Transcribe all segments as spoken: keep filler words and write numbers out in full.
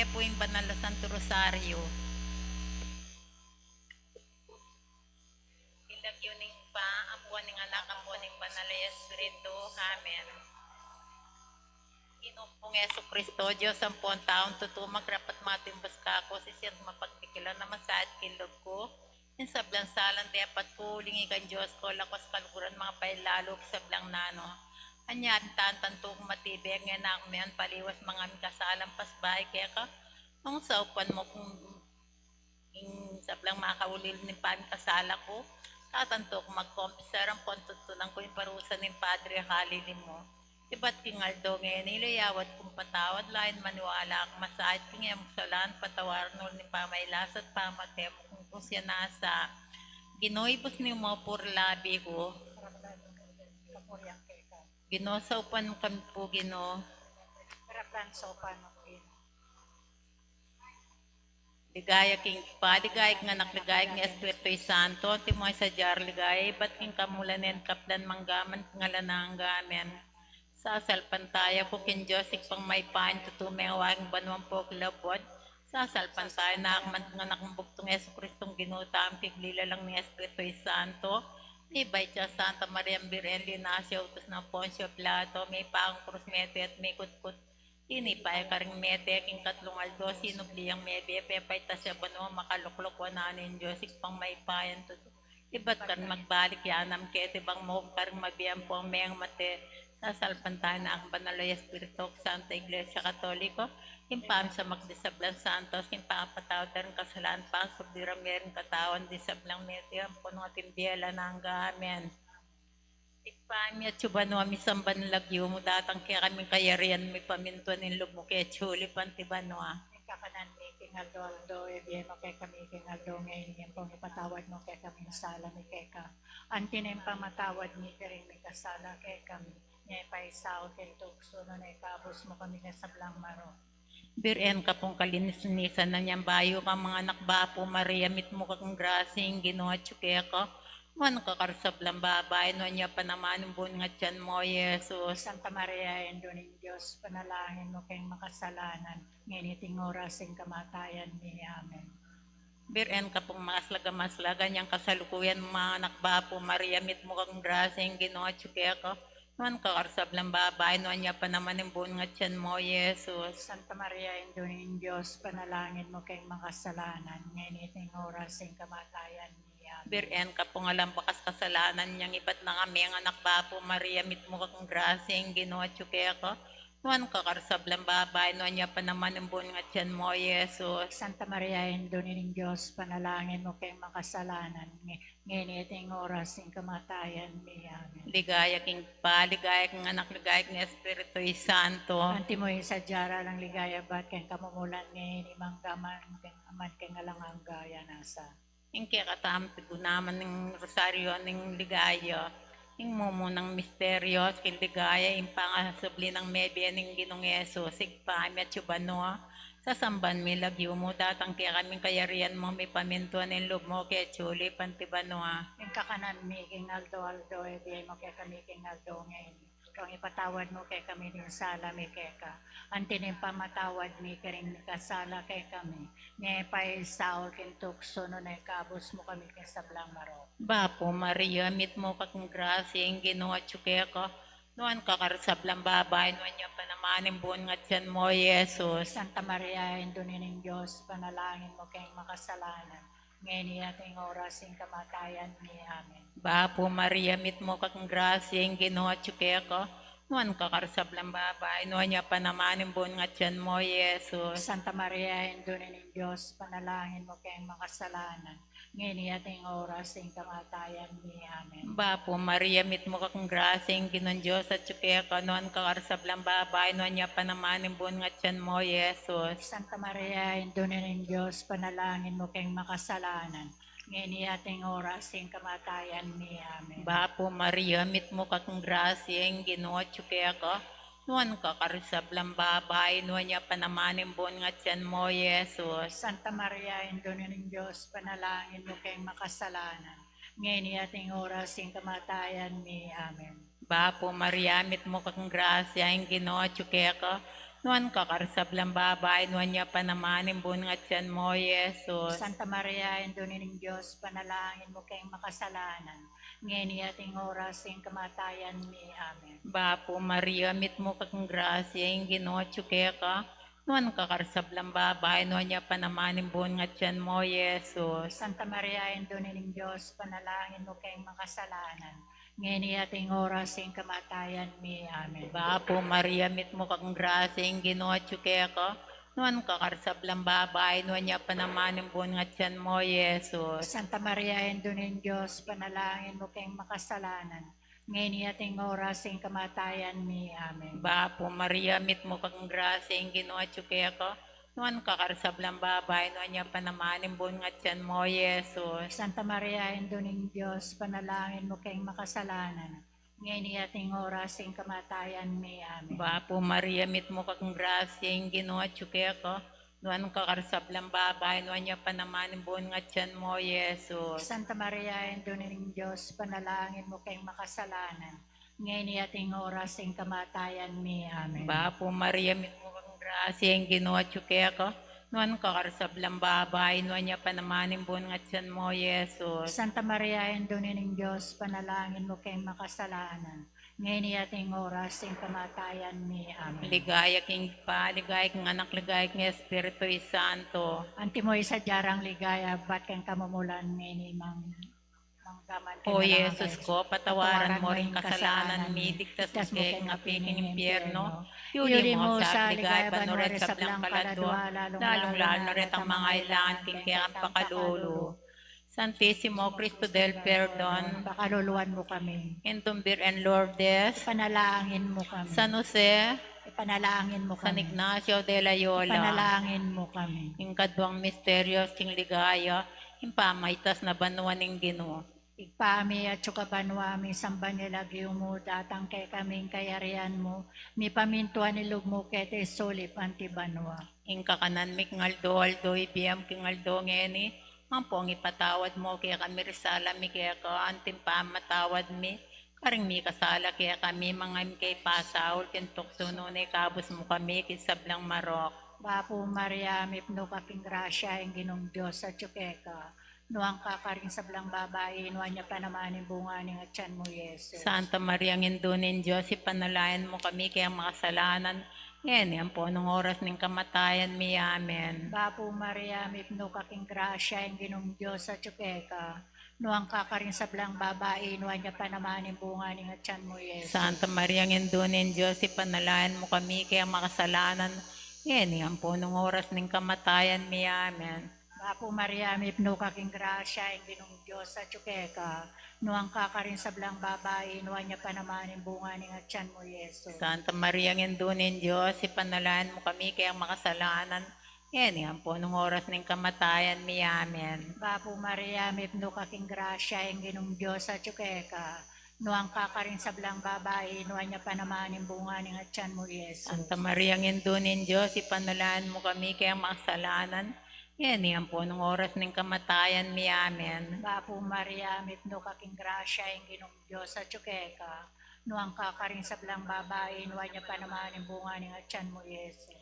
Pu ing banal a Santo Rosario. King lagyu ning Ibpa, ampo ning Anak, ampo ning Banal a Espiritu. Amen. Ginu kung Jesucristo, Dios ampong taung tutu, magrapat matimbas kaku, sisiat mapagdikilan a masaad king lub ku ing sablang salang depat ku, uling ikang Dios ku, lakwas kaluguran, mangapailalu king sablang nanu. Anya ing tantu kung matibeng e na ku mian paliwas mangami kasalang pasbayu keka, nung saupan mu kung ing sablang makaulil ning pamikasala ku, tatantu kung magkompisar ampong tutunan ku ing parusa ning Padre Halili mu. Ibat king aldo ngeni, layawad kung patawad, lain maniwala kung masaad king e mu kasalanan, patawaran mu ning pamailas at pamate mu kung siya nasa. Ginu, ibus mu pu ring labi ku. Ginu, saupan mu kami pu, Ginu. Saupan mu, Ginu. Ligaya king Ibpa, ligaya king Anak, ligaya king Espiritu Santo, antimo ing sadya ring ligaya, ibat king kamumulan, ing kaplan, mangga man king alang angga. Amen. Sasalpantaya ku king Dios, Ibpang mayupaya, tutu meng waking banua ampong lubud. Sasalpantaya na ku man king Anak nang bugtung, Jesucristong Ginu tamu, kekilala ning Espiritu Santo, mibait ya Santa Maria Birhen, linasa ya utus nang Poncio Pilato, mipaku king krus, mete at mikutkut, tinipa ya karing mete, king katlung aldo sinubli yang mebie, pepaitas ya banua, makalukluk wanan ning Dios, Ibpang mayupaya, tutu. Ibat karing magbalik ya naman keti bang mu karing mabie ampong mengamate. Sasalpantaya na ku king Banal a Espiritu, king Santa Iglesia Katoliko, king pamisamak ding sablang santos, king pangapatawad da ring kasalanan, pangasubli da ring katawan ding sablang mete, ampon nung atin bie alang angga. Amen. Ibpa mi atsu ka banua, misamban ya ing lagyu mu, datang kekami ing kayarian mu, mipamintuan ing lub mu keti sulip anti banua. Ing kakanan mi king aldo-aldo ibie mu kekami king aldo ngeni, ampon ipatawad mu kekami ing sala mi keka, anti ning pamamatawad mi karing mikasala kekami. E mu paisaul king tuksu, nune ikabus mu kami king sablang marok. Birhen ka pung kalinisan a nyang bayu kang manganak, Bapu Maria, mitmu ka king grasya, ing Ginu atsu keka. Nuan ka karing sablang babai, nuan ya pa naman ing bunga ning atian mu, Jesus. Santa Maria, Indu ning Dios, ipanalangin mu keng makasalanan, ngeni at king oras ning kamatayan mi. Amen. Birhen ka pung maslaga-maslaga, inyang kasalukuyan mung manganak, Bapu Maria, mitmu ka king grasya, ing Ginu atsu keka. Nuan ka karing sablang babai, nuan ya pa naman ing bunga ning atian mu, Jesus. Santa Maria, Indu ning Dios, ipanalangin mu keng makasalanan, ngeni at king oras ning kamatayan mi. Amen. Birhen ka pung alang bakas kasalanan, inyang ibat na ka menganak, Bapu Maria, mitmu ka king grasya, ing Ginu atsu keka. Nuan ka karing sablang babai, nuan ya pa naman ing bunga ning atian mu, Jesus. Santa Maria, Indu ning Dios, ipanalangin mu keng makasalanan, nge-, ngeni at king oras ning kamatayan mi. Amen. Ligaya king Ibpa, ligaya king Anak, ligaya king Espiritu Santo. Antimo ing sadya ra lang ligaya, ibat king kamumulan, ngeni, mangga man, king, man king alang angga. Amen. Ing kekatamung piganakan ning rosaryo ning ligaya, ing mumunang misteryo king ligaya, ing pangasubli nang mebie ning Ginung Jesus. Ibpa mi atsu ka banua, sasamban mi ing lagyu mu, datang kekami ing kayarian mu, mipamintuan ing lub mu keti sulip anti banua. Ing kakanan mi king aldo-aldo ibie mu kekami king aldo ngeni, ampon ipatawad mu kekami ding sala mi keka, anti ning pamamatawad mi karing mikasala kekami. E mu paisaul king tuksu, nune ikabus mu kami king sablang marok. Bapu Maria, mitmu ka king grasya, ing Ginu atsu keka. Nuan ka karing sablang babai, nuan ya pa naman ing bunga ning atian mu, Jesus. Santa Maria, Indu ning Dios, ipanalangin mu keng makasalanan, ngeni at king oras ning kamatayan mi. Amen. Bapu Maria, mitmu ka king grasya, ing Ginu atsu keka. Nuan ka karing sablang babai, nuan ya pa naman ing bunga ning atian mu, Jesus. Santa Maria, Indu ning Dios, ipanalangin mu keng makasalanan, ngeni at king oras ning kamatayan mi. Amen. Bapu Maria, mitmu ka king grasya, ing Ginung Dios atsu keka. Nuan ka karing sablang babai, nuan ya pa naman ing bunga ning atian mu, Jesus. Santa Maria, Indu ning Dios, ipanalangin mu keng makasalanan, ngeni at king oras ning kamatayan mi. Amen. Bapu Maria, mitmu ka king grasya, ing Ginu atsu keka. Nuan ka karing sablang babai, nuan ya pa naman ing bunga ning atian mu, Jesus. Santa Maria, Indu ning Dios, ipanalangin mu keng makasalanan, ngeni at king oras ning kamatayan mi. Amen. Bapu Maria, mitmu ka king grasya, ing Ginu atsu keka. Nuan ka karing sablang babai, nuan ya pa naman ing bunga ning tiyan mu, Jesus. Santa Maria, Indu ning Dios, ipanalangin mu keng makasalanan, ngeni at ing oras ning kamatayan mi. Amen. Bapu Maria, mitmu ka king grasya, ing Ginu atyu keka, nuan ka karing sablang babai, nuan ya pa naman ing bunga ning tiyan mu, Jesus. Santa Maria, Indu ning Dios, ipanalangin mu keng makasalanan, ngeni at ing oras ning kamatayan mi. Amen. Bapu Maria, mitmu ka king grasya, ing Ginu atyu keka, nuan ka karing sablang babai, nuan ya pa naman ing bunga ning tiyan mu, Jesus. Santa Maria, Indu ning Dios, ipanalangin mu keng makasalanan, ngeni at ing oras ning kamatayan mi. Amen. Bapu Maria, mitmu ka king grasya, ing Ginu atyu keka, nuan ka karing sablang babai, nuan ya pa naman ing bunga ning tiyan mu, Jesus. Santa Maria, Indu ning Dios, ipanalangin mu keng makasalanan, ngeni at ing oras ning kamatayan mi. Amen. Bapu Maria, mitmu ka king grasya, ing Ginu atyu keka, nuan ka karing sablang babai, nuan ya pa naman ing bunga ning tiyan mu, Jesus. Santa Maria, Indu ning Dios, ipanalangin mu keng makasalanan, ngeni at ing oras ning kamatayan mi. Amen. Bapu Maria, mitmu ka king grasya, ing Ginu atyu keka, nuan ka karing sablang babai, nuan ya pa naman ing bunga ning tiyan mu, Jesus. Santa Maria, Indu ning Dios, ipanalangin mu keng makasalanan, ngeni at ing oras ning kamatayan mi. Amen. Ligaya king Ibpa, ligaya king Anak, ligaya king Espiritu Santo. Antimo ing sadya rang ligaya, abat king kamumulan, ngeni man, mangga man king alang angga. O Jesus ku, patawaran mu ring kasalanan mi, iligtas mu kami king api ning impyerno, iuli mu sa ligaya banua ring sablang kaladua, lalung-lalu na retang mangailangan king kekang pakalulu. Santisimo Cristo del Perdon, pakaluluan mu kami. Indung Birhen Lourdes, ipanalangin mu kami. San Jose, ipanalangin mu kami. San Ignacio de Loyola, ipanalangin mu kami. Ing kaduang misteryo ning ligaya, ing pamaitas na banua ning Ginu. Ibpa mi atsu ka banua, misamban ya ing lagyu mu, datang kekami ing kayarian mu, mipamintuan ing lub mu keti sulip anti banua. Ing kakanan mi king aldo-aldo ibie mu king aldo ngeni, ampong ipatawad mu kekami ring sala mi keka, anti ing pamamatawad mi karing mikasala kekami, manga e mu ke ipasaul king tuksu nune ikabus mu kami king sablang marok. Bapu Maria, mipnu ka king grasya, ing Ginung Dios atyu keka. Nuan ka karing sablang babai, nuan ya pa naman ing bunga ning atian mu, Jesus. Santa Maria, Indu ning Dios, ipanalangin mu kami kekang makasalanan, ngeni ampon ing oras ning kamatayan mi. Amen. Bapu Maria, mipnu ka king grasya, ing Ginung Dios atyu keka. Nuan ka karing sablang babai, nuan ya pa naman ing bunga ning atian mu, Jesus. Santa Maria, Indu ning Dios, ipanalangin mu kami kekang makasalanan, ngeni ampon ing oras ning kamatayan mi. Amen. Bapu Maria, mipnu ka king grasya, ing Ginung Dios atyu keka. Nuan ka karing sablang babai, nuan ya pa naman ing bunga ning atian mu, Jesus. Santa Maria, Indu ning Dios, ipanalangin mu kami kekang makasalanan, ngeni ampon ing oras ning kamatayan mi. Amen. Bapu Maria, mipnu ka king grasya, ing Ginung Dios atyu keka. Nuan ka karing sablang babai, nuan ya pa naman ing bunga ning atian mu, Jesus. Santa Maria, Indu ning Dios, ipanalangin mu kami kekang makasalanan, ngeni ampon ing oras ning kamatayan mi. Amen. Bapu Maria, mipnu ka king grasya, ing Ginung Dios atyu keka. Nuan ka karing sablang babai, nuan ya pa naman ing bunga ning atian mu, Jesus.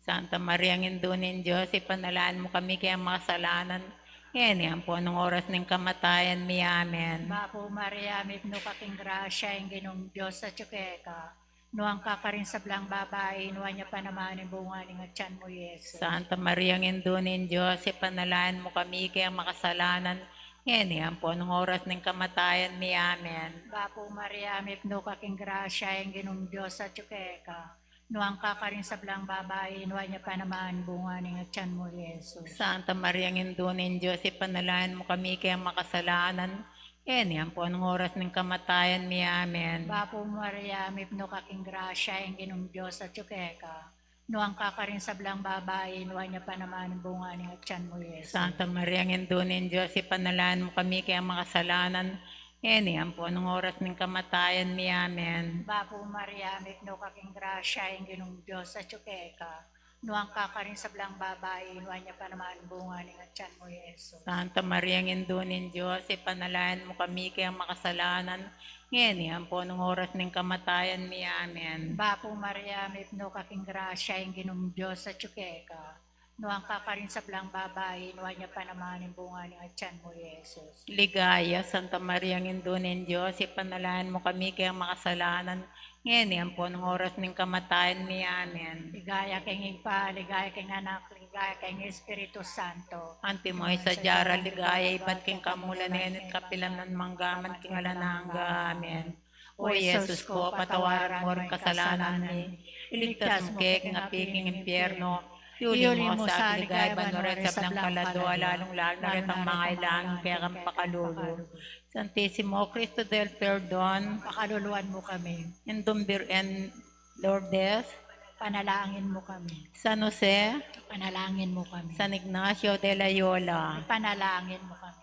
Santa Maria, Indu ning Dios, ipanalangin mu kami kekang makasalanan, ngeni ampon ing oras ning kamatayan mi. Amen. Bapu Maria, mipnu ka king grasya, ing Ginung Dios atyu keka. Nuan ka karing sablang babai, nuan ya pa naman ing bunga ning atian mu, Jesus. Santa Maria, Indu ning Dios, ipanalangin mu kami kekang makasalanan, ngeni ampon ing oras ning kamatayan mi. Amen. Bapu Maria, mipnu ka king grasya, ing Ginung Dios atyu keka. Nuan ka karing sablang babai, nuan ya pa naman ing bunga ning atian mu, Jesus. Santa Maria, Indu ning Dios, ipanalangin mu kami kekang makasalanan, ngeni ampon ing oras ning kamatayan mi. Amen. Bapu Maria, mipnu ka king grasya, ing Ginung Dios atyu keka. Nuan ka karing sablang babai, nuan ya pa naman ing bunga ning atian mu, Jesus. Santa Maria, Indu ning Dios, ipanalangin mu kami kekang makasalanan, ngeni ampon ing oras ning kamatayan mi. Amen. Bapu Maria, mipnu ka king grasya, ing Ginung Dios atyu keka. Nuan ka karing sablang babai, nuan ya pa naman bunga ning atian mu, Jesus. Santa Maria, Indu ning Dios, ipanalangin mu kami kayang makasalanan, ngeni ampon ing oras ning kamatayan mi. Amen. Bapu Maria, mipnu ka king grasya, ing Ginung Dios atyu keka. Nuan ka karing sablang babai, nuan ya pa naman ing bunga ning atian mu, Jesus. Ligaya, Santa Maria, Indu ning Dios, ipanalangin mu kami kayang makasalanan, ngeni ampon ing oras ning kamatayan mi. Amen. Ligaya king Ibpa, ligaya king Anak, ligaya king Espiritu Santo. Antimo ing sadya rang ligaya ibat king kamumulan, ngeni't kapilan man, mangga man king alang angga. Amen. O Jesus ku, patawaran mu ring kasalanan mi, iligtas mu kami king api king impyerno, iuli mu sa king ligaya banua ring sablang kaladua, lalung-lalu na retang mangailangan king kekang pakalulu. Santisimo Cristo del Perdon, pakaluluan mu kami. Indung Birhen Lourdes, panalangin mu kami. San Jose, panalangin mu kami. San Ignacio de Loyola, panalangin mu kami.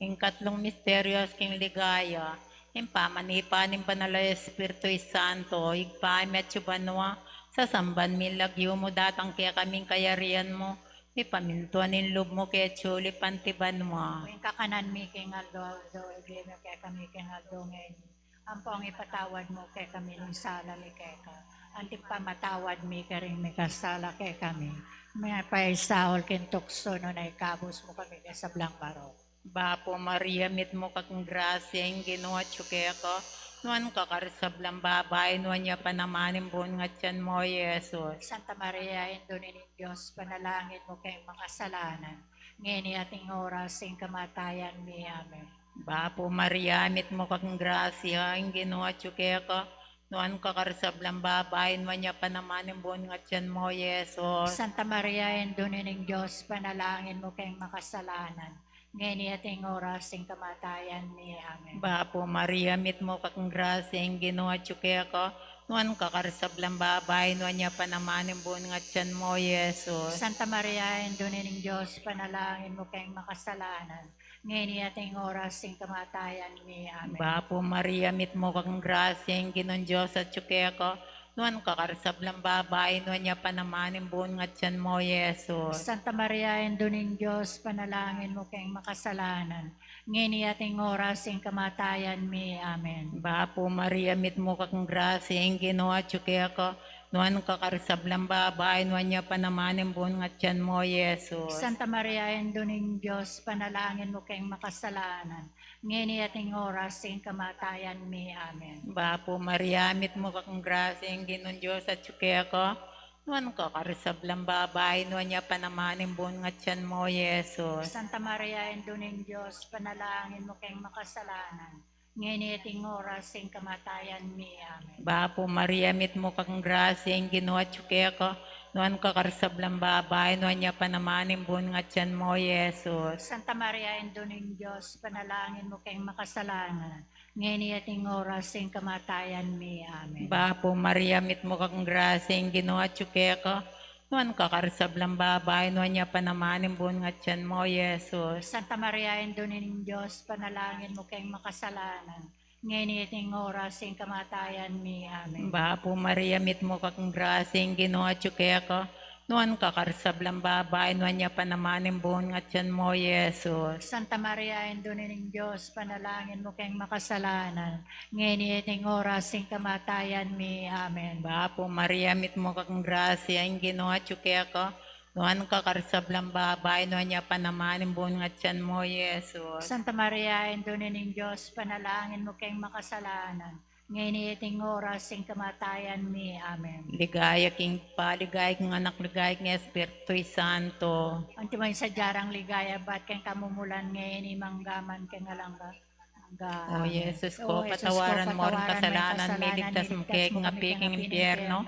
Ing katlung misteryos king ligaya, ing pamanipa ning Banal a Espiritu Santo. Ibpa mi atsu ka banua, sasamban me ing lagyu mu, datang kekami ing kayarian mu, mipamintuan ing lub mu keti sulip anti banua. Ing kakanan mi king aldo-aldo, ibie mu kekami king aldo ngeni. Ampon ipatawad mu kekami ing sala mi keka, anti ing pamamatawad mi karing mikasala kekami. E mu ke paisaul king tuksu, nune ikabus mu kami king sablang marok. Bapu Maria, mitmu ka king grasya, ing Ginu atyu keka, nuan ka karing sablang babai, nuan ya pa naman ing bunga ning atian mu, Jesus. Santa Maria, Indu ning Dios, panalangin mu keng makasalanan, ngeni at ing oras ning kamatayan mi. Amen. Bapu Maria, mitmu ka king grasya, ing Ginu atyu keka, nuan ka karing sablang babai, nuan ya pa naman ing bunga ning atian mu, Jesus. Santa Maria, Indu ning Dios, panalangin mu keng makasalanan, ngeni at ing oras ning kamatayan mi. Amen. Bapu Maria, mitmu ka king grasya, ing Ginu atyu keka, nuan ka karing sablang babai, nuan ya pa naman ing bunga ning atian mu, Jesus. Santa Maria, Indu ning Dios, panalangin mu keng makasalanan, ngeni at ing oras ning kamatayan mi. Amen. Bapu Maria, mitmu ka king grasya, ing Ginung Dios atyu keka, nuan ka karing sablang babai, nuan ya pa naman ing bunga ning atian mu, Jesus. Santa Maria, Indu ning Dios, panalangin mu keng makasalanan, ngeni at ing oras ning kamatayan mi. Amen. Bapu Maria, mitmu ka king grasya, ing Ginu atyu keka, nuan ka karing sablang babai, nuan ya pa naman ing bunga ning atian mu, Jesus. Santa Maria, Indu ning Dios, panalangin mu keng makasalanan, ngeni at ing oras ning kamatayan mi. Amen. Bapu Maria, mitmu ka king grasya, ing Ginung Dios atyu keka, nuan ka karing sablang babai, nuan ya pa naman ing bunga ning atian mu, Jesus. Santa Maria, Indu ning Dios, panalangin mu keng makasalanan, ngeni at ing oras ning kamatayan mi. Amen. Bapu Maria, mitmu ka king grasya, ing Ginu atyu keka, nuan ka karing sablang babai, nuan ya pa naman ing bunga ning atian mu, Jesus. Santa Maria, Indu ning Dios, panalangin mu keng makasalanan, ngeni at ing oras ning kamatayan mi. Amen. Bapu Maria, mitmu ka king grasya, ing Ginu atyu keka, nuan ka karing sablang babai, nuan ya pa naman ing bunga ning atian mu, Jesus. Santa Maria, Indu ning Dios, panalangin mu keng makasalanan, ngeni at ing oras ning kamatayan mi. Amen. Bapu Maria, mitmu ka king grasya, ing Ginu atyu keka, nuan ka karing sablang babai, nuan ya pa naman ing bunga ning atian mu, Jesus. Santa Maria, Indu ning Dios, panalangin mu keng makasalanan, ngeni at ing oras ning kamatayan mi. Amen. Bapu Maria, mitmu ka king grasya, ing Ginu atyu keka, nuan ka karing sablang babai, nuan ya pa naman ing bunga ning atian mu, Jesus. Santa Maria, Indu ning Dios, panalangin mu keng makasalanan, ngeni at ing oras ning kamatayan mi. Amen. Ligaya king Ibpa, ligaya king Anak, ligaya king Espiritu Santo. Antimo ing sadya rang ligaya ibat king kamumulan, ngeni, mangga man king alang angga. O Jesus ku, patawaran mu ring kasalanan mi, iligtas mu kami king api king impyerno,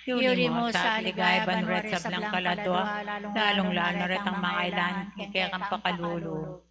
iuli mu sa king ligaya banua ring sablang kaladua, lalung-lalu na retang mangailangan king kekang pakalulu.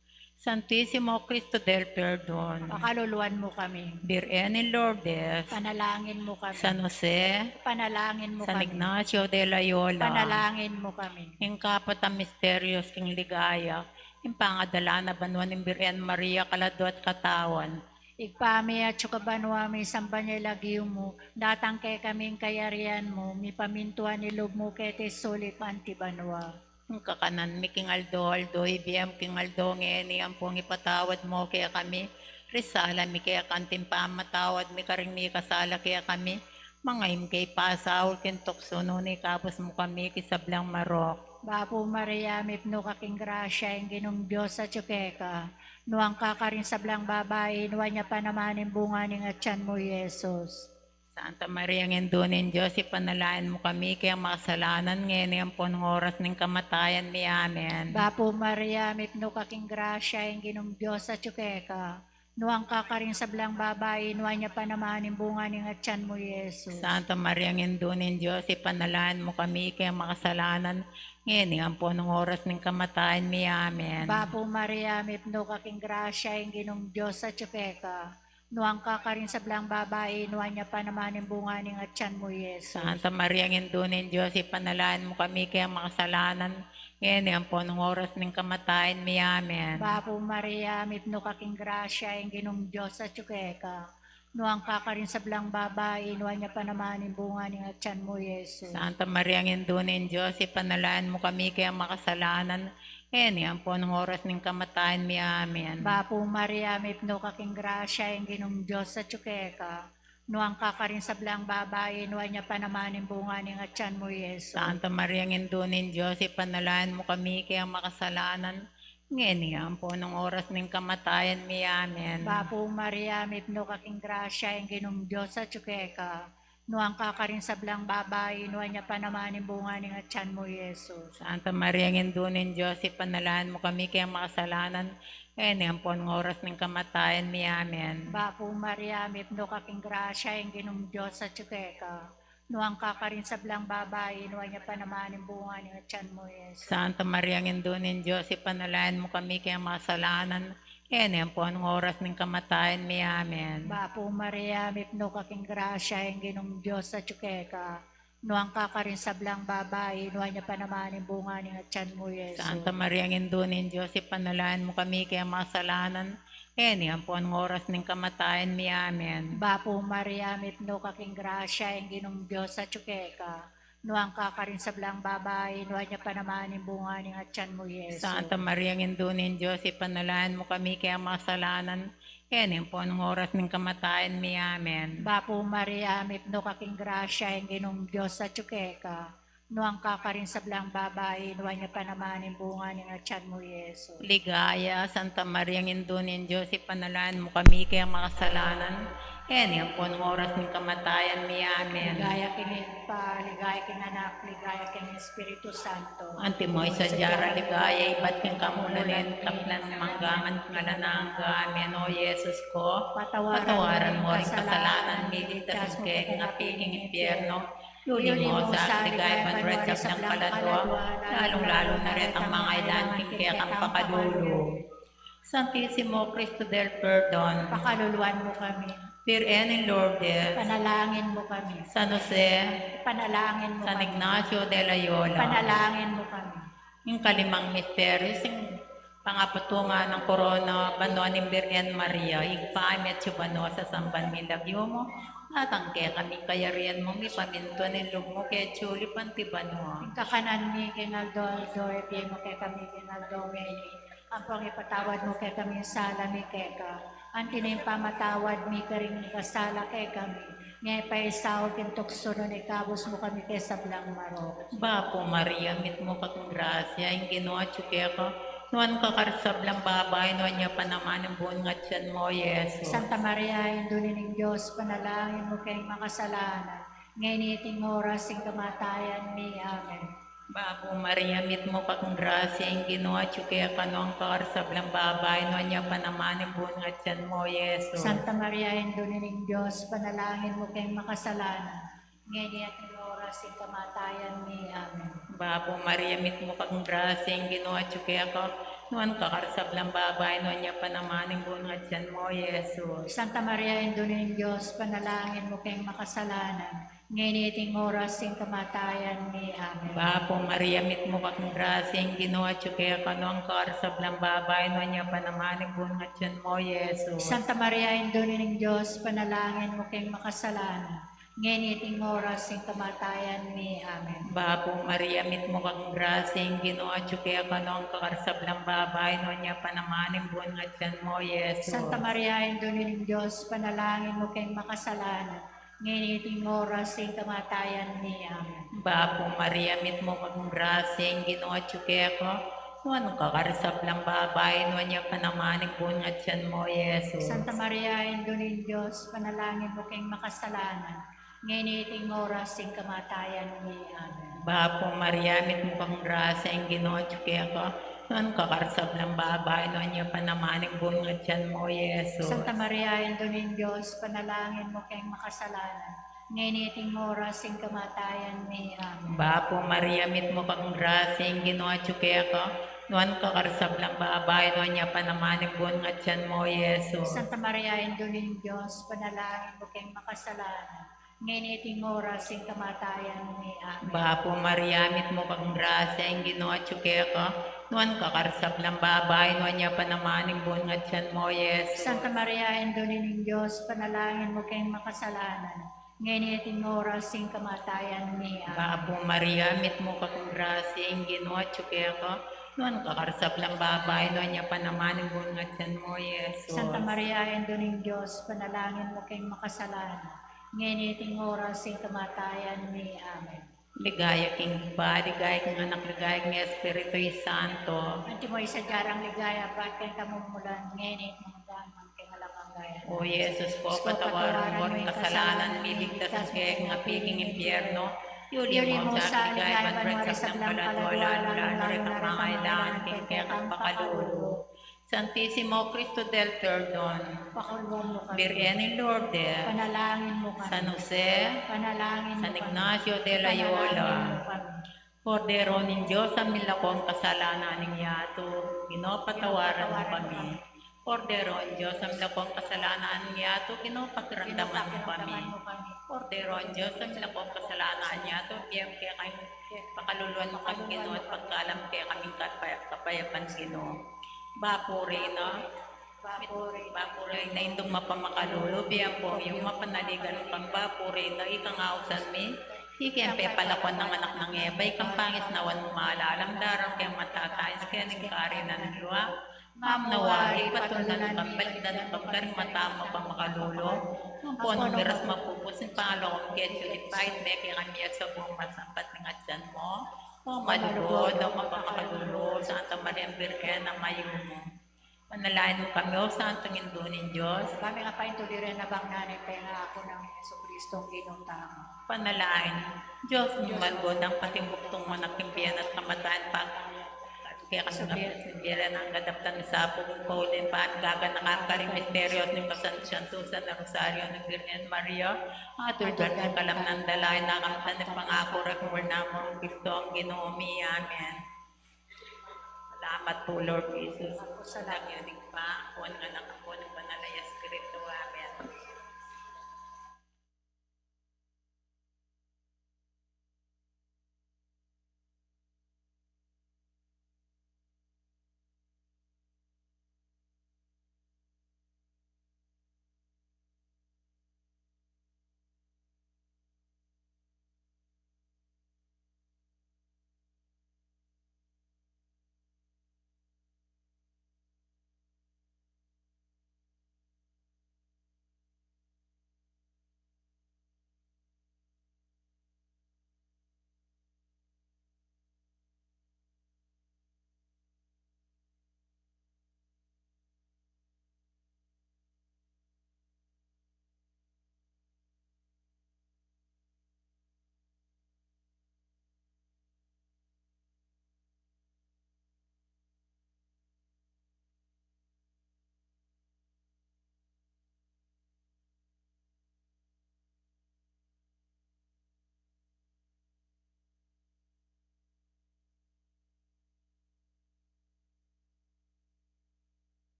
Santisimo Cristo del Perdon, pakaluluan mu kami. Birhen ning Lourdes, panalangin mu kami. San Jose, panalangin mu kami. San Ignacio de Loyola, panalangin mu kami. Ing kapat a misteryos king ligaya, ing pangadala na banua ning Birhen Maria kaladua at katawan, Ibpa mi, atsu ka banua, misamban ya ing lagyu mu, datang kekami ing kayarian mu, mipamintuan ing lub mu keti sulip anti banua. Ing kakanan mi king aldo-aldo ibie mu king aldo ngeni, ampong ipatawad mu kekami ring sala mi keka anti ing pamamatawad mi karing mikasala kekami, manga e mu ke ipasaul king tuksu, nune ikabus mu kami king sablang marok. Bapu Maria, mipnu ka king grasya, ing Ginung Dios atyu keka. Nuan ka karing sablang babai, nuan ya pa naman ing bunga ning atyan mu, Jesus. Santa Maria, Indu ning Dios, ipanalangin mu kami keng makasalanan, ngeni ampon ing oras ning kamatayan mi. Amen. Bapu Maria, mipnu ka king grasya, ing Ginung Dios atyu keka. Nuan ka karing sablang babai, nuan ya pa naman ing bunga ning atyan mu, Jesus. Santa Maria, Indu ning Dios, ipanalangin mu kami keng makasalanan, ngeni ampon ing oras ning kamatayan mi. Amen. Bapu Maria, mipnu ka king grasya, ing Ginung Dios atyu keka. Nuan ka karing sablang babai, nuan ya pa naman ing bunga ning atyan mu, Jesus. Santa Maria, Indu ning Dios, ipanalangin mu kami keng makasalanan, ngeni ampon ing oras ning kamatayan mi. Amen. Bapu Maria, mipnu ka king grasya, ing Ginung Dios atyu keka. Nuan ka karing sablang babai, nuan ya pa naman ing bunga ning atyan mu, Jesus. Santa Maria, Indu ning Dios, ipanalangin mu kami keng makasalanan, ngeni ampon ing oras ning kamatayan mi. Amen. Bapu Maria, mipnu ka king grasya, ing Ginung Dios atyu keka. Nuan ka karing sablang babai, nuan ya pa naman ing bunga ning atyan mu, Jesus. Santa Maria, Indu ning Dios, ipanalangin mu kami keng makasalanan, ngeni ampon ing oras ning kamatayan mi. Amen. Bapu Maria, mipnu ka king grasya, ing Ginung Dios atyu keka. Nuan ka karing sablang babai, nuan ya pa naman ing bunga ning atyan mu, Jesus. Santa Maria, Indu ning Dios, ipanalangin mu kami keng makasalanan, ngeni ampon ing oras ning kamatayan mi. Amen. Bapu Maria, mipnu ka king grasya, ing Ginung Dios atyu keka. Nuan ka karing sablang babai, nuan ya pa naman ing bunga ning atyan mu, Jesus. Santa Maria, Indu ning Dios, ipanalangin mu kami keng makasalanan, ngeni ampon ing oras ning kamatayan mi. Amen. Bapu Maria, mipnu ka king grasya, ing Ginung Dios atyu keka. Nuan ka karing sablang babai, nuan ya pa naman ing bunga ning atyan mu, Jesus. Santa Maria, Indu ning Dios, ipanalangin mu kami keng makasalanan, ngeni ampon ing oras ning kamatayan mi. Amen. Bapu Maria, mipnu ka king grasya, ing Ginung Dios atyu keka. Nuan ka karing sablang babai, nuan ya pa naman ing bunga ning atyan mu, Jesus. Santa Maria, Indu ning Dios, ipanalangin mu kami keng makasalanan, ngeni ampon ing oras ning kamatayan mi. Amen. Bapu Maria, mipnu ka king grasya, ing Ginung Dios atyu keka. Nuan ka karing sablang babai, nuan ya pa naman ing bunga ning atyan mu, Jesus. Ligaya, Santa Maria, Indu ning Dios, ipanalangin mu kami keng makasalanan, ngeni ampon ing oras ning kamatayan mi. Amen. Ligaya king Ibpa, ligaya king Anak, ligaya king Espiritu Santo. Antimo ing sadya rang ligaya ibat king kamumulan, kaplan, mangga man king alang angga. Amen. O Jesus ko, patawaran mu ring kasalanan mi, iligtas mu kami king api ning impyerno, luli mu sa king ligaya banua ring sablang kaladua, lalung-lalu na retang mangailangan king kekang pakalulu. Santisimo Cristo del Perdon, pakaluluan mu kami. Birhen ning Lourdes, panalangin mu kami. San Jose, panalangin mu kami. San Ignacio de Loyola, panalangin mu kami. Ing kalimang misteryo, ing pangapatungan ning korona banua ning Birhen Maria. Ibpa mi, atsu ka banua, sasamban mi ing lagyu mu, datang kekami ing kayarian mu, mipamintuan ing lub mu keti sulip anti banua. Ing kakanan mi king aldo-aldo ibie mu kekami king aldo ngeni. Ampong ipatawad mu kekami ing sala mi keka, anti ing pamatawad mi karing mikasala kekami. E mu ke paisaul king tuksu, nune ikabus mu kami king sablang marok. Bapu Maria, mitmu ka king grasya, ing Ginu atsu keka. Nuan ka karing sablang babai, nuan ya pa naman ing bunga ning atyan mu, Jesus. Santa Maria, Indu ning Dios, panalangin mu keng makasalanan, ngeni at king oras ning kamatayan mi. Amen. Bapu Maria, mitmu ka king grasya, ing Ginu atsu keka. Nuan ka karing sablang babai, nuan ya pa naman ing bunga ning atyan mu, Jesus. Santa Maria, Indu ning Dios, panalangin mu keng makasalanan, ngeni at king oras ning kamatayan mi. Amen. Bapu Maria, mitmu ka king grasya, ing Ginu atsu keka. Nuan ka karing sablang babai, nuan ya pa naman ing bunga ning tiyan mu, Jesus. Santa Maria, Indu ning Dios, ipanalangin mu keng makasalanan, ngeni at king oras ning kamatayan mi. Amen. Bapu Maria, mitmu ka king grasya, ing Ginu atyu keka, nuan ka karing sablang babai, nuan ya pa naman ing bunga ning tiyan mu, Jesus. Santa Maria, Indu ning Dios, ipanalangin mu keng makasalanan, ngeni at king oras ning kamatayan mi. Amen. Bapu Maria, mitmu ka king grasya, ing Ginu atyu keka, nuan ka karing sablang babai, nuan ya pa naman ing bunga ning tiyan mu, Jesus. Santa Maria, Indu ning Dios, ipanalangin mu keng makasalanan, ngeni at king oras ning kamatayan mi. Amen. Bapu Maria, mitmu ka king grasya, ing Ginu atyu keka, nuan ka karing sablang babai, nuan ya pa naman ing bunga ning tiyan mu, Jesus. Santa Maria, Indu ning Dios, ipanalangin mu keng makasalanan, ngeni at king oras ning kamatayan mi. Amen. Bapu Maria, mitmu ka king grasya, ing Ginu atyu keka, nuan ka karing sablang babai, nuan ya pa naman ing bunga ning tiyan mu, Jesus. Santa Maria, Indu ning Dios, ipanalangin mu keng makasalanan, ngeni at king oras ning kamatayan mi. Amen. Bapu Maria, mitmu ka king grasya, ing Ginu atyu keka, nuan ka karing sablang babai, nuan ya pa naman ing bunga ning tiyan mu, Jesus. Santa Maria, Indu ning Dios, ipanalangin mu keng makasalanan, ngeni at king oras ning kamatayan mi. Amen. Bapu Maria, mitmu ka king grasya, ing Ginu atyu keka, nuan ka karing sablang babai, nuan ya pa naman ing bunga ning tiyan mu, Jesus. Santa Maria, Indu ning Dios, ipanalangin mu keng makasalanan, ngeni at king oras ning kamatayan mi. Amen. Bapu Maria, mitmu ka king grasya, ing Ginu atyu keka, nuan ka karing sablang babai, nuan ya pa naman ing bunga ning tiyan mu, Jesus. Santa Maria, Indu ning Dios, ipanalangin mu keng makasalanan, ngeni at king oras ning kamatayan mi. Amen. Ligaya king Ibpa, ligaya king Anak, ligaya king Espiritu Santo. Antimo ing sadya nang ligaya, bat keng kamumulan, ngeni at kapilan man, king alang angga. O Jesus ku, patawaran mu ing kasalanan mi, iligtas mu kami king api ning impyerno, yuli mu sa king ligaya banua ring sablang palalu, lalung-lalu na ring mangailangan king kekang pakalulu. Santisimo Cristo del Perdon, pakaluluan mu kami. Birhen ning Lourdes, ipanalangin mu kami. San Jose, ipanalangin mu kami. San Ignacio de Loyola, ipanalangin mu kami. Kordero ning Dios, a milako king kasalanan ning yatu, Ginu, patawaran mu kami. Kordero ning Dios, a milako king kasalanan ning yatu, Ginu, pakiramdaman mu kami. Kordero ning Dios, a milako king kasalanan ning yatu, bie mu kekami, pakaluluan mu kami, Ginu, at pagkalam mu kekami king kapay-, kapayapan, Ginu. Bapu Reyna, Bapu Reyna, Indung mapamakalulu, bie mu pu ing mapanaligan mu kami, Bapu Reyna, ikang ausan mi, ikang pepalakuan ning anak nang Eva, ikang pangisnawan mu malalam, daraun keng matatangis, keni king karinan ning lua. Mamnawari, patulunan mu kami, balikdan mu kami karing mata mung mapamakalulu, ampon nung miras mapupus ing pangalako mi keti, ipait me kekami at sa buung masampat ning atian mu. O malugud, o mapamakalulu, Santa Maria Birhen a mayumu. Panalangin mu kami, O Santung Indu ning Dios. Kami nga paintuliran na bang nani pengaku nang Jesucristo Ginu tamu. Panalangin, Dios ming malugud, dang patimbuktung mu na king bie at kamatayan, pag kekami nang gadap tang isapul ing pauli ning pangaganakan karing misteryo ning kasantusan a Rosario ning Birhen Maria, at tuldan king kalam nang dalayan, akamtan ing pangaku reng Ginu ming Jesucristo Ginu mi. Amen. Salamat pu, Lord Jesus. Salamat pu, Ibpa, Anak, ampon Banal a Espiritu. Amen.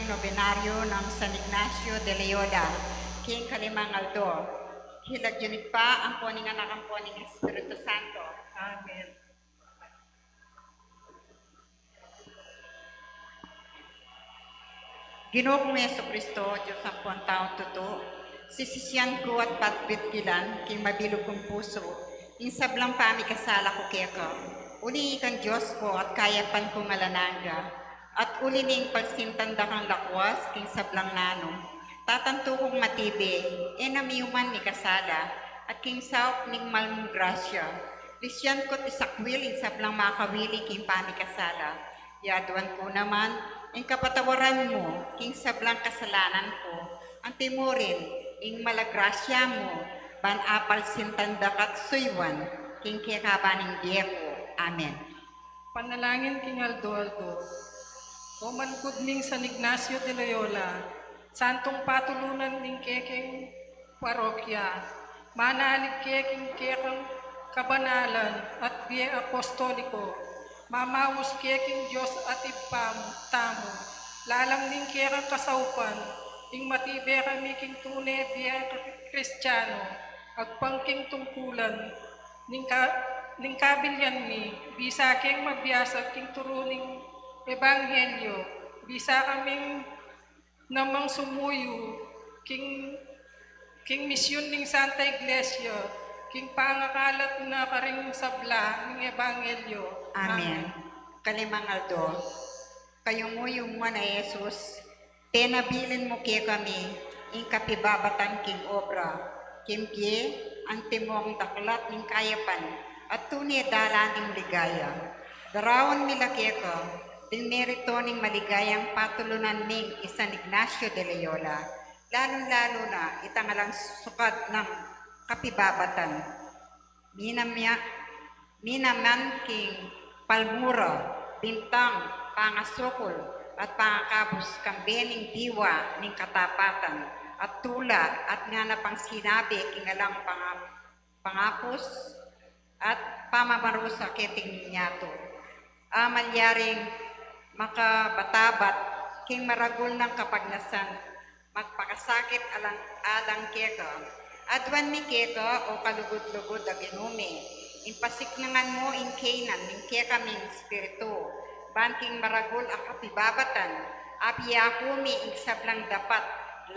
Nobenaryo nang San Ignacio de Loyola, king kalimang aldo. King lagyu ning Ibpa, ampo ning Anak, ampo ning Espiritu Santo. Amen. Ginu kung Jesucristo, Dios ampon taung tutu, sisisian ku at patbitkilan king mabilug kung pusu ing sablang pamikasala ku keka, uli kang Dios ku at kayapan kung alang angga, at uli ning palsintan da kang lakwas king sablang nanu, tatantu kung matibe, e na miyuman mikasala, at king saup ning mal mung grasya, lisian ku't isakwil ing sablang makawili king pamikasala. Yaduan ku naman ing kapatawaran mu king sablang kasalanan ku, antimurin ing mal a grasya mu, ban apalsintan da ka't suyuan king kekaban ning bie ku. Amen. Panalangin king aldo-aldo. O malugud ming San Ignacio de Loyola, santung patulunan ning kekeng parokya, manalig ke king kekang kabanalan at bie apostoliko, mamaus ke king Dios at Ibpa tamu, lalam ning kekang kasaupan, ing matibe kami king tune bie Kristiano, agpang king tungkulan ning ka-, ning kabilian mi, bisa keng mabiasa king turu ning ebanghelyo, bisa kaming namang sumuyu king, king misyun ning Santa Iglesia, king pangakalat na karing sabla ning ebanghelyo. Amen. Amen. Kalimang aldo. Kayumuyu mu na, Jesus, penabilin mu kekami ing kapibabatan king obra, king bie, antimong daklat ning kayapan, at tune dalan ning ligaya. Daraun mi la keka ding merito ning maligayang patulunan ming i San Ignacio de Loyola, lalung-lalu na itang alang sukad nang kapibabatan. Minamya-, minaman king palmura, bintang, pangasukul, at pangakabus kambe ning diwa ning katapatan, at tula, at ngana pang sinabi king alang panga-, pangapus, at pamamarusa keting yatu. A malyaring makabatabat king maragul nang kapagnasan, magpakasakit alang-alang keka. Aduan mi keka, o kalugud-lugud a Ginu mi, ing pasiknangan mu ing kaynan ning kekaming espiritu, ban king maragul a kapibabatan, apiaku mi ing sablang dapat,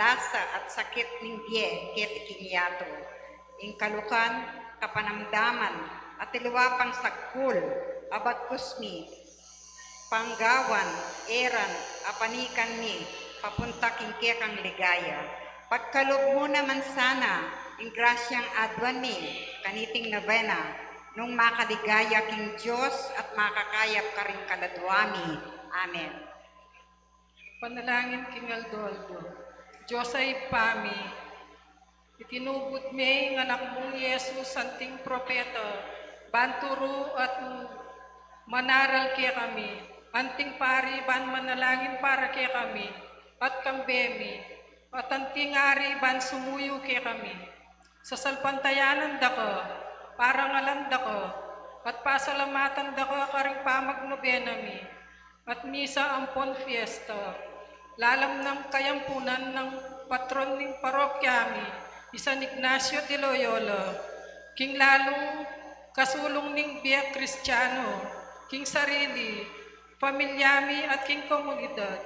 lasa at sakit ning bie keti king yatu. Ing kalukan, kapanamdaman, at aliwa pang sagkul, a bagkus mi panggawan, eran, a panikan mi papunta king kekang ligaya. Pagkalub mu naman sana ing grasyang aduan mi kaniting nobena, nung makaligaya king Dios at makakayap karing kaladua mi. Amen. Panalangin king aldo-aldo. Dios a Ibpa mi, itinubud me ing Anak mung Jesus anting propeta, ban turu at manaral kekami, anting pari ban manalangin para kekami, at kambe mi, at anting ari ban sumuyu kekami. Sasalpantayanan da ka, parangalan da ka, at pasalamatan da ka karing pamagnobena mi, at misa ampon fiesta. Lalam nang kayampunan nang patron ning parokya mi, i San Ignacio de Loyola, king lalung kasulung ning bie Kristiano, king sarili, pamilya mi at king komunidad.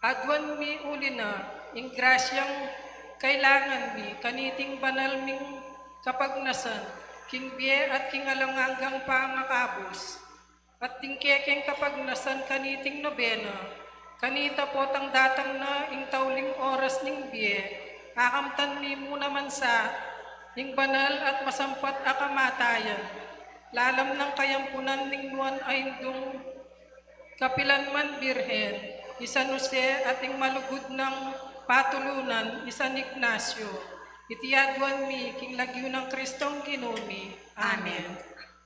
Aduan mi uli na ing grasyang kailangan mi kaniting banal ming kapagnasan, king bie at king alang anggang pangakabus. At ding kekeng kapagnasan kaniting nobena, kanita potang datang na ing tauling oras ning bie, akamtan mi mu naman sa ing banal at masampat a kamatayan, lalam nang kayampunan ning nuan a indung kapilan man Birhen, i San Jose at ing malugud nang patulunan, i San Ignacio. Iti aduan mi king lagyu nang Kristong Ginu mi. Amen. Amen.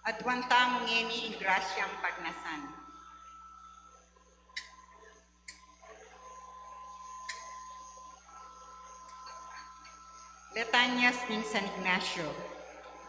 Aduan tamu ngeni ing grasyang pagnasan. Litanyas ning San Ignacio.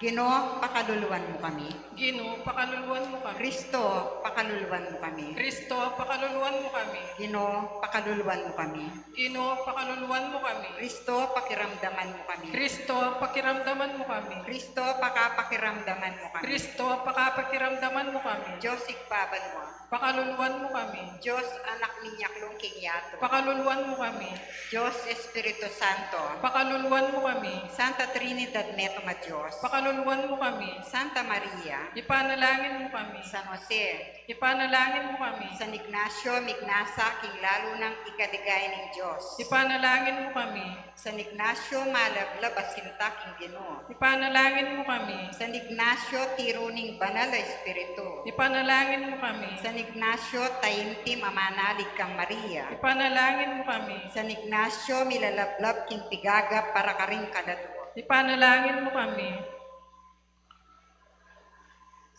Ginu, pakaluluan mu kami. Ginu, pakaluluan mu kami. Kristo, pakaluluan mu kami. Kristo, pakaluluan mu kami. Ginu, pakaluluan mu kami. Ginu, pakaluluan mu kami. Kristo, pakiramdaman mu kami. Kristo, pakiramdaman mu kami. Kristo, pakapakiramdaman mu kami. Kristo, pakapakiramdaman mu kami. Diyos, Ibpa banua. Pakaluluan mu kami. Diyos, Anak minyaklung king yatu. Pakaluluan mu kami. Diyos, Espiritu Santo. Pakaluluan mu kami. Santa Trinidad, metung a Diyos. Pakaluluan mu kami. Santa Maria. Ipanalangin mu kami. San Jose. Ipanalangin mu kami. San Ignacio, mignasa king lalu nang ikaligaya ning Diyos. Ipanalangin mu kami. San Ignacio, malablab a sinta king Ginu. Ipanalangin mu kami. San Ignacio, tiru ning Banal a Espiritu. Ipanalangin mu kami. San Ignacio, taimtim a manalig kang Maria. Ipanalangin mu kami. San Ignacio, milalablab king pigagap para karing kaladwa. Ipanalangin mu kami.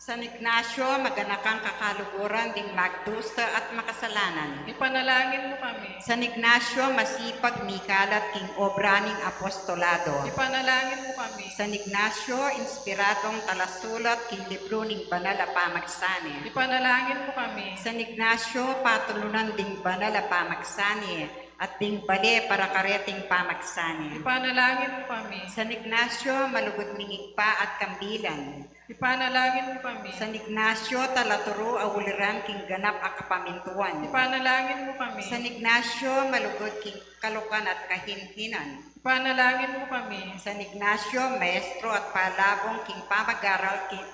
San Ignacio, maganakang kakaluguran ding magdusa at makasalanan. Ipanalangin mu kami. San Ignacio, masipag mikalat king obra ning apostolado. Ipanalangin mu kami. San Ignacio, inspiradong talasulat king libru ning banal a pamagsani. Ipanalangin mu kami. San Ignacio, patulunan ding banal a pamagsani at ding bale para kareting pamagsani. Ipanalangin mu kami. San Ignacio, malugud ming Ibpa at kambilan. Ipanalangin mu kami. San Ignacio, talaturu a uliran king ganap a kapamintuan. Ipanalangin mu kami. San Ignacio, malugud king kalukan at kahinhinan. Ipanalangin mu kami. San Ignacio, maestro at palabung king pamag-aral king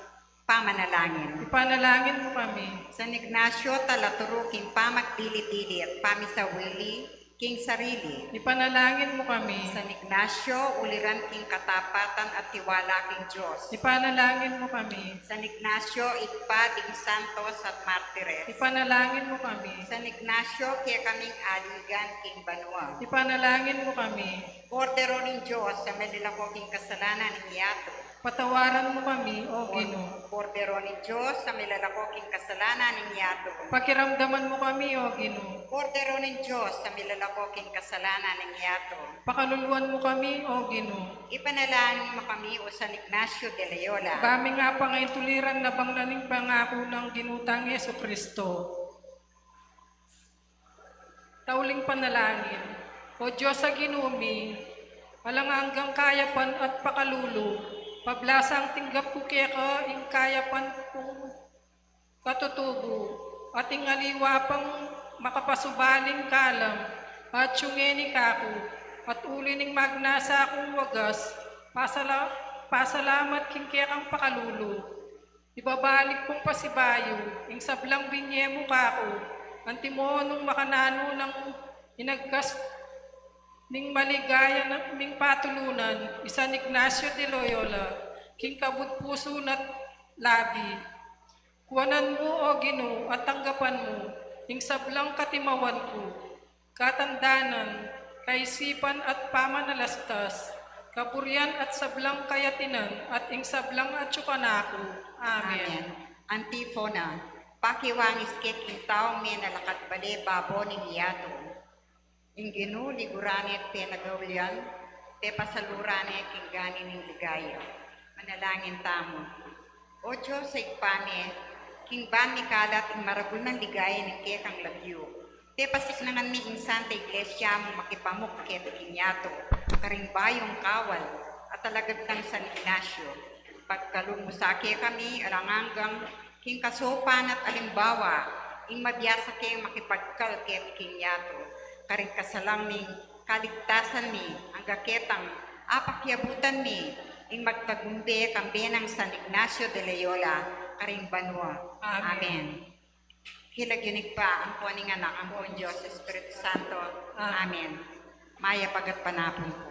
pamanalangin. Ipanalangin mu kami. San Ignacio, talaturu king pamagdili-dili at pamisawili king sarili. Ipanalangin mu kami. San Ignacio, uliran king katapatan at tiwala king Dios. Ipanalangin mu kami. San Ignacio, Ibpa ding santos at martires. Ipanalangin mu kami. San Ignacio, kekaming aligan king banua. Ipanalangin mu kami. Kordero ning Dios, a milalako king kasalanan ning yatu. Patawaran mu kami, O Ginu. Kordero ning Dios, a milalako king kasalanan ning yatu. Pakiramdaman mu kami, O Ginu. Kordero ning Dios, a milalako king kasalanan ning yatu. Pakaluluan mu kami, O Ginu. Ipanalangin mu kami, O San Ignacio de Loyola. Ba ming apangaintuliran na bang na ning pangaku nang Ginu tang Jesucristo. Tauling panalangin. O Dios a Ginu mi, alang anggang kayapan at pakalulu, pablasang tinggap ku keka ing kayapan kung katutubu, at ing aliwa pang makapasubaling kalam, at yung ngeni kaku, at uli ning magnasa kung wagas, pasala-, pasalamat king kekang pakalulu. Ibabalik kung pasibayu ing sablang binye mu kaku, antimo nung makananu nang inagkas ning maligaya na, ning patulunan, i San Ignacio de Loyola, king kabud pusu na't labi. Kuanan mu, O Ginu, at tanggapan mu ing sablang katimawan ku, katandanan, kaisipan at pamanalastas, kaburian at sablang kayatinan, at ing sablang atyu kanaku. Amen. Amen. Antifona. Pakiwangis ke king taung menalakad bale babo ning yatu. Ing Ginu liguran ne at penagaulian, pepasaluran ne king gani ning ligaya. Manalangin tamu. O Dios a Ibpa mi, king ban mikalat ing maragul nang ligaya ning kekang lagyu, pepasiknangan mi ing Santa Iglesia mung makipamuk keti king yatu, karing bayung kawal, at alagad nang San Ignacio. Pagkalub mu sa kekami alang anggang king kasaupan at alimbawa, ing mabiasa keng makipagkal keti king yatu, karing kasalang ming kaligtasan mi, angga ketang apakiabutan mi ing magtagumbe kambe nang San Ignacio de Loyola karing banua. Amen. Amen. King lagyu ning Ibpa, ampo ning Anak, ampo ning Dios Espiritu Santo. Amen. Amen. Mayap a gatpanapun pu.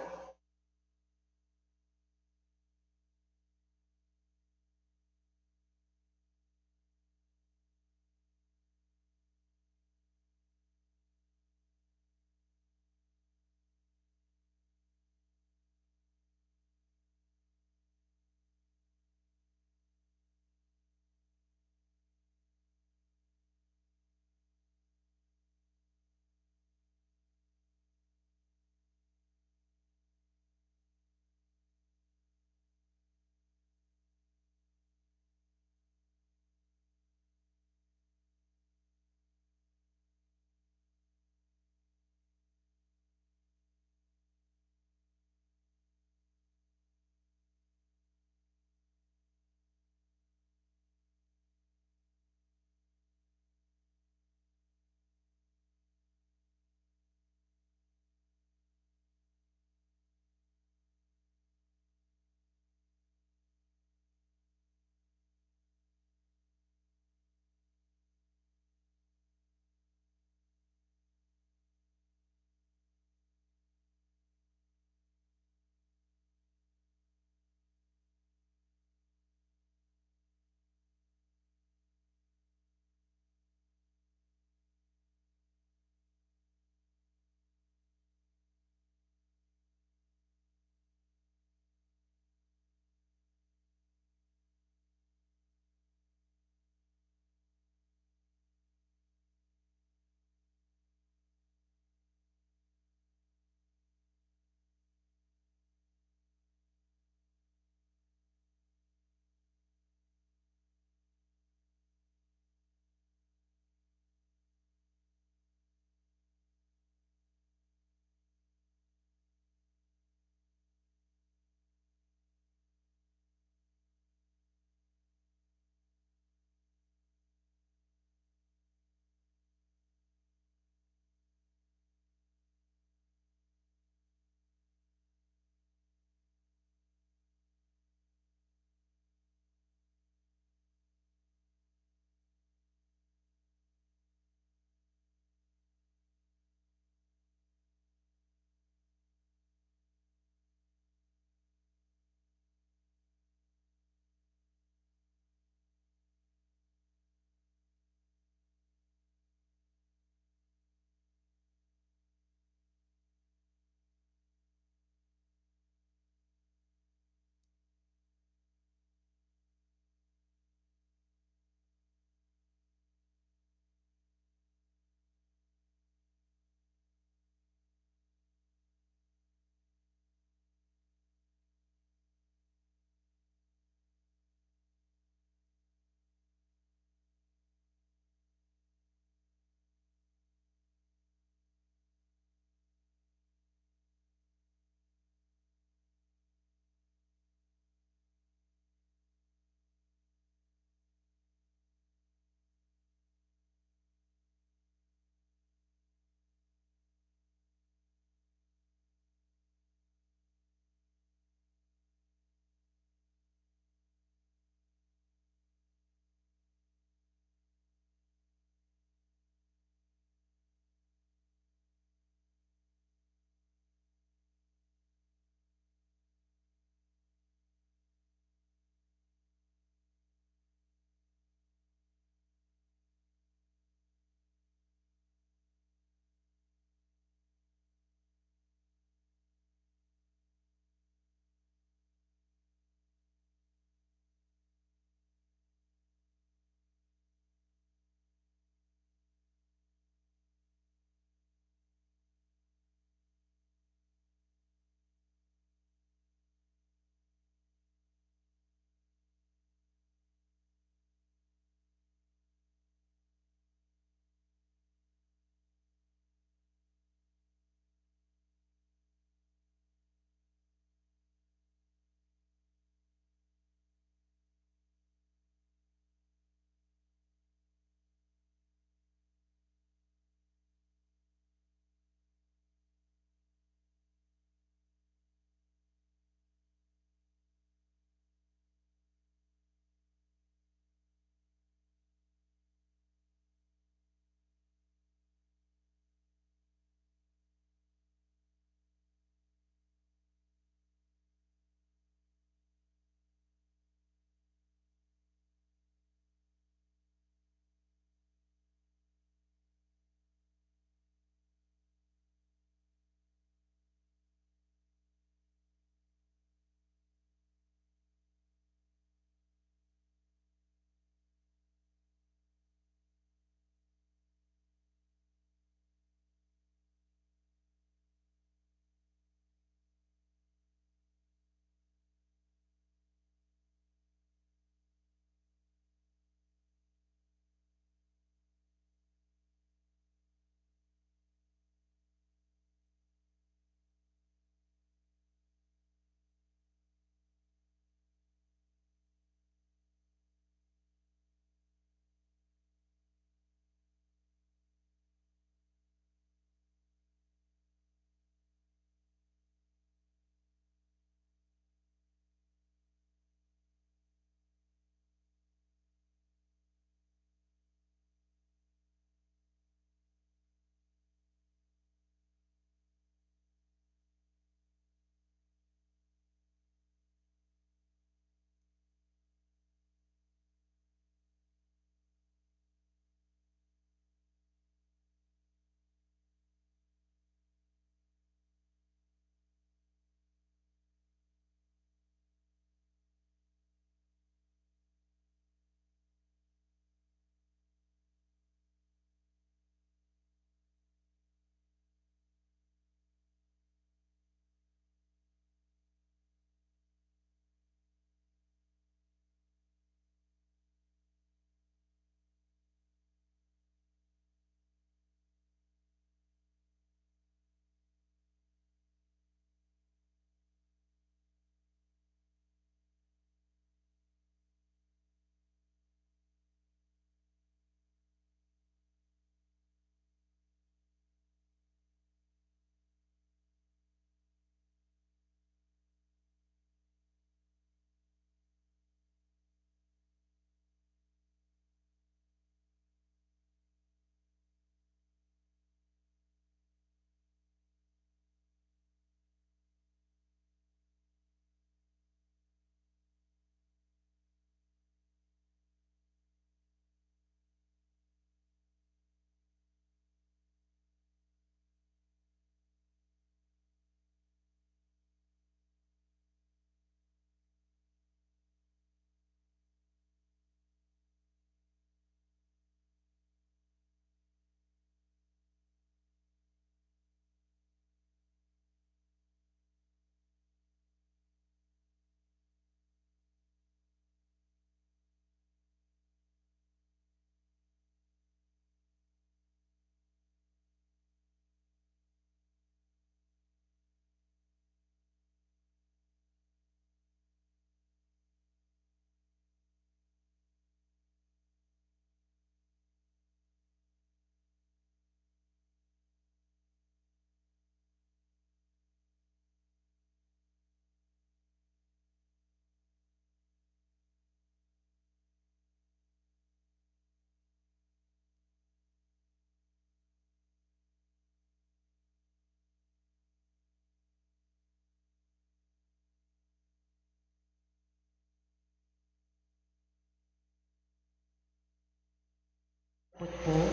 Putpu.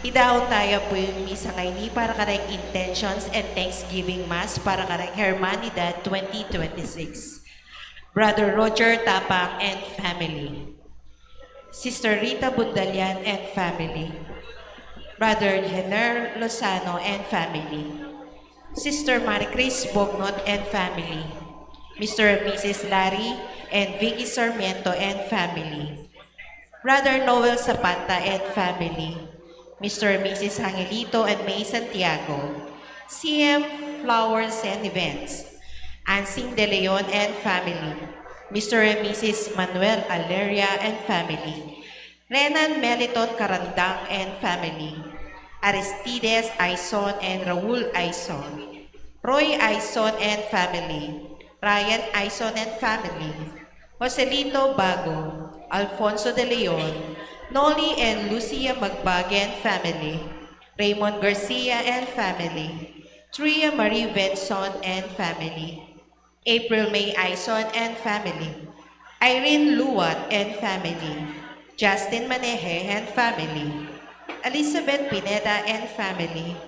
Idaun taya pu ing misa ngeni para kareng Intentions and Thanksgiving Mass para kareng Hermanidad twenty twenty-six. Brother Roger Tapang and family. Sister Rita Bundalian and family. Brother Jenner Lozano and family. Sister Marie Chris Bognot and family. Mister and Missus Larry and Vicky Sarmiento and family. Brother Noel Zapata and family. Mister and Missus Angelito and May Santiago. C M Flowers and Events. Ansing De Leon and family. Mister and Missus Manuel Aleria and family. Renan Meliton Carandang and family. Aristides Aison and Raul Aison. Roy Aison and family. Ryan Aison and family. Joselito Bago, Alfonso De Leon, Noli and Lucia Magbag and family, Raymond Garcia and family, Tria Marie Benson and family, April May Aison and family, Irene Luwat and family, Justin Maneje and family, Elizabeth Pineda and family,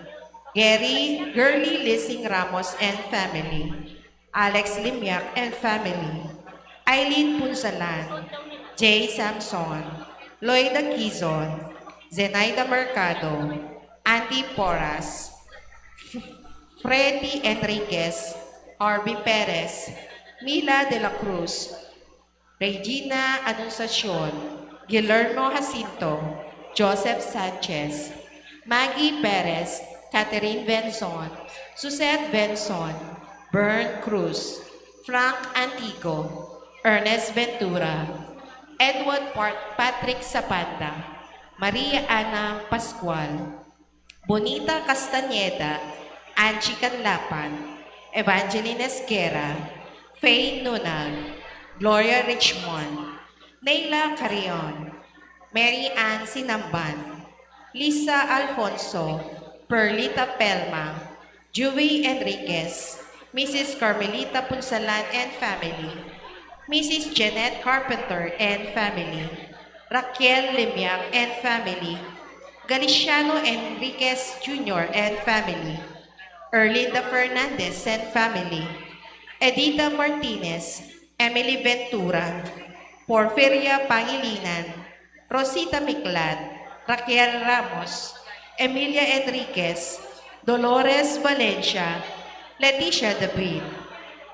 Gary Girly Lising Ramos and family, Alex Limiak and family, Eileen Punsalan, Jay Samson, Loida Kizon, Zenaida Mercado, Andy Porras, Freddy Enriquez, Harvey Perez, Mila de la Cruz, Regina Anunciacion, Guillermo Jacinto, Joseph Sanchez, Maggie Perez, Catherine Benzon, Suzette Benzon, Bern Cruz, Frank Antico, Ernest Ventura, Edward Pat- Patrick Zapanda, Maria Ana Pascual, Bonita Castañeda, Angie Canlapan, Evangeline Esguerra, Faye Nunal, Gloria Richmond, Neila Carrion, Mary Ann Sinamban, Lisa Alfonso, Perlita Pelma, Juby Enriquez, Missus Carmelita Punsalan and family, Missus Jeanette Carpenter and family, Raquel Limiak and family, Galiciano Enriquez Junior and family, Erlinda Fernandez and family, Edita Martinez, Emily Ventura, Porfiria Pangilinan, Rosita Miclad, Raquel Ramos, Emilia Enriquez, Dolores Valencia, Leticia David,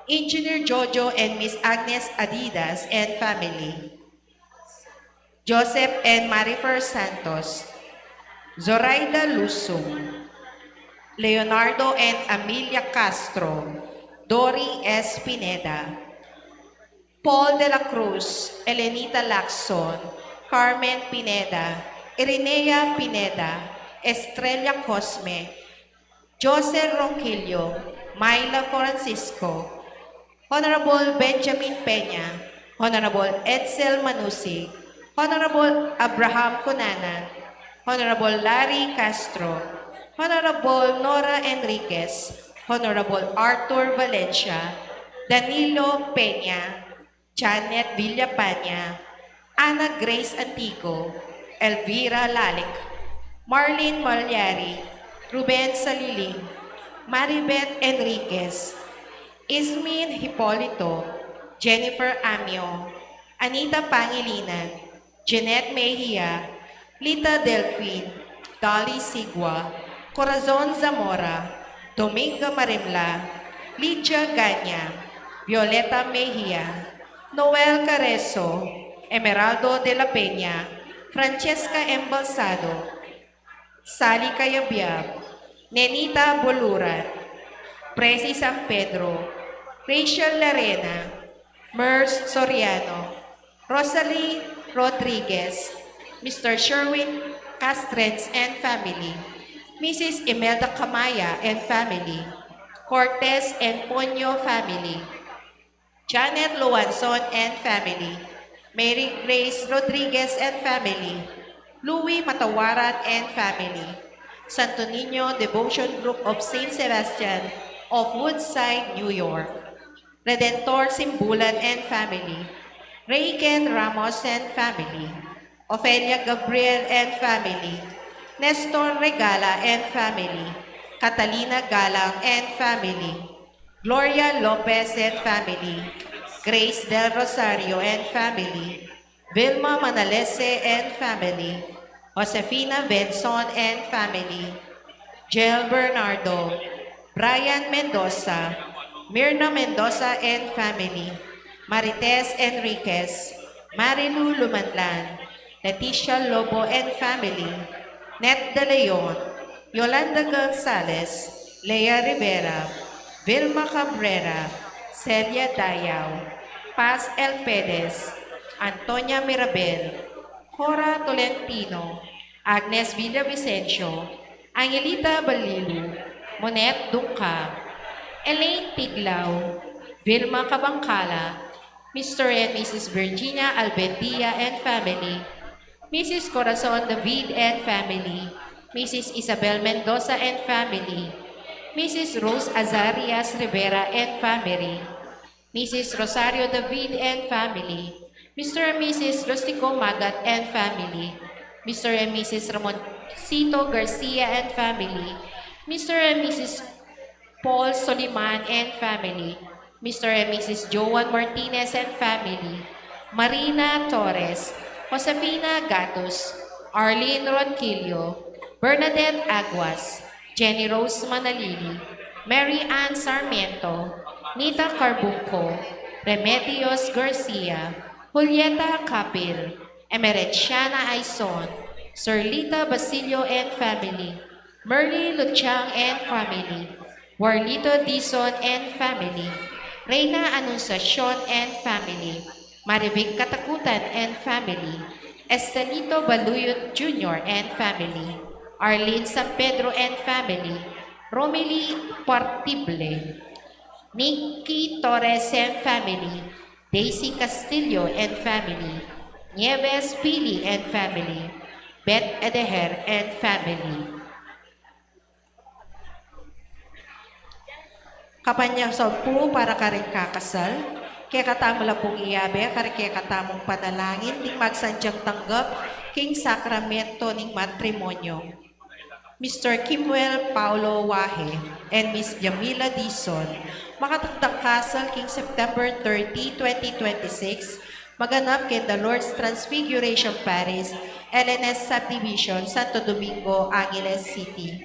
Engineer Jojo and Miss Agnes Adidas and family, Joseph and Marifer Santos, Zoraida Lusung, Leonardo and Amelia Castro, Dory S. Pineda, Paul de la Cruz, Elenita Lacson, Carmen Pineda, Irinea Pineda, Estrella Cosme, Jose Ronquillo, Myla Francisco, Honorable Benjamin Peña, Honorable Edsel Manusi, Honorable Abraham Cunanan, Honorable Larry Castro, Honorable Nora Enriquez, Honorable Arthur Valencia, Danilo Peña, Janet Villapaña, Ana Grace Antico, Elvira Lalic, Marlene Malyari, Ruben Saliling, Maribeth Enriquez, Ismin Hipolito, Jennifer Amio, Anita Pangilinan, Jeanette Mejia, Lita Delfin, Dolly Sigua, Corazon Zamora, Dominga Marimla, Lydia Ganya, Violeta Mejia, Noel Careso, Emeraldo de la Peña, Francesca Embalsado, Sally Cayabyab, Nenita Boluran, Presi San Pedro, Rachel Larena, Mers Soriano, Rosalie Rodriguez, Mister Sherwin Castrens and family, Missus Imelda Camaya and family, Cortez and Ponyo family, Janet Luanzon and family, Mary Grace Rodriguez and family, Louis Matawaran and family, Santo Niño Devotion Group of Saint Sebastian of Woodside, New York, Redentor Simbulan and family, Rayken Ramos and family, Ofelia Gabriel and family, Nestor Regala and family, Catalina Galang and family, Gloria Lopez and family, Grace Del Rosario and family, Vilma Manalese and family, Josefina Benson and family, Jel Bernardo, Brian Mendoza, Mirna Mendoza and family, Marites Enriquez, Marilu Lumanlan, Leticia Lobo and family, Net De Leon, Yolanda Gonzalez, Lea Rivera, Vilma Cabrera, Celia Dayao, Paz El Perez, Antonia Mirabel, Cora Tolentino, Agnes Villavicencio, Angelita Balilu, Monet Dungca, Elaine Tiglao, Vilma Cabangcala, Mister and Missus Virginia Albendia and family, Missus Corazon David and family, Missus Isabel Mendoza and family, Missus Rose Azarias Rivera and family, Missus Rosario David and family, Mister and Missus Rustico Magat and family, Mister and Missus Ramoncito Garcia and family, Mister and Missus Paul Soliman and family, Mister and Missus Joan Martinez and family, Marina Torres, Josefina Gatus, Arlene Ronquillo, Bernadette Aguas, Jenny Rose Manalili, Mary Ann Sarmiento, Nita Carbunco, Remedios Garcia, Julieta Capil, Emerenciana Aison, Sirlita Basilio and family, Merly Luchang and family, Warlito Dizon and family, Reina Anunciacion and family, Marivic Katakutan and family, Estelito Baluyot Junior and family, Arlene San Pedro and family, Romilly Partible, Nicky Torres and family, Daisy Castillo and family, Nieves Pili and family, Beth Edeher and family. Kapanyasampu para karing kakasal, kekatamu la pung iyabe karing kekatamung panalangin ding magsadyang tanggap king sakramento ning matrimonyo. Mister Kimuel Paulo Wahe and Miss Jamila Dizon, makatakdang kasal king September thirty, twenty twenty-six, maganap king The Lord's Transfiguration Parish, L N S Subdivision, Santo Domingo, Angeles City.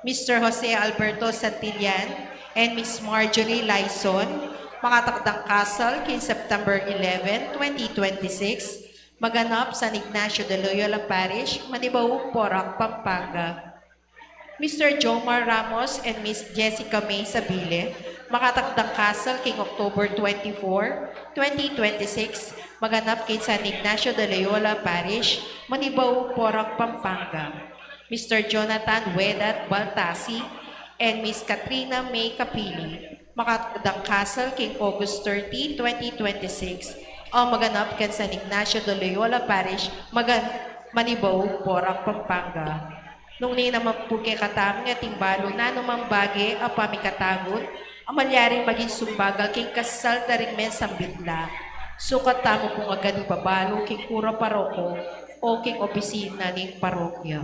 Mister Jose Alberto Santillan and Miss Marjorie Laison, makatakdang kasal king September eleven, twenty twenty-six, maganap San Ignacio de Loyola Parish, Manibao, Porac, Pampanga. Mister Jomar Ramos and Miss Jessica May Sabile, makatakdang kasal king October twenty-four, twenty twenty-six, maganap king San Ignacio de Loyola Parish, Manibao, Porac, Pampanga. Mister Jonathan Wedat Baltasi and Miss Katrina May Capili, makatakdang kasal king August thirty, twenty twenty-six, o maganap king San Ignacio de Loyola Parish, Magan-, Manibao, Porac, Pampanga. Nung nanu naman pu kekatamu ing ating balu nanumang bage a pamikatagun a malyaring maging sumbagal king kasal da ring mesambit la, sukat tamu pung agad ibabalu king kura paroko o king opisina ning parokya.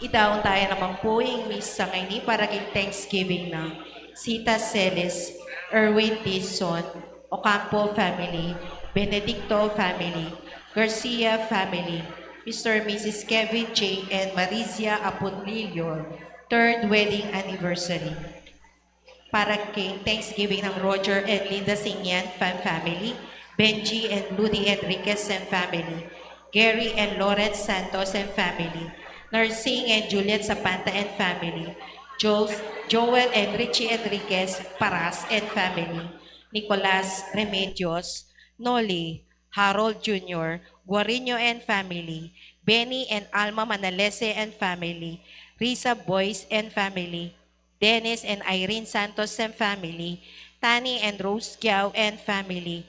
Idaun taya naman pu ing misa ngeni para king Thanksgiving nang Sita Celis, Erwin Dizon, Ocampo family, Benedicto family, Garcia family, Mister and Missus Kevin J and Marizia Aponlillo, third wedding anniversary. Para king Thanksgiving nang Roger and Linda Singyan and family, Benji and Ludi Enriquez and family, Gary and Lawrence Santos and family, Nursing and Juliet Zapanta and family, Joel, Joel and Richie Enriquez Paras and family, Nicolas Remedios, Noli, Harold Junior, Guarino and family, Benny and Alma Manalese and family, Risa Boyce and family, Dennis and Irene Santos and family, Tani and Rose Giao and family,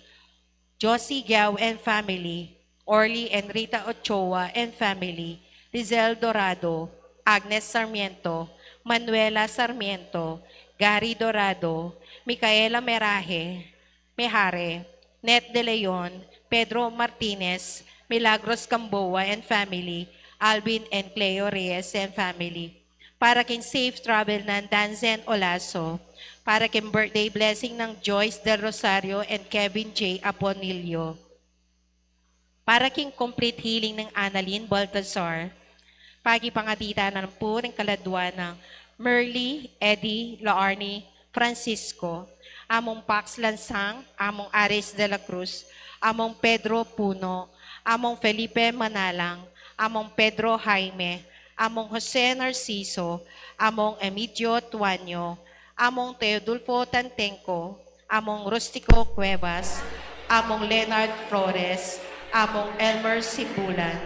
Josie Giao and family, Orly and Rita Ochoa and family, Lizelle Dorado, Agnes Sarmiento, Manuela Sarmiento, Gary Dorado, Micaela Meraje, Mejare, Net De Leon, Pedro Martinez, Milagros Gamboa and family, Alvin and Cleo Reyes and family. Para king safe travel nang Danzen Olaso, para king birthday blessing nang Joyce Del Rosario and Kevin J Aponilio. Para king complete healing nang Annalyn Baltazar, pagipangaditan na pu ring kaladwa nang Merly, Eddie, Laarni, Francisco, Among Pax Lansang, Among Aris de la Cruz, Among Pedro Puno, Among Felipe Manalang, Among Pedro Jaime, Among Jose Narciso, Among Emigdio Tuanyo, Among Teodulfo Tantengco, Among Rustico Cuevas, Among Leonard Flores, Among Elmer Simbulan,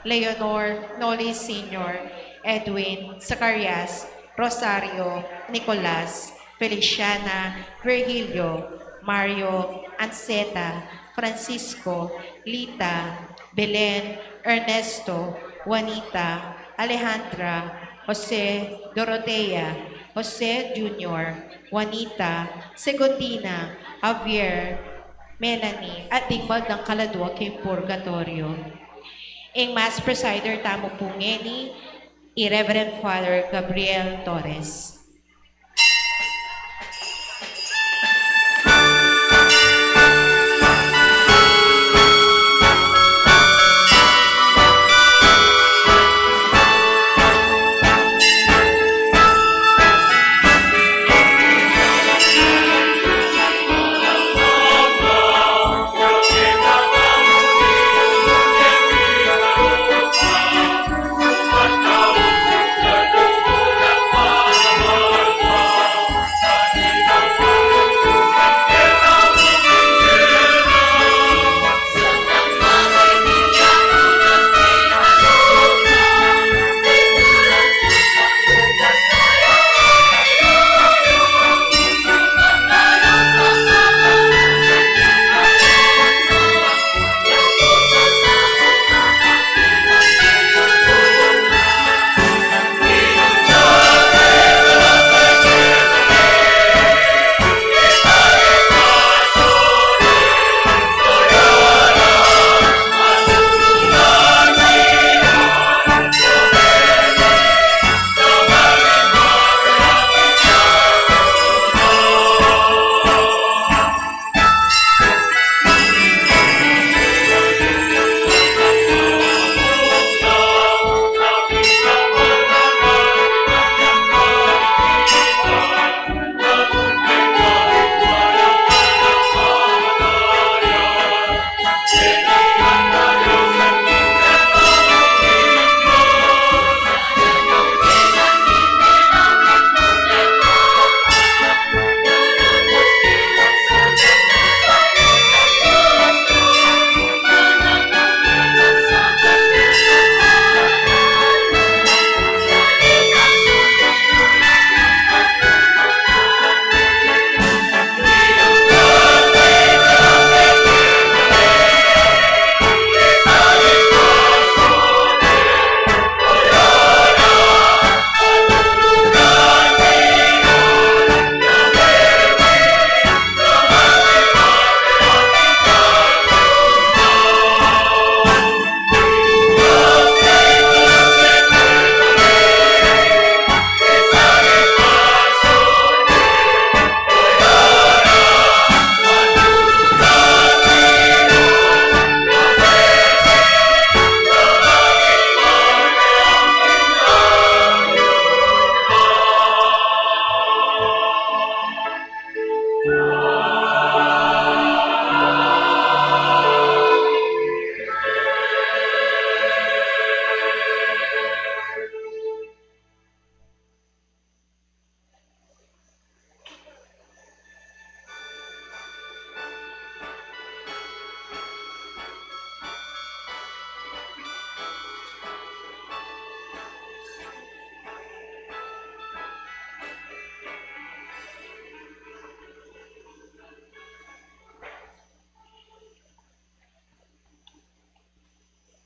Leonor Noli Senior, Edwin, Zacarias, Rosario, Nicolas, Feliciana, Virgilio, Mario, Anceta, Francisco, Lita, Belen, Ernesto, Juanita, Alejandra, Jose, Dorotea, Jose Junior, Juanita, Segundina, Javier, Melanie, at ding baldang kaladwa king purgatoryo. Ing Mass presider tamu pu ngeni, i Reverend Father Gabriel Torres.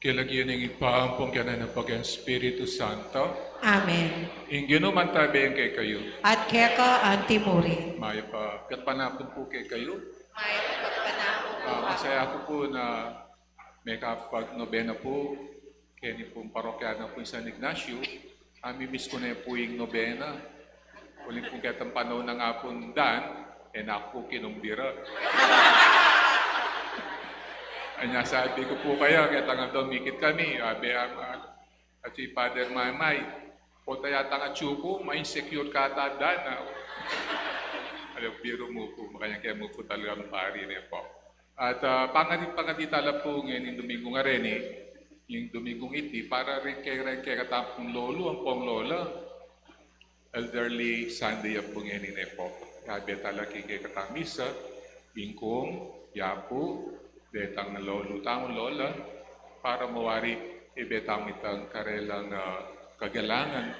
King lagyu ning Ibpa, ampon king Anak, ampon king Espiritu Santo. Amen. Ing Ginu mantabe kekayu. At keka antimurin. Mayap a gatpanapun pu kekayu. Mayap a gatpanapun Ah, masaya ku pu na mekapag-nobena pu keni pung parokya na pu ing San Ignacio. Amimiss ku ne pu ing nobena. Uling pung ketang panaun a ngapun dan, e na ku kinumbira. Anya sabi ku pu kaya, ketang aldo mikit kami, abe, ama, at si Father Maymay, pota yatang atyu ku, ma-insecure ka ata dan, a. Ala, biru mu pu, makanyan ke mu pu talagang pari ne pu. At, ah, pangadi, pangadi tala pu ngening Domingo ngareni, ing Domingong iti, para rin keng, ring kekatang pung lolo ampong lola. Elderly Sunday ya pu ngeni ne pu. Yabe tala king kekatang misa, ing kung, yapu, detang lolo tamu, lola, para mawari, ibe tamu itang karelang, ah, kagalangan,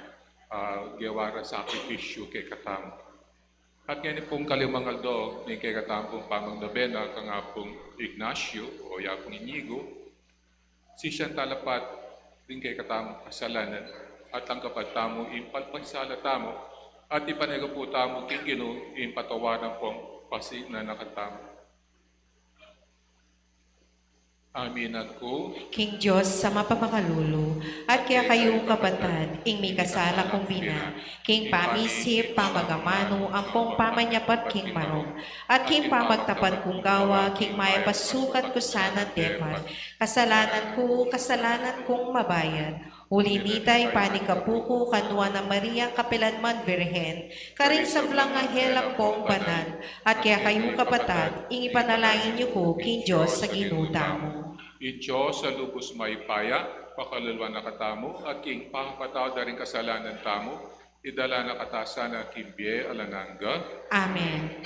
ah, gewa rang sakripisyu kekatamu. At ngeni pung kalimang aldo ning kekatamu pung pamagnobena kang Apung Ignacio o Apung Inigo, sisian tala pa ring kekatamung kasalanan, at tanggapan tamu ing pagpasala tamu, at ipanyaga pu tamu king Ginu ing patawaran pung pasinanakatamu. Aminan ku king Dios a mapapakalulu, at kekayu kapatad, ing mikasala kung bina, king pamisip, pamagamanu, ampong pamanyapat king marok, at king pamagtapat kung gawa, king mayap a sukat ku sana depat. Kasalanan ku, kasalanan kung mabayad. Uli nita, ing panikapu ku kang Nuan a Maria, kapilanman Virgen, karing sablang anghel ampong banal, at kekayu kapatad, ing ipanalangin yu ku king Dios a Ginu tamu. Ing Dios a lubus mayupaya, pakaluluan na katamu, at king pakapatawad da ring kasalanan tamu, idala na kata sana king bie alang angga. Amen.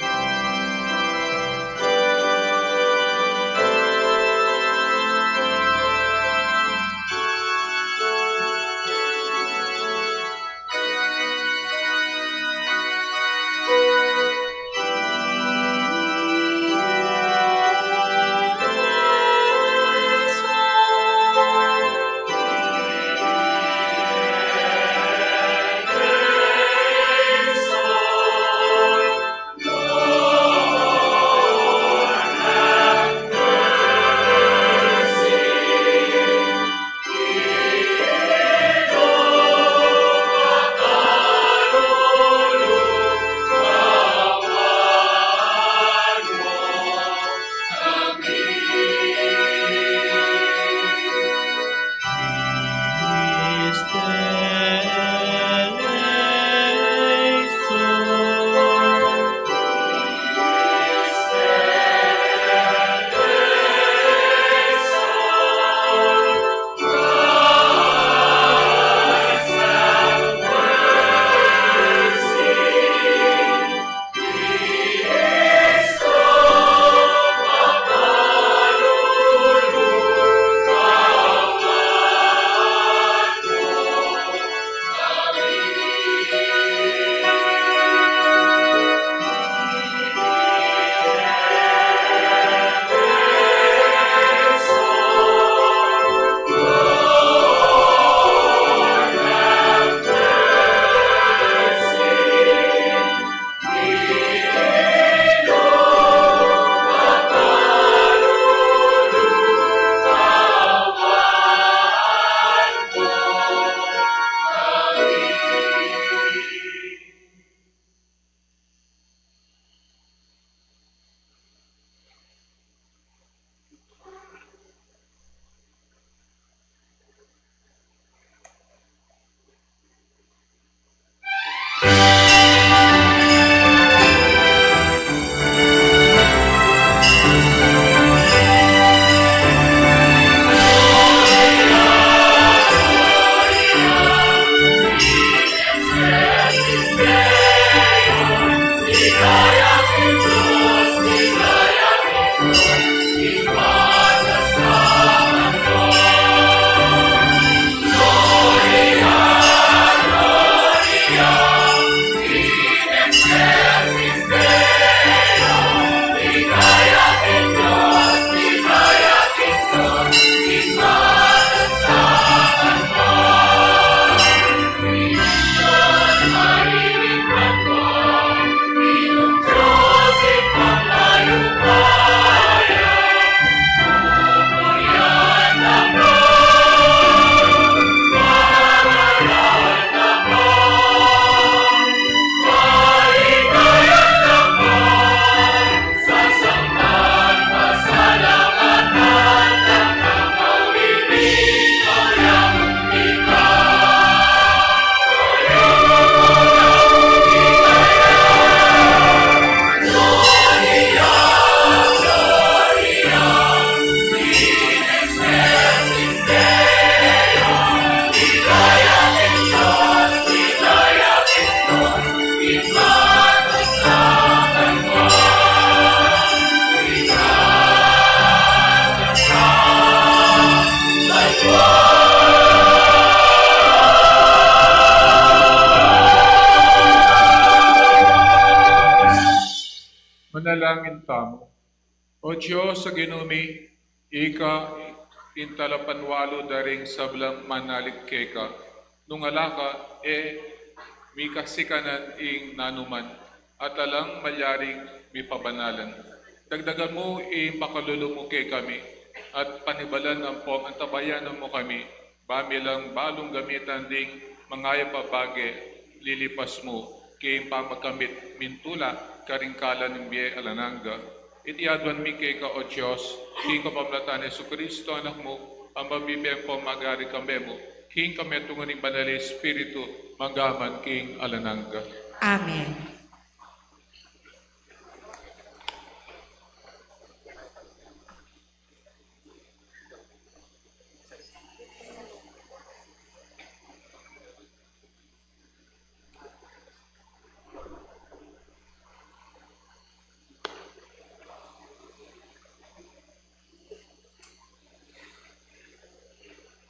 Dalangin tamu. O Dios a Ginu mi, ika ing talapanwalu da ring sablang manalig keka. Nung ala ka, e mi kasikanan ing nanuman, at alang malyaring mipabanalan. Dagdagan mu ing pakalulu mu kekami, at panibalan ampong antabayanan mu kami, ba mi lang balung gamitan ding mangayap a bage lilipas mu, king pamakamit ming tula karing kalan ning bie alang angga. Iti aduan mi keka, O Dios, king kapamilatan nang Jesucristo, Anak mu, a mabibie ampong magari kambe mu, king kametungan ning Banal a Espiritu, mangga man king alang angga. Amen.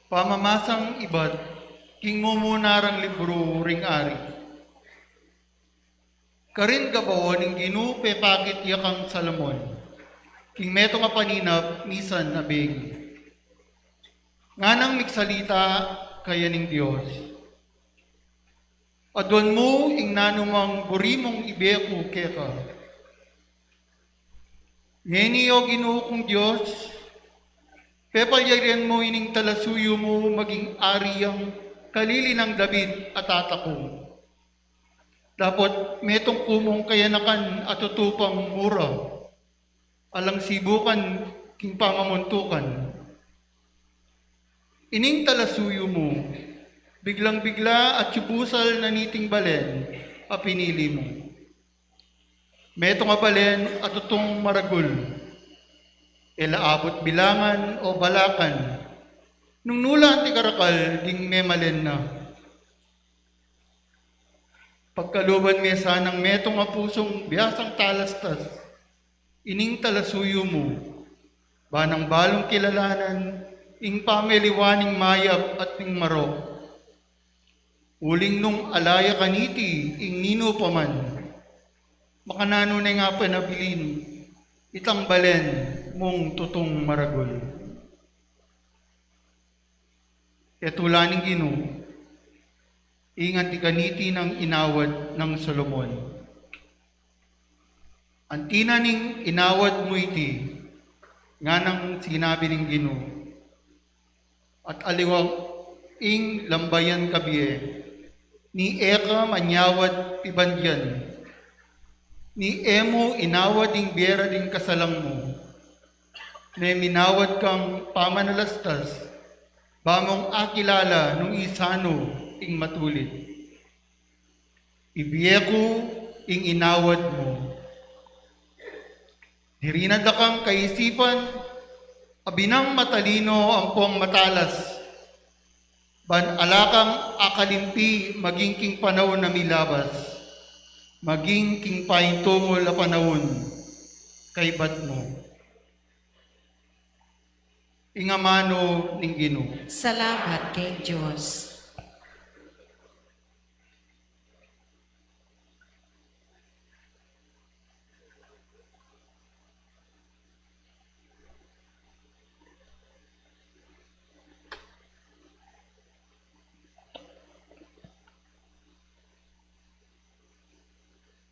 Pamamasang ibat king mumuna rang libru ring Ari. Karin gabawan ning Ginu pepakit ya kang Salomon king metung a paninap misan a bengi. Nganang migsalita kaya ning Dios, aduan mu ing nanumang buri mung ibie ku keka. Ngeni, O Ginu kung Dios, pepalyarian mu ining talasuyu mu maging ari yang kalili nang David a tata ku. Dapot metung ku mung kayanakan a tutu pang mura, alang sibukan king pamamuntukan. Ining talasuyu mu, biglang-bigla at yubusal na niting balen a pinili mu. Metung a balen a tutung maragul, e la abut bilangan o balakan, nung nu la anti karakal ding memalen na. Pagkaluban me sanang metung a pusung biasang talastas ining talasuyu mu, ba nang balung kilalanan ing pameliwan ning mayap at ning marok. Uling nung ala ya kaniti ing ninu pa man, makananu ne nga panabilin itang balen mung tutung maragul? E tula ning Ginu ing anti kaniti nang inawad nang Solomon. Anti na ning inawad mu iti, nganang sinabi ning Ginu, at aliwa ing lambayan ka bie, ni e ka manyawad pibandian, ni e mu inawad ing bie ra ding kasalang mu, ne minawad kang pamanalastas, ba mung akilala nung isanu ing matulid. Ibie ku ing inawad mu. Dirinan da kang kaisipan a binang matalino ampong matalas, ban ala kang akalimpi maging king panaun a milabas, maging king paintungul a panaun kaybat mu. Ing amanu ning Ginu. Salamat king Dios.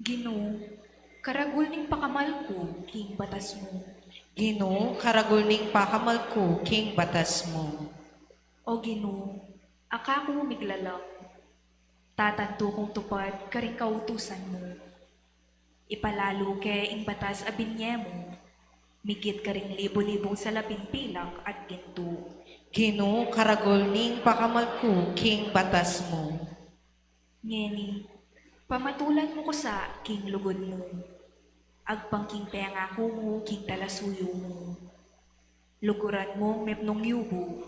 Ginu, karagul ning pakamal ku king batas mu. Ginu, karagul ning pakamal ku king batas mu. O Ginu, a kaku miglalang, tatantu kung tupad karing kautusan mu. Ipalalu ke ing batas a binie mu, migit karing libu-libung salaping pilak at gintu. Ginu, karagul ning pakamal ku king batas mu. Ngeni, pamatulan mu ku sa king lugud mu, agpang king pengaku mu king talasuyu mu. Luguran mung mepnung yubu,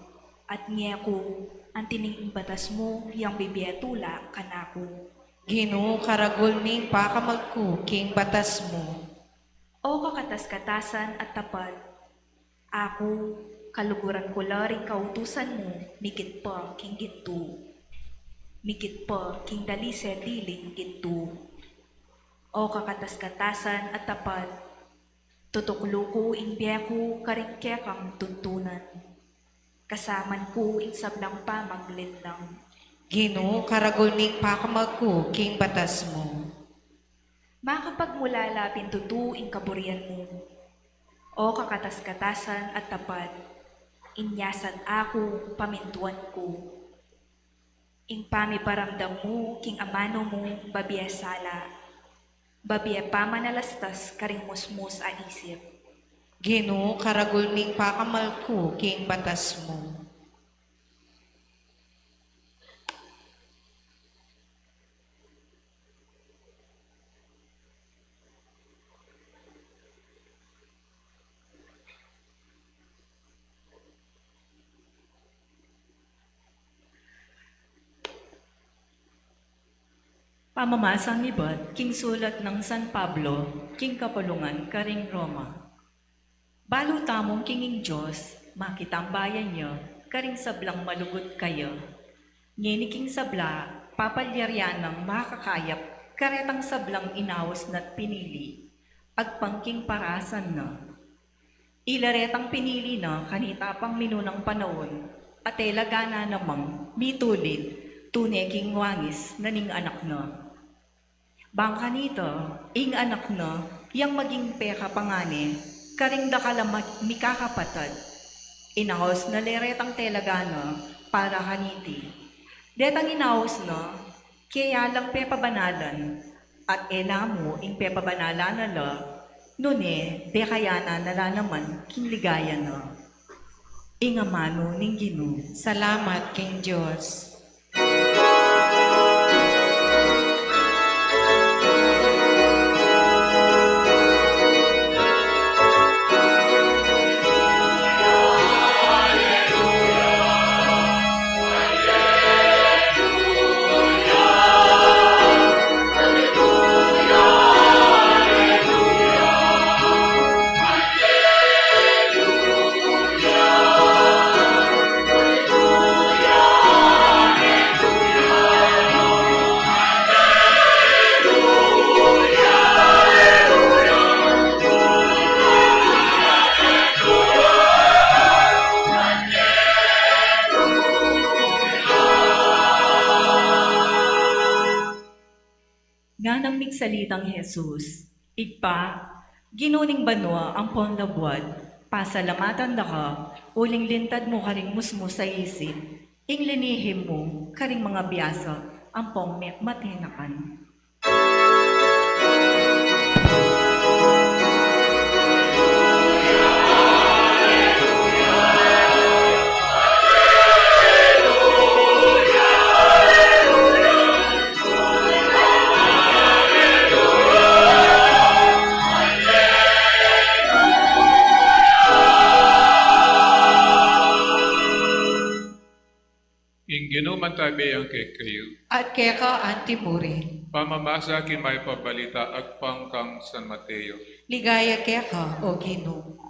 at ngeku, anti ning batas mu yang bibie tula kanaku. Ginu, karagul ning pakamal ku king batas mu. O kakatas-katasan at tapat, aku, kaluguran ku la ring kautusan mu, migit pa king gintu, migit pa king dalise diling gintu. O kakatas-katasan at tapat, Tutuklu ku ing bie ku karing kekang tuntunan, kasaman ku ing sablang pamaglinlang. Ginu, karagul ning pakamag ku king batas mu. Makapagmulala pin tutu ing kaburian mu. O kakatas-katasan at tapat, inyasan aku pamintuan ku. Ing pamiparamdam mu king amanu mu, babie sala, babie pamanalastas karing musmus a isip. Ginu, karagul ning pakamal ku king batas mu. Pamamasang ibat king sulat nang San Pablo king kapulungan karing Roma. Balu tamung king ing Dios, makitambayan ya karing sablang malugud kaya. Ngeni king sabla, papalyarian nang makakayap karetang sablang inaus na't pinili, agpang king parasan na. Ila retang pinili na kanita pang minunang panaun, at e la gana namang mitulid tune king wangis na ning Anak na. Bang kanita, ing Anak na, yang maging peka pa ngane karing dakal a mag-, mikakapatad. Inaus na le retang tela gana para kaniti. Detang inaus na, kaya lang pepabanalan, at e la mu ing pepabanalan na la, nune, dekayanan na la naman king ligaya na. Ing amanu ning Ginu. Salamat king Dios. Nganang migsalitang Jesus, Ibpa, Ginu ning banua ampong labuad, pasalamatan da ka, uling lintad mu karing musmus a isip ing linihim mu karing mangabiasa ampong me-, matenakan. Ing Ginu mantabi ya kekayu. At keka antimurin. Pamamasa king mayap a balita agpang kang San Mateo. Ligaya keka, O Ginu.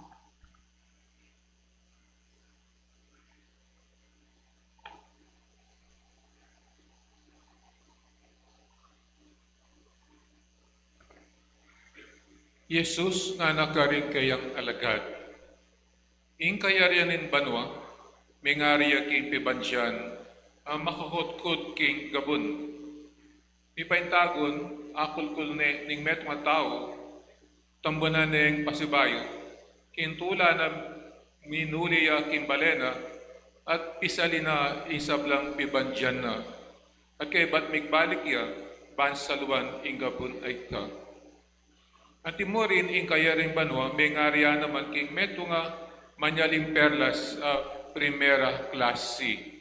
Jesus ngana karing kayang alagad, Ing kayarian ning banua, mengari ya king pibandian a makakutkut king gabun. Mipaintagun, akulkul ne ning metung a tau, tambunan neng pasibayu, king tula na minuli ya king bale na, at pisali na ing sablang pibandian na. At kaybat migbalik ya, ban saluan ing gabun a ita. Antimurin ing kayarian ning banua, mengari ya naman king metung a manyaling perlas a primera klasi.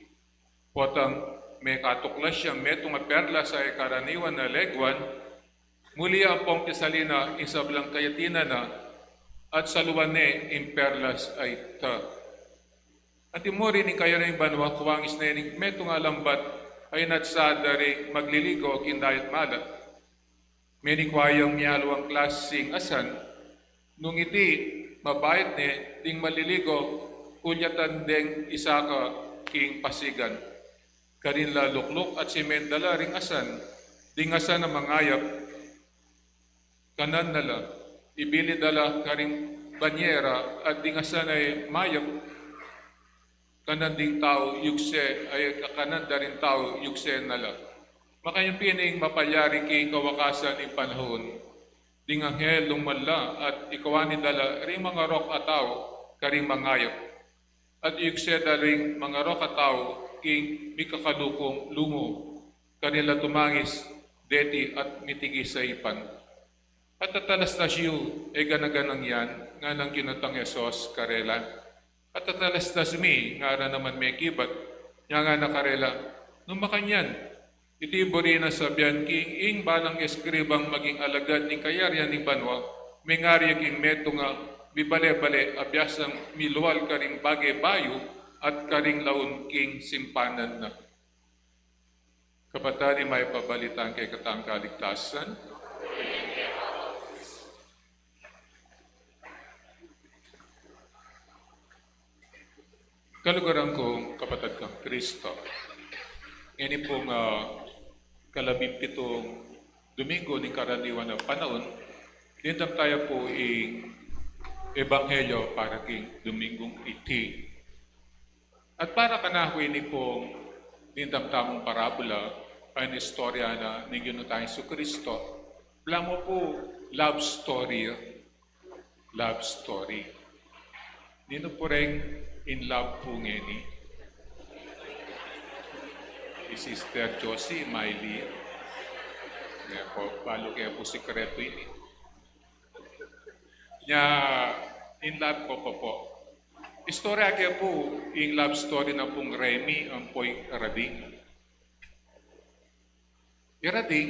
Potang mekatuklas yang metung a perlas a e karaniwan a leguan, muli ya ampong pisali na ing sablang kayatinan na, at saluan ne ing perlas a ita. Antimurin ing kayarian ning banua, kuwangis ne ning metung a lambat a inatsa da ring magliligo king dayat malat. Menikwa yang mialuang klasing asan, nung iti, mabayat ne, ding maliligo, ulyatan deng isaka king pasigan. Karin la lukluk at simen da la ring asan, ding asan a mangayap, kanan na la, Ibilid da la karing banyera at ding asan a mayap kanan ding tau, yugse, ay kakanan da ring tau, yugse na la. Makanyan pin ing mapalyari king kawakasan ning panaun, ding anghel lumala at ikawani da la ring mangarok a tau karing mangayap. At yugse da ring mangarok a tau king mikakalukung lungu, karin la tumangis deti at mitigis a ipan. Patatalastas yu, e gana-ganang yan, nganang kinutang Jesus karela. Patatalastas mi, ngara naman mekibat, nya ngana karela, nung makanyan, iti buri nang sabian king ing balang eskribang maging alagad ning kayarian ning banua, mengari ya king metung a mibale-bale a biasang milual karing bage bayu at karing laun king simpanan na. Kapatad, ing mayap a balitang kekatang kaligtasan. Kaluguran kung kapatad kang Kristo. Ngeni pung, ah, kalabing pitung Domingo ning karaniwan a panaun, dimdam taya pu ing Ebanghelyo para king Domingong iti. At para kanaku ini pung dimdam tamung parabula, a istorya na ning Ginu tang Jesucristo, balamu pu love story, love story. Ninu pu reng in love pu ngeni? I Sister Josie, Miley. Nya pu, balu ke pu sikretu ini. Nya, in love ko pa pu. Istorya ke pu, ing love story na pung Remy ampo i Rading. I Rading,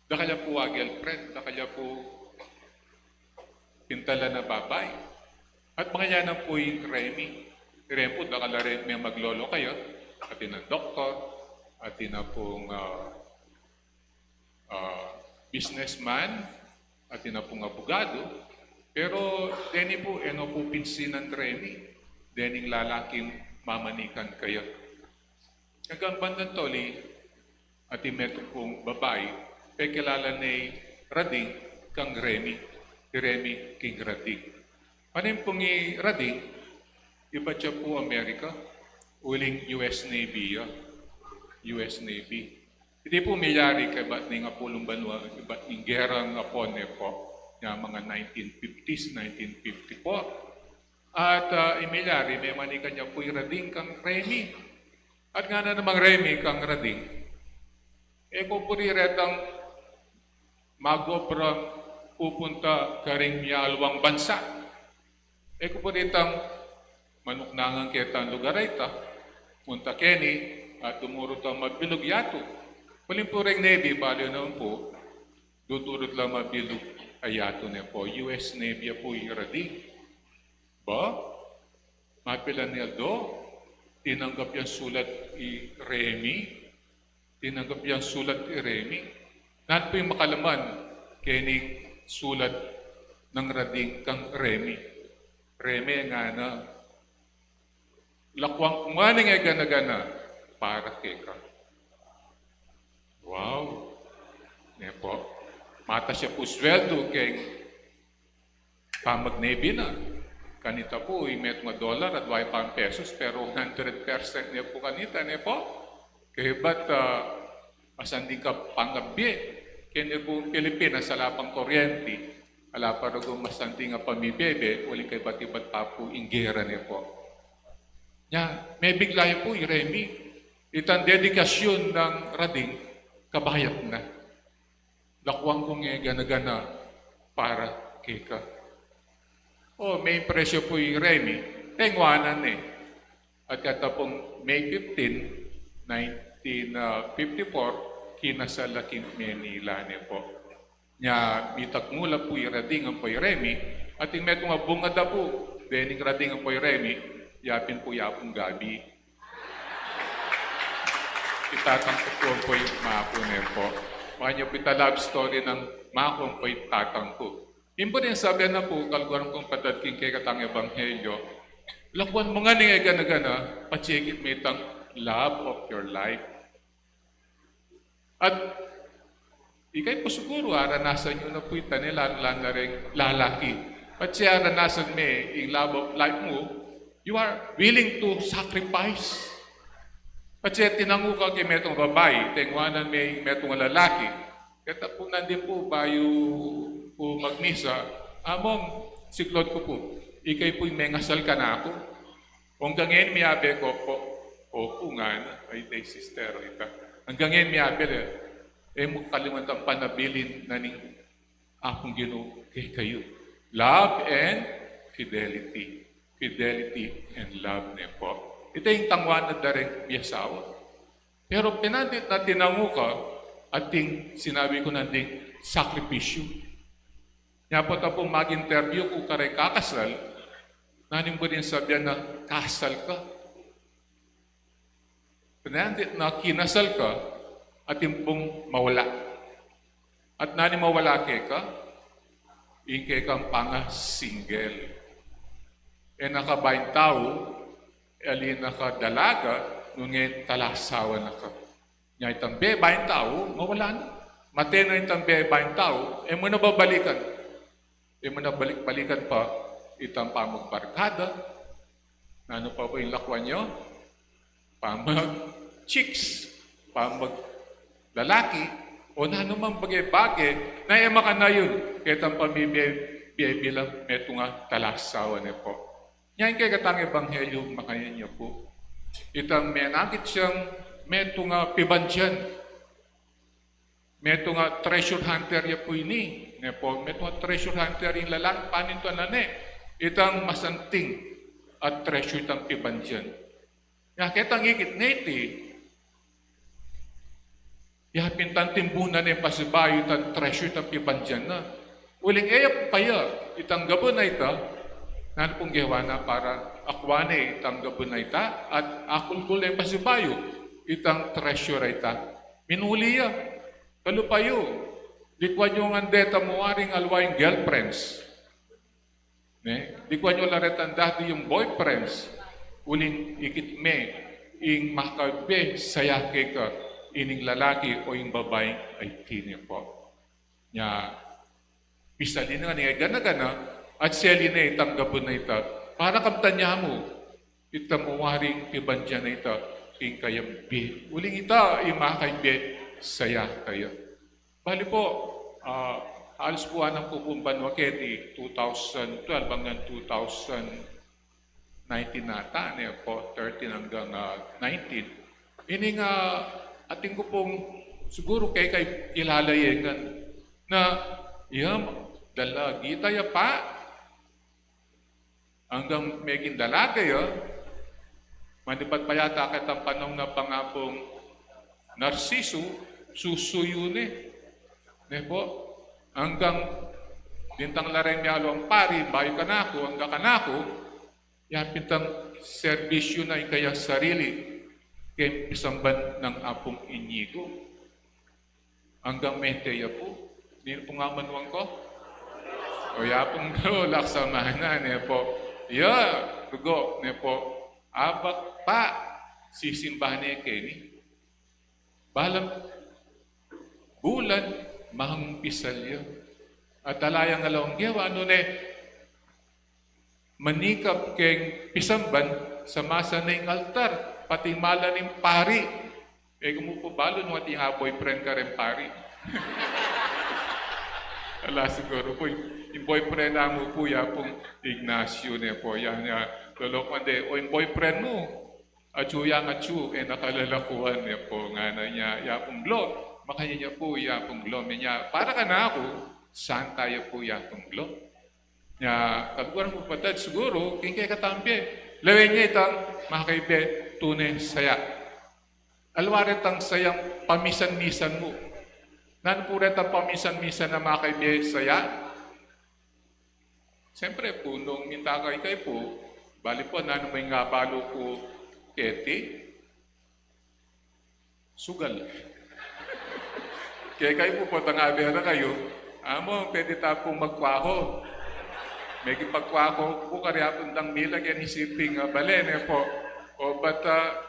dakal ya pu a girlfriend, dakal ya pu pintalan a babai. At makanyan pu i Remy. I Remy pu, dakal a rin me maglolo kaya. Atin nang doktor, atin na pung, ah, ah, businessman, atin na pung abogado. Pero deni pu, e no pu pinsinan Remy dening lalaking mamanikan kaya. Anggang bandang tuli, atin metung pung babai, pekilala ne i Rading kang Remy, i Remy king Rading. Panem pung i Rading, ibat ya pu Amerika, uling U S Navy ya, U S Navy. Iti pu milyari kaybat ning Apulung Banua, ibat ning Gerang Apon ne pu, nya mga nineteen fifties, nineteen fifty-four. At, ah, imilyari, memanikan ya pu i Rading kang Remy. At ngana namang Remy kang Rading, e ku pu ri retang magobrang pupunta karing mialuang bansa. E ku pu ritang manuknangan ketang lugar a ita, punta keni, at dumuru tang mabilug yatu. Palim pu reng Navy, balu ya naman pu, dudurut la mabilug a yatu ne pu, U S Navy ya pu i Rading. Ba? Mapilan ya aldo, tinanggap yang sulat i Remy. Tinanggap yang sulat i Remy. Nanu pu ing makalaman keni sulat nang Rading kang Remy? Remy, ngana, lakuan ku ngan ing e gana-gana para keka. Wow. Ne pu. Matas ya pu sweldu keng pamag-Navy na. Kanita pu, i metung a dollar, adwa ya pang pesos, pero one hundred percent ne pu kanita, ne pu? Kaybat, ah, masanding ka pangabie. Keni pung Pilipinas, ala pang kuryenti, ala pa rugung masanding a pamibie-bie, uling kaybat-ibat pa pu ing gera, ne pu? Nya, mebigla ya pu i Remy. Itang dedikasyun nang Rading, kabayat na. Lakuan ku ing e gana-gana para keka. O, meimpress ya pu i Remy, tengwanan ne. At keta pung May fifteen, nineteen fifty-four, kinasal la king Manila ne pu. Nya, mitakmu la pu i Rading ampo i Remy, at ing metung a bunga da pu dening Rading ampo i Remy, ya pin pu yapung gabi. I tatang ku pu ampo i maku, ne pu. Makanyan pu ita love story nang maku ampo i tatang ku. Ing pin sabian na pu, kaluguran kung kapatad, king kekatang ebanghelyo, lakuan mu ngan ing e gana-gana, pacikin me itang love of your life. At Ikayu pu siguru, aranasan yu na pu ita, ne, lalu na reng lalaki. Patse aranasan me ing love of life mu, you are willing to sacrifice. Patse tinangu ka king metung a babai, tengwanan me ing metung a lalaki. Keta pu nandin pu, bayu pu magmisa, "Among, siklaud ku pu, ikayu pu ing mengasal kanaku?" Anggang ngeni miyabe ko pu. "Opu," ngana, "ay, day sister, o ita." Anggang ngeni miyabe le. E mu kalimatan panabilin na ning Apung Ginu kekayu. Love and fidelity. Fidelity and love, ne pu. Ita ing tangwan na da reng miasawa. Pero pinandit na tinangu ka, ating sinabi ku nanding sakripisyu. Nya pu, ta pu mag-interview ku kareng kakasal, nanu ing buri nang sabian na kasal ka? Pinandit na kinasal ka, atin pung mawala. At nanu ing mawala keka? Ing kekang pangasingle. E na ka baing tau, ali na ka dalaga, nune talasawa na ka. Nya itang bebaing tau, mawala na. Mate na itang bebaing tau, e mu na babalikan. E mu na balik-balikan pa itang pamagbarkada. Nanu pa ba ing lakuan yu? Pamag-chicks, pamaglalaki, o nanu mang bage-bage, na e makanayun ketang pamibie-, bie bilang metung a talasawa, ne pu. Nya ing kekatang ebanghelyu, makanyan yu pu. Itang menakit yang metung a pibandian. Metung a treasure hunter ya pu ini, ne pu, metung a treasure hunter ing lalaki, panintuan na ne itang masanting a treasure itang pibandian. Nya ketang ikit neti, ya pin itang timbunan ne pasibayu itang treasure itang pibandian na. Uling e ya pu kaya itang gabun a ita, nanu pung gewa na para akuan ne itang gabun a ita at akulkul ne pasibayu itang treasure a ita? Minuli ya. Kalupa yu, likuan yu ngan deta mu waring aliwa ing girlfriends. Ne? Likuan yu la retang dati yung boyfriends. Uling ikit me ing makabie saya keka ining lalaki o ing babaing aiti, ne pu. Nya, pisalin na ning gana-gana, at seli ne itang gabun a ita, para kamtan ya mu itang waring pibandian a ita king kayang bie. Uling ita ing makabie saya kaya. Bale pu, ah, halos pu anan ku pung banua keti, two thousand twelve anggang two thousand nineteen ata, ne pu, thirteen anggang, ah, nineteen. Ini nga, atin ku pung, siguru kekayu kilala ye ngan. Na, ya, dalaga ita ya pa. Anggang meging dalaga ya, manibat pa yata ketang panung na bang apung Narciso, susuyu ne. Ne pu, anggang dintang la reng mialuang pari, bayu kanaku, angga kanaku, ya pin itang serbisyu na ing kayang sarili, keng pisamban nang Apung Inigo. Anggang mete ya pu, ninu pung amanuan ku? O ya pung Glo, laksamana, ne pu. Ya, rugo, ne pu. Abak pa, sisimba ne keni. Balang bulan, mangpisal ya. At ala yang alawang gewa, nune manikap keng pisamban, samasan ne ing altar, pati malan ning pari. E ku mu pu balu nung atin ya boyfriend kareng pari. Ala, siguru pu, ing boyfriend na mu pu, ya pung Ignacio, ne pu, ya, ya, lolo ku, ande, o ing boyfriend mu, atsu yang atsu, e na ka lalakuan, ne pu, ngana. Nya, ya pung Glo, makanyan ya pu, ya pung Glo, me nya, para kanaku, santa ya pu, ya pung Glo. Nya, kaluguran ku, kapatad, siguru, king kekatang bie, lawen ye itang makaibe, tune saya. Aliwa retang sayang pamisan-misan mu. Nanu pu retang pamisan-misan a makaibe saya? Siyempre pu, nung minta ka, ikayu pu, bale pu, nanu mu ing abalu ku keti? Sugal. Kekayu pu, potang abe na kayu, amu, pwede ta pung magkwaho. Megipagkwaho pu karya pung dang mila keni siping, ah, bale, ne pu. O bata,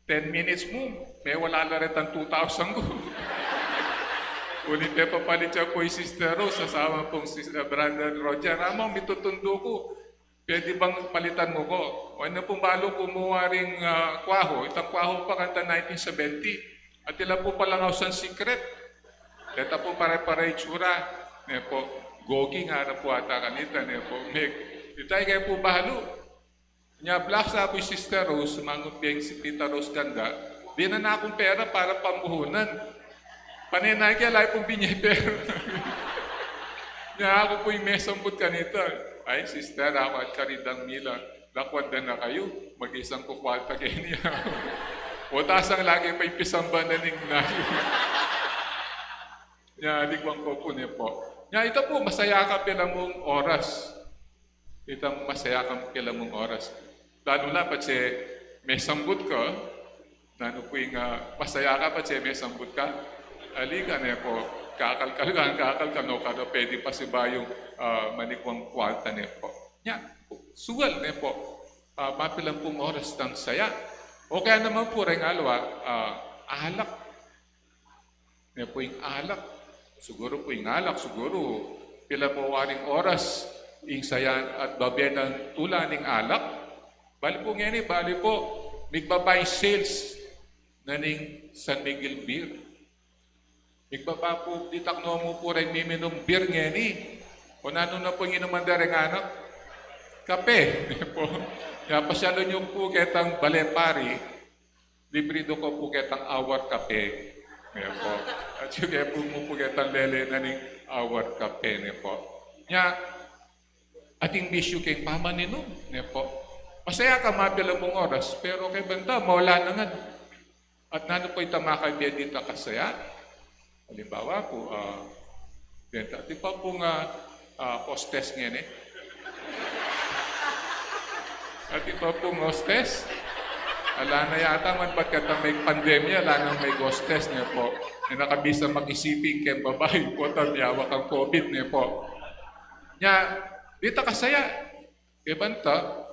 ten minutes mu, mewala la retang two thousand ku. Uling pepapalit ya pu i Sister Rose, asawa pung si, ah, Brother Roger. Among, mitutundu ku, pwede bang palitan mu ku? O, ina pung balu kumuha ring, ah, kwaho. Itang kwaho pa kanita nineteen seventy. At ila pu palang ausan sikret. Deta pu pare-pare itsura. Ne pu, gogi ngara pu ata kanita, ne pu. Meg, ita, ika pu balu. Nya, bla, sabi, Sister Rose, mangut beng si Tita Rose Ganda, dinan na kung pera para pambuhunan. Panenay ke, ala pung binie pera. Nya, aku pu ing mesambut kanita. Ay, Sister, aku at karidang mila, lakwan da na kayu, mag-isang ku kwalta keni. Utas ang lagi pa ing pisamban na ning nayu. Nya, liguan ku pu, ne pu. Nya, ita pu, masaya ka pela mung oras. Itang masaya ka pela mung oras. Lalu na patse mesambut ka, nanu pu ing, ah, masaya ka patse mesambut ka? Ali ka, ne pu, kakalkal ka, kakalkal ka, no, kada pwede pasibayung, ah, manikuang kwalta, ne pu. Nya, sual, ne pu, ah, mapilan pung oras tang saya. O kaya naman pu reng aliwa, ah, alak. Ne pu ing alak. Siguru pu ing alak, siguru pila pu waring oras ing sayan at babie nang tula ning alak. Bali pu ngeni, bali pu, migbaba ing sales na ning San Miguel Beer. Migbaba pu, ditak no mu pu reng miminum beer ngeni. O nanu na pu ing inuman da reng anak? Kape, ne pu. Nya, pasyalan yu pu ketang bale pari. Libre do ko pu ketang awar kape, ne pu. At yu ke pu mu pu ketang lele na ning awar kape, ne pu. Nya, ating bisyu keng pamaninum, ne pu. Masaya ka mapilan pung oras, pero keng banta, mawala na ngan. At nanu pu itang makabie ditak a saya? Alimbawa pu, ah, benta, atin pa pung, ah, ah, hostess ngeni. Atin pa pung hostess. Ala na yata, man bat keta me pandemya, ala nang me hostess, ne pu. E na kabisa makisiping keng babai, potang miyawa kang COVID, ne pu. Nya, ditak a saya. Keng banta,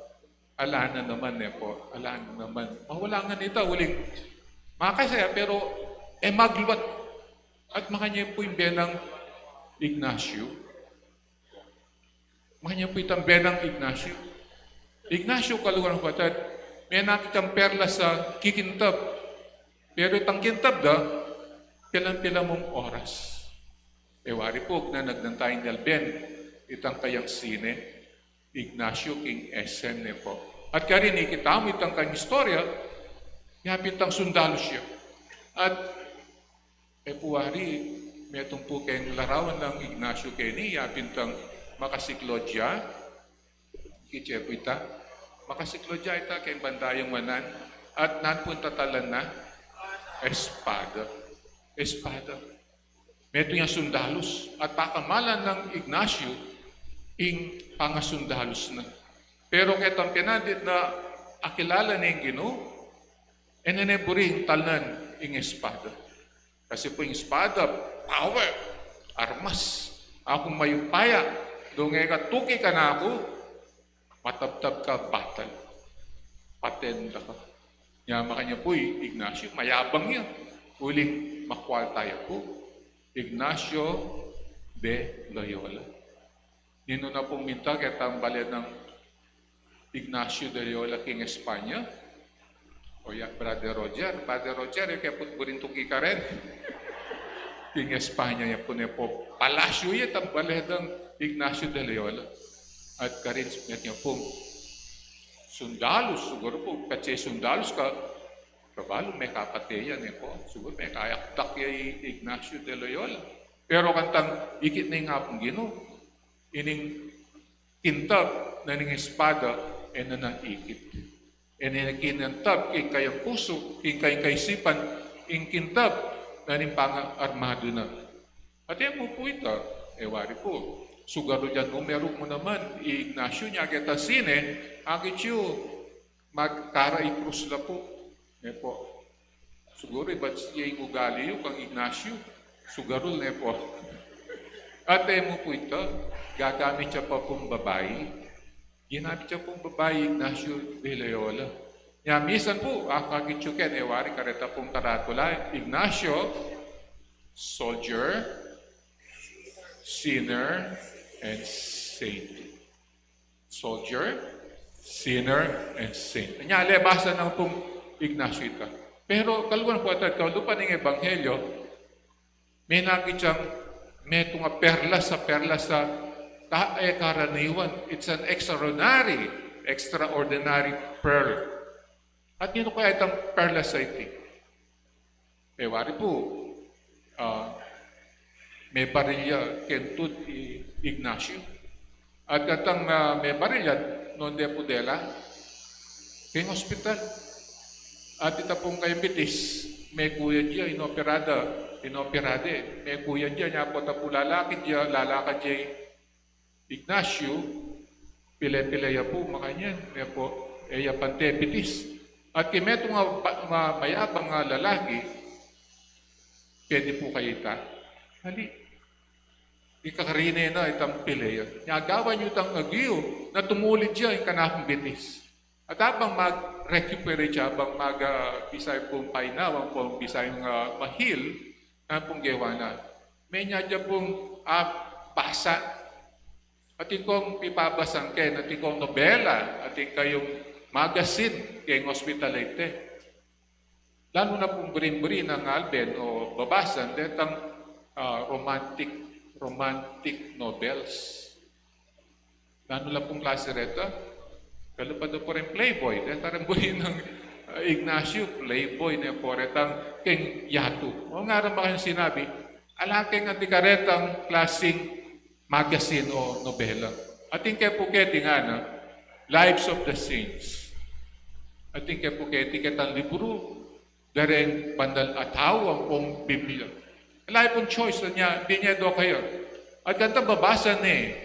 ala na naman, ne pu, ala na naman. Mawala ngan ita, uling makasaya, pero e magluat. At makanyan pu ing bie nang Ignacio. Makanyan pu itang bie nang Ignacio. Ignacio, kaluguran kung kapatad, menakit kang perlas a kikintab. Pero itang kintab da, pilan-pilan mung oras. E wari pu, agnanag nang tayang dalben itang kayang sine. Ignacio king Essen, ne pu. At karin ikit tamu itang kayang istorya, yapin tang sundalus ya. At e pu wari, metung pu keng larawan nang Ignacio keni, yapin tang makasiklod ya. Ikit ye pu ita. Makasiklod ya ita keng bandang wanan. At nanu pu ing tatalan na? Espada. Espada. Metung yang sundalus at pakamalan nang Ignacio ing pangasundalus na. Pero ketang penandit na akilala ne ing Ginu, e na ne buri ing talnan ing espada. Kasi pu ing espada, power, armas. Aku mayupaya, dong e ka tuki kanaku, matabtab ka batal. Paten da ka. Nya makanyan pu i Ignacio, mayabang ya. Uling makwalta ya pu. Ignacio de Loyola. Ninu na pung minta ketang bale nang Ignacio de Loyola king Espanya? O ya, Brother Roger. Brother Roger, e ke pu buring tuki karen. King Espanya ya pu, ne pu. Palasyu ya itang bale nang Ignacio de Loyola. At karin, metung ya pung sundalus, siguru pu, patse sundalus ka, kabalu mekapate ya, ne pu. Siguru mekayakdak ya i Ignacio de Loyola. Pero kantang ikit ne ing Apung Ginu, ining kintab na ning espada, e na na ikit. E na na kintab king kayang pusu, king kayang kaisipan, ing kintab na ning pangaarmadu na. At e mu pu ita, e wari pu, sugarul yang numeru mu naman i Ignacio, nya ketang sine, akit yu, magkara i krus la pu. Ne pu. Siguru ibat ya ing ugali yu kang Ignacio. Sugarul, ne pu. At e mu pu ita, gagamit ya pa pung babai. Ginamit ya pung babai i Ignacio de Loyola. Nya misan pu, akakit yu ken, e wari, kareta pung karatula, Ignacio, soldier, Sinner and saint. Soldier, sinner, and saint. Nya, le, basa nang pung Ignacio ita. Pero kaluguran pu, atad kalupa ning ebanghelyo, menakit yang metung a perlas a, perlas a, ta e karaniwan. It's an extraordinary, extraordinary pearl. At ninu kaya itang perlas a iti? E wari pu, ah, mebaril ya keng tud i Ignacio. At katang, ah, mebaril ya, nung de pu dela keng hospital. At ita pung kayang bitis, mekuyad ya, inoperada, inoperade, mekuyad ya, nya potang pu lalakad ya, lalakad ya i Ignacio, pile-pile ya pu, makanyan, e pu, e ya pante bitis. At king metung a ba-, ma-, mayabang a lalaki, pwede pu kaya ita? Ali. Ikakarine na itang pile ya. Nya gawan yu itang agyu na tumulid ya ing kanakung bitis. At abang mag-recuperate ya, abang mag, ah, bisay pung painawa, pung bisay nga ma-heal, na pung gewa na. Menya ya pung, ah, basa. Atin kong pipabasan ke, atin kong nobela, atin kayung magazine keng hospital a iti. Lalu na pung buri-buri nang alben o babasan, detang, ah, romantic, romantic novels. Lalu na pung klase reta, kalupa da pu ring Playboy, deta ring buri nang, ah, Ignacio, Playboy ne pu retang keng yatu. O nga ra makang sinabi, ala keng anti karetang klaseng magazine o nobela. Atin ke pu keti ngana, Lives of the Saints. Atin ke pu keti ketang libru da reng banal a tau ampong Biblia. Ala ya pung choice, nya, bie ne do kaya. At kantang babasa ne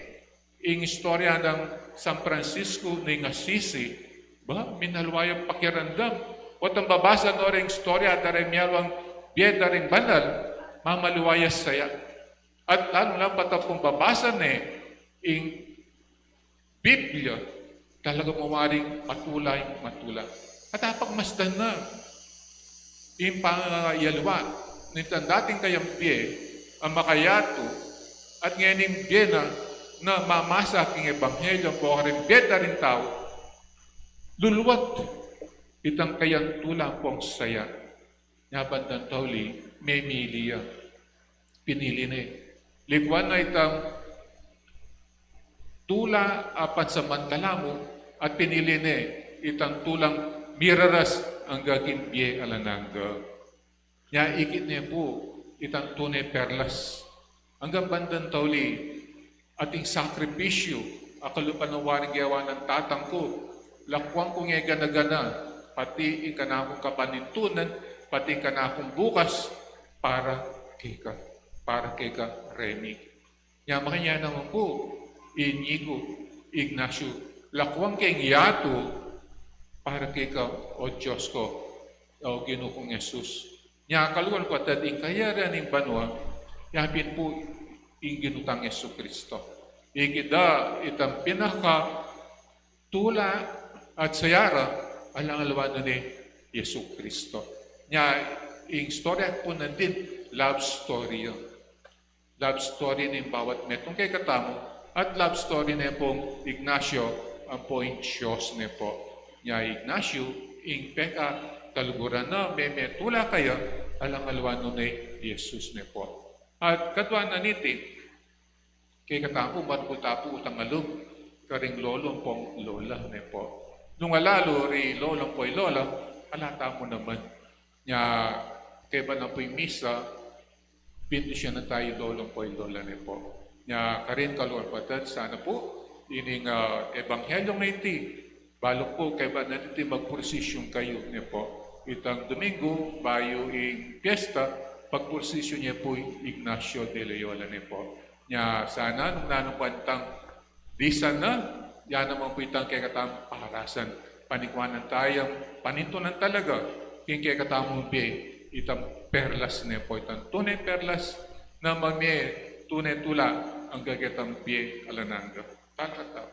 ing istorya nang San Francisco ning Assisi, ba, minalwa yang pakiramdam. Potang babasa no reng istorya da reng miyalwang bie da reng banal, mamaliwa ya saya. At lalu na potang pung babasa ne ing Biblia, talaga mu waring matula ing matula. At apagmasdan na ing pangayaliwa nitang dating kayang bie a makayatu, at ngening bie na, na mamasa king ebanghelyo, ampong karing bie da ring tau, luluat itang kayang tula ampong saya. Nya bandang tauli, memili ya. Pinili ne. Likuan na itang tula a pansamantala mu at pinili ne itang tulang miraras angga king bie alang angga. Nya ikit ne pu itang tune perlas. Anggang bandang tauli, ating sakripisyu a kalupa nang waring gewa nang tatang ku, lakuan kung e gana-gana, pati ing kanakung kapanintunan, pati ing kanakung bukas, para keka, para keka, Remi. Nya makanyan naman pu, Inigo, Ignacio, lakuan ke ing yatu, para keka, O Dios ku, O Ginu kung Jesus. Nya kaluguran ku, atad ing kayarian ning banua, yapin pu ing Ginu tang Jesucristo. Ikit da itang pinakatula at saya ra alang aliwa nune i Jesucristo. Nya ing istorya pu nandin, love story ya. Love story ning bawat metung kekatamu, at love story ne pung Ignacio, ampo ing Dios ne pu. Nya Ignacio, ing pekakaluguran na, memetula kaya alang aliwa nune i Jesus ne pu. At kaduanan niti, kekatamu, maragul ta pu tangalung karing lolo ampong lola ne pu. Nung alalu ri lolo ampo i lola, ala tamu naman. Nya kaybat na pu ing misa, bendisyonan ta i lolo ampo i lola ne pu. Nya karin kaluguran pu, atad sana pu ining, ah, ebanghelyo ngeni, balu pu kaybat na niti magprosesyon kayu ne pu. Itang Domingo, bayu ing piyesta, pagprosesyon ye pu i Ignacio de Loyola ne pu. Nya sana nung nanu pu antang disan na, ya naman pu itang kekatamung parasan. Panikuanan taya, panintunan talaga king kekatamung bie, itang perlas ne pu, itang tune perlas na mamie tune tula angga ketang bie alang angga. Talakad ta.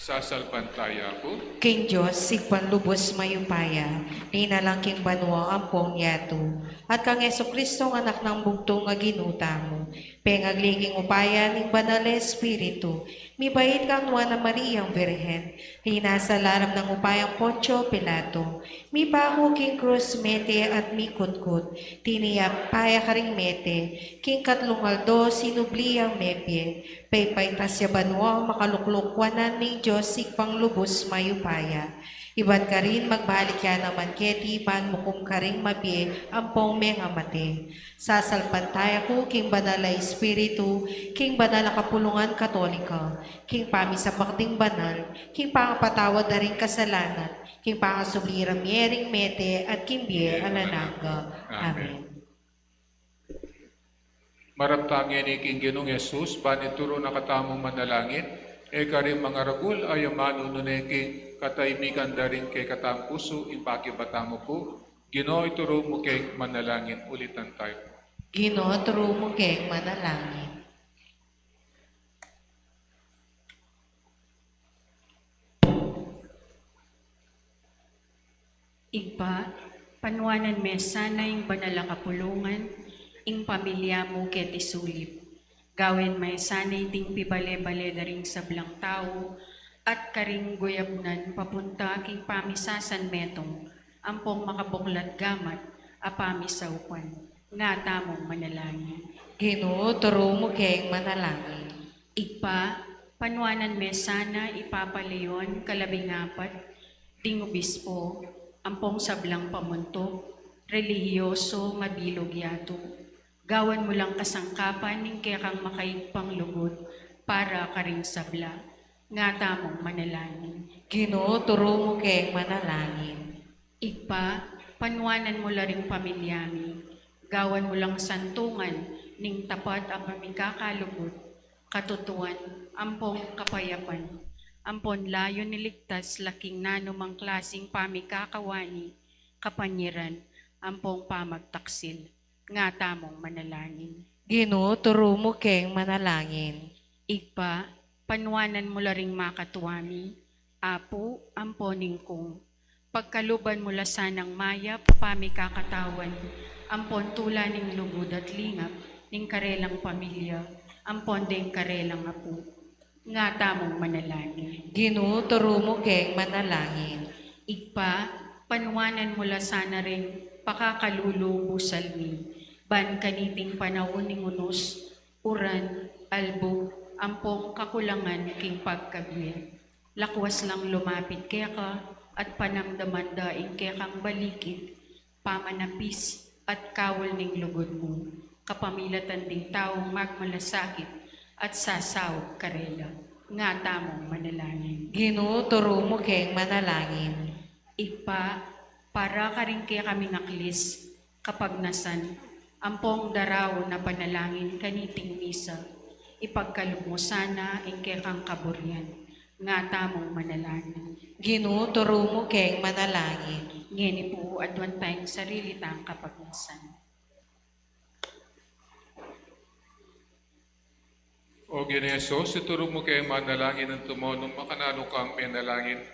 Sasalpantaya ku king Dios, Ibpang lubus mayupaya, linalang king banua ampong yatu, at kang Jesucristo, Anak nang bugtung a Ginu tamu, pengagli king upaya ning Banal a Espiritu, mibait kang Nuan a Mariang Birhen, linasa lalam nang upayang Poncio Pilato, mipaku king krus, mete at mikutkut, tinayap ya karing mete, king katlung aldo sinubli yang mebie, pepaitas ya banua, makalukluk wanan ning Dios Ibpang lubus mayupaya. Ibat karin magbalik ya naman keti ban mukum karing mabie ampong mengamate. Sasalpantaya ku king Banal a Espiritu, king banal a kapulungan Katolika, king pamisamak ding banal, king pangapatawad da ring kasalanan, king pangasubli ra mie ring mete, at king bie alang angga. Amen. Amen. Marap tamu ngeni king Ginung Jesus, ban ituru na katamu manalangin, e karing mangaragul a amanu, nune king katahimikan da ring kekatamung pusu, ing pakibat tamu pu, Ginu, ituru mu keng manalangin. Ulitan tayu. Ginu, ituru mu keng manalangin. Ibpa, panuanan me sana ing banal a kapulungan, ing pamilya mu keti sulip. Gawan me sana iting pibale-bale da ring sablang tau, at karing guyabnan papunta king pamisasanmetung, ampong makabuklat gamat a pamisaupan. Nga tamung manalangin. Ginu, turu mu keng manalangin. Ibpa, panuanan me sana i Papa Leon kalabing apat, ding obispo, ampong sablang pamuntuk, relihiyoso, mabilug yatu. Gawan mu lang kasangkapan ning kekang makaibpang lugud para karing sabla. Nga tamung manalangin. Ginu, turu mu keng manalangin. Ibpa, panuanan mu la ring pamilya mi, gawan mu lang santungan ning tapat a pamikakalugud, katutuan, ampong kapayapan, ampon layun iligtas la king nanumang klasing pamikakawani, kapanyiran, ampong pamagtaksil. Nga tamung manalangin. Ginu, turu mu keng manalangin. Ibpa, panuanan mu la ring makatua mi, apu, ampon ing kung. Pagkaluban mu la sanang mayap a pamikakatawan, ampon tula ning lugud at lingap ning karelang pamilya, ampon deng karelang apu. Nga tamung manalangin. Ginu, turu mu keng manalangin. Ibpa, panuanan mu la sana ring pakakalulu busal mi, ban kaniting panaun ning unus, uran, albug, ampong kakulangan king pagkabie. Lakwas lang lumapit keka, at panamdaman da ing kekang balikid, pamanapis, at kaul ning lugud mu, kapamilatan ding taung magmalasakit at sasaup karela. Nga tamung manalangin. Ginu, turu mu keng manalangin. Ibpa, para karing kekaming aklis, kapagnasan, ampong daraun a panalangin kaniting misa, ipagkalub mu sana ing kekang kaburian. Nga tamung manalangin. Ginu, turu mu keng manalangin. Ngeni pu, aduan tayang sarili tang kapagnasan. O Ginu Jesus, ituru mu keng manalangin antumo nung makananu kang menalangin.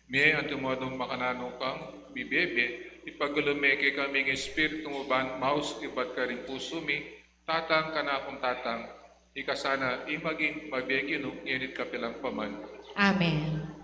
Mie antumo nung makananu kang mibebe, ipagkalub me kekami ing Espiritu mu ban maus ibat karing pusu mi, tatang kanakung tatang, ika sana ing maging mabie Ginu, ngeni't kapilan pa man. Amen.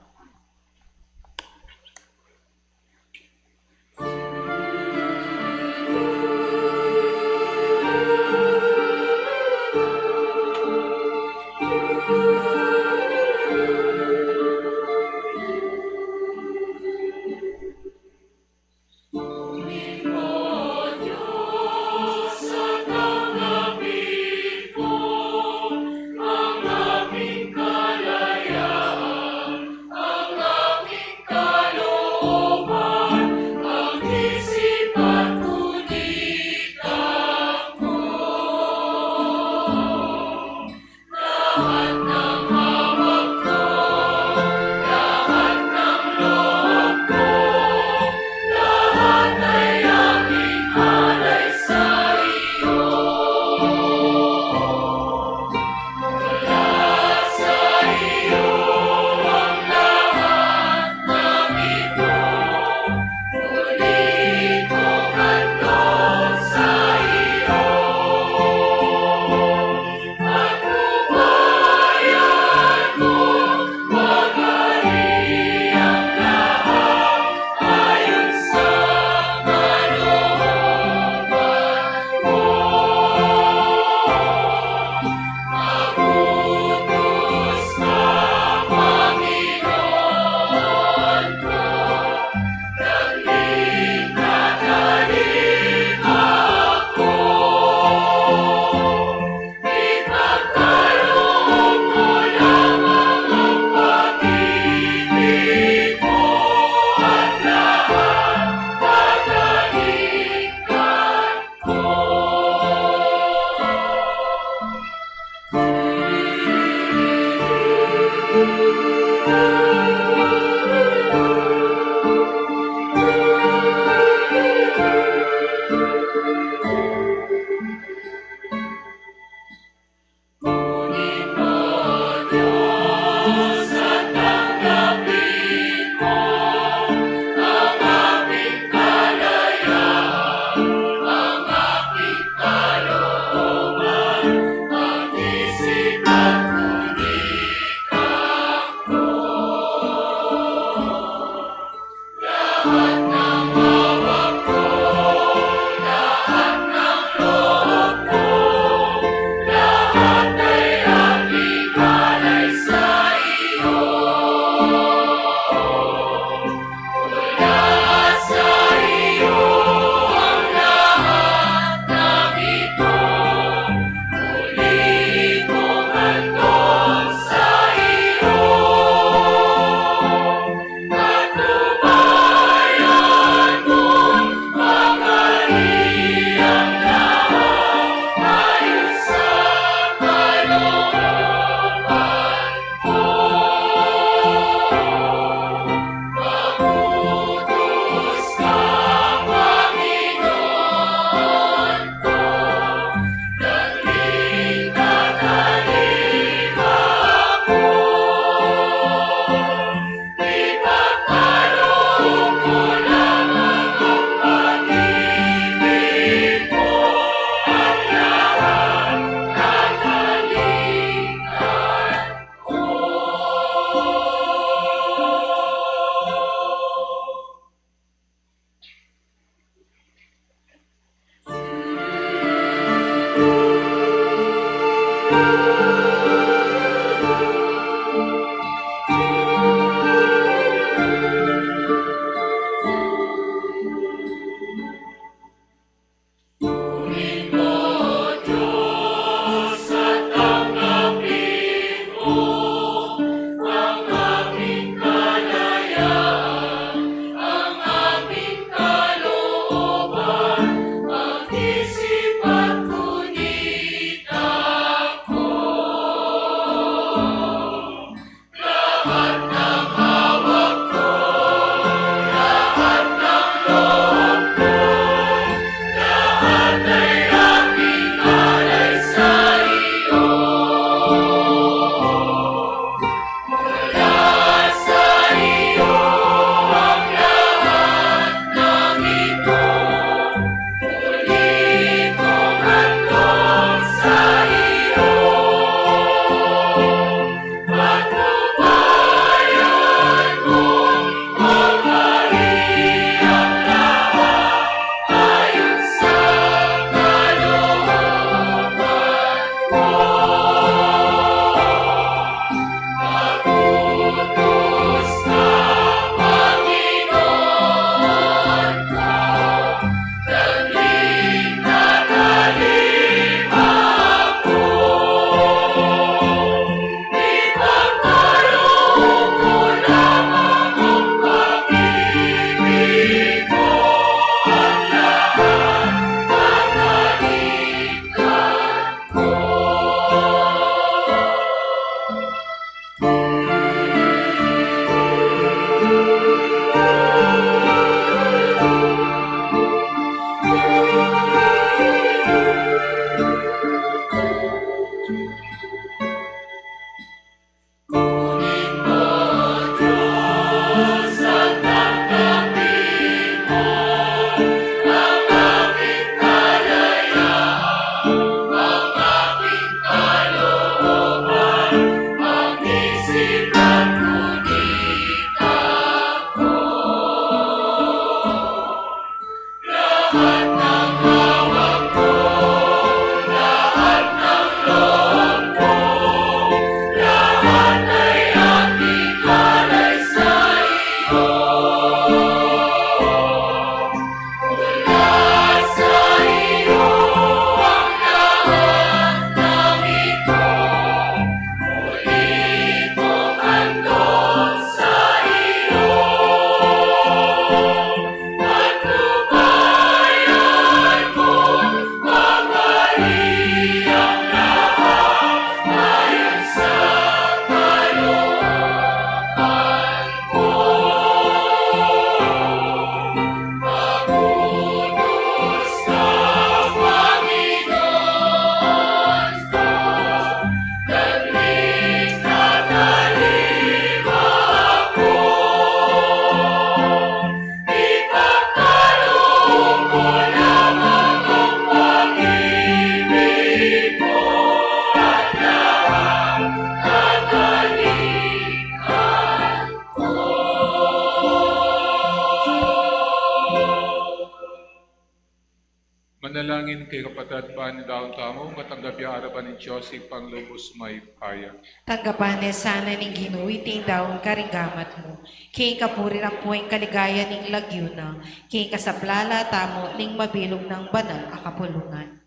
Manalangin kay kapatad, ban ing daun tamu matanggap ya arapan ning Dios, Ibpang lubus mayupaya. Tanggapan ne sana ning Ginu iting daun karing gamat mu, king kapurian ampong kaligayan ning lagyu na, king kasaplalan tamu ning mabilug nang banal a kapulungan.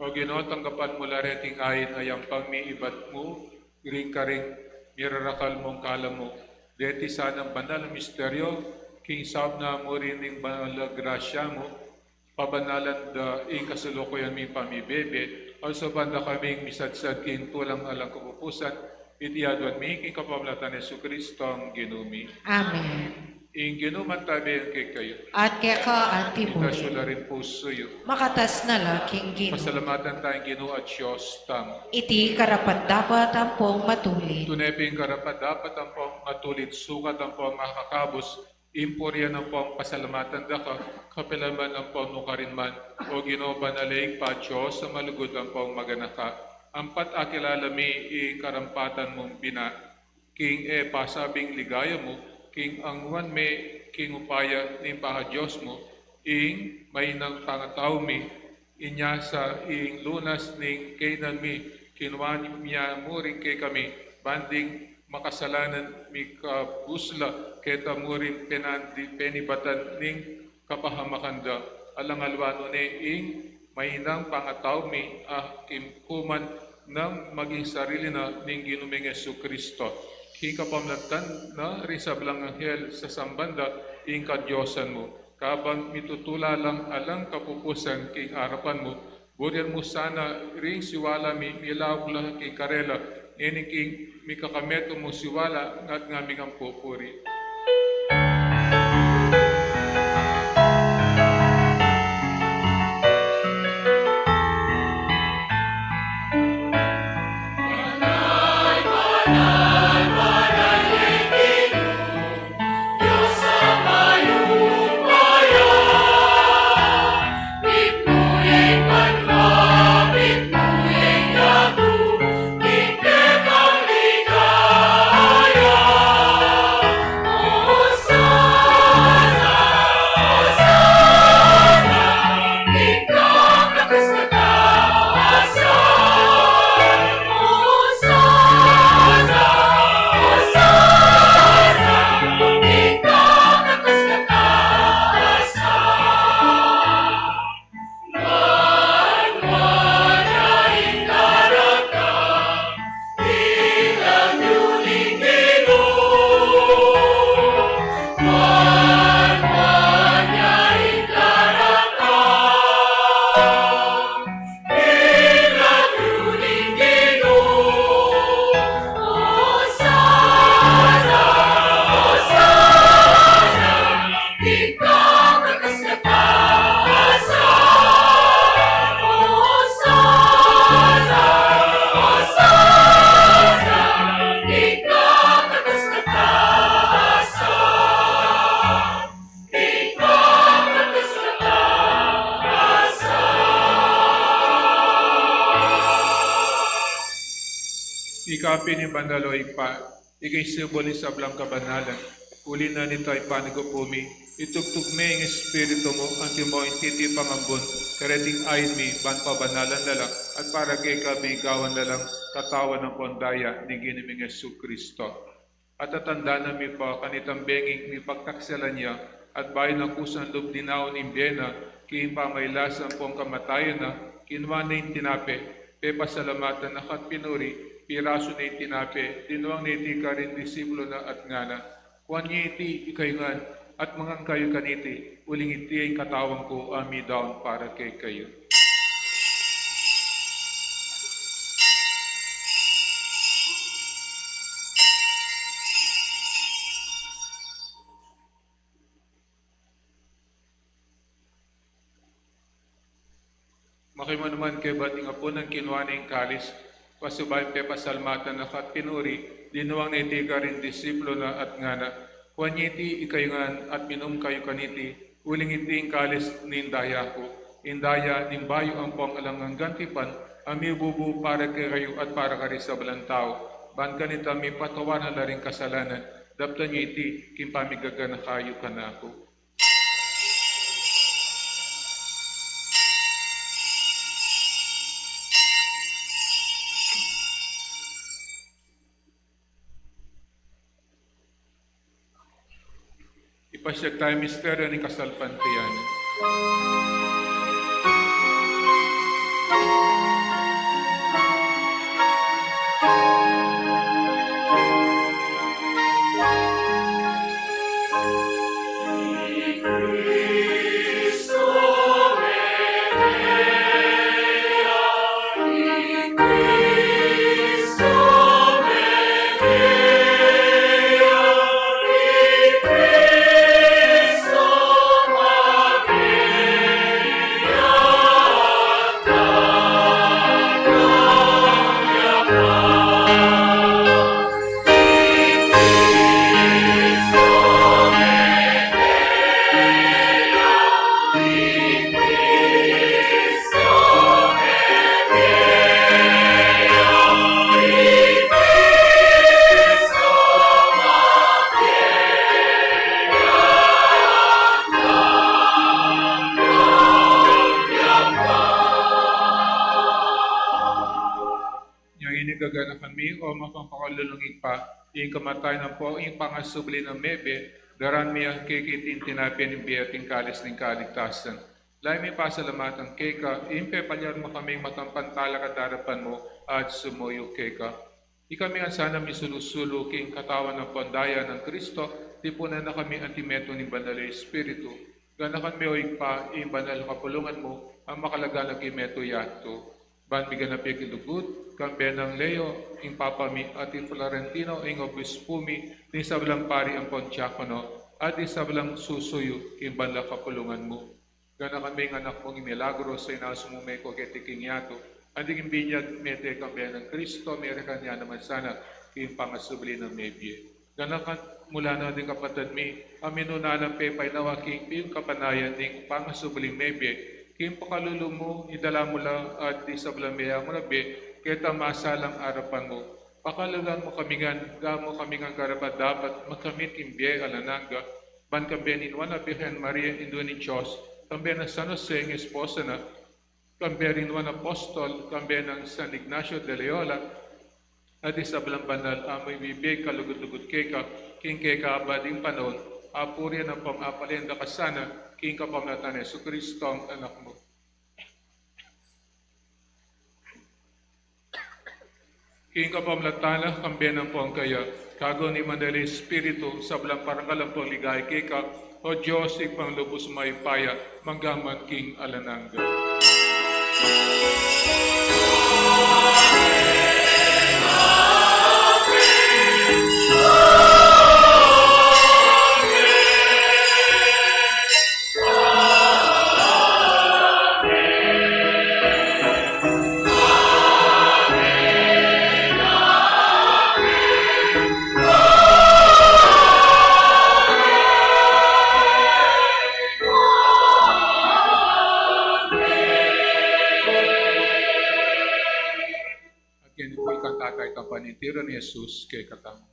O Ginu, tanggapan mu la reting ain a yampang mi ibat mu ring karing mirarakal mung kalamu. Deti sanang banal a misteryo, king saup na mu rin ning banal a grasya mu, pabanalan da ing kasalukuyan ming pamibebe, at saupan da kaming misadsad king tulang alang kapupusan, iti aduan mi king kapamilatan nang Jesucristo, Ginu mi. Amen. Ing Ginu mantabi kekayu. At keka anti mu rin. Itas yu la ring pusu yu. Makatas na la king Ginu. Pasalamatan taya ing Ginu a Dios tamu. Iti karapat-dapat ampong matulid. Tune pin karapat-dapat ampong matulid, sukat ampong makakabus, ing purian ampong pasalamatan da ka, kapilan man ampong nukarin man, O Ginu, banal a Ibpa, Dios a malugud ampong maganaka. Ampat akilala mi ing karampatan mung bina, king e pasabing ligaya mu, king angwan me, king upaya ning paka-Dios mu, ing mahinang pangatau mi, inya sa ing lunas ning kaynan mi, kinua ya mu rin kekami, ban ding makasalanan mikabus la keta mu ring penandi-, penibatan ning kapahamakan da. Alang aliwa nune ing mahinang pangatau mi a kimkuman nang maging sarili na ning Ginu ming Jesucristo. King kapamilatan na ring sablang anghel sasamban da ing kadiosan mu. Kabang mitutula lang alang kapupusan king arapan mu, burian mu sana ring siwala mi milauk la king karela, ngeni king mikakametung mung siwala, ngatngat mi kang pupuri. Ika pin ing banal, o Ibpa, ika ing simbolo ning sablang kabanalan. Uli na nita, Ibpa, ning pamagkalub mi, itubud me ing Espiritu mu, antimo ing titipa nang ambun, kareting ain mi, ban pabanalan na la, at para kekami gawan na lang katawan ampong daya ning Ginu ming Jesucristo. At tatandanan mi pa kanitang benging mipagtaksil ya, at bayu na kusang lub dinaun ing bie na, king pamagkasakit ampong kamatayan na, kinua ne ing tinape, pepasalamatan na ka't pinuri, pirasu ne ing tinape, dinuang ne iti karing disipulo na at ngana: Kuan ye iti ikayu ngan, at mangan kayu kaniti, uling iti ing katawan ku a midaun para kekayu. Makaiba naman kaybat ning apunan, kinua ne ing kalis, pasibayu pepasalamatan na ka't pinuri, dinuang ne iti karing disipulo na at ngana: Kuan ye iti ikayu ngan at minum kayu kaniti, uling iti ing kalis ning daya ku, ing daya ning bayu ampong alang anggang tipan, a mibubu para kekayu at para karing sablang tau, ban kanita mipatawad na la ring kasalanan. Daptan yu iti king pamigaganaka yu kanaku. Siya tayo misteryo ning kasalpantayanan. Ngeni gaganakan mi, o mapamakalulung Ibpa, ing kamatayan ampong ing pangasubli nang mebie, daran mi keka iting tinape ning bie at ing kalis ning kaligtasan. Lalu mi pasalamatan keka, ing pepalyari mu kaming matampantala king arapan mu at sumuyu keka. Ikami ngan sana misulu-sulu king katawan ampong daya nang Kristo, tipunan na kami anti metung ning Banal a Espiritu. Ganakan me, o Ibpa, ing banal a kapulungan mu, a makalaganap king metung yatu. Ban miganap ya king lugud, kambe nang Leo, ing Papa mi, at i Florentino, ing Obispu mi, ding sablang pari ampong diakono, at ding sablang susuyu king banal a kapulungan mu. Ganakan me ing anak mung i Milagros a inasu mu meko keti king yatu, anti king binyag mete kambe nang Kristo, merikan ya naman sana king pangasubli nang mebie. Ganakan mu la naman ding kapatad mi a minuna lang pepainawa king pin kapanayan ning pangasubling mebie, king pakalulu mu, idala mu la at ding sablang meangu na bie keta masalang arapan mu. Pakaluguran mu kami ngan, gawan mu kami ngan karapat-dapat makamit ing bie alang angga, ban kambe ning Nuan a Birhen Maria, Indu ning Dios, kambe nang San Jose ing esposo na, kambe ring Nuan a Apostol, kambe nang San Ignacio de Loyola, at ding sablang banal a mibibie kalugud-lugud keka king kekaabad ning panaun, a purian ampong apalenda ka sana king kapamilatan nang Jesucristo a Anak mu. King kapamilatan na, kambe nang pong kaya, kagum ning Banal a Espiritu, sablang parangal ampong ligaya keka, o Dios, Ibpang lubus mayupaya, mangga man king alang angga. At ngeni pu ikanta tamu ing panintiru nang Jesus kekatamu.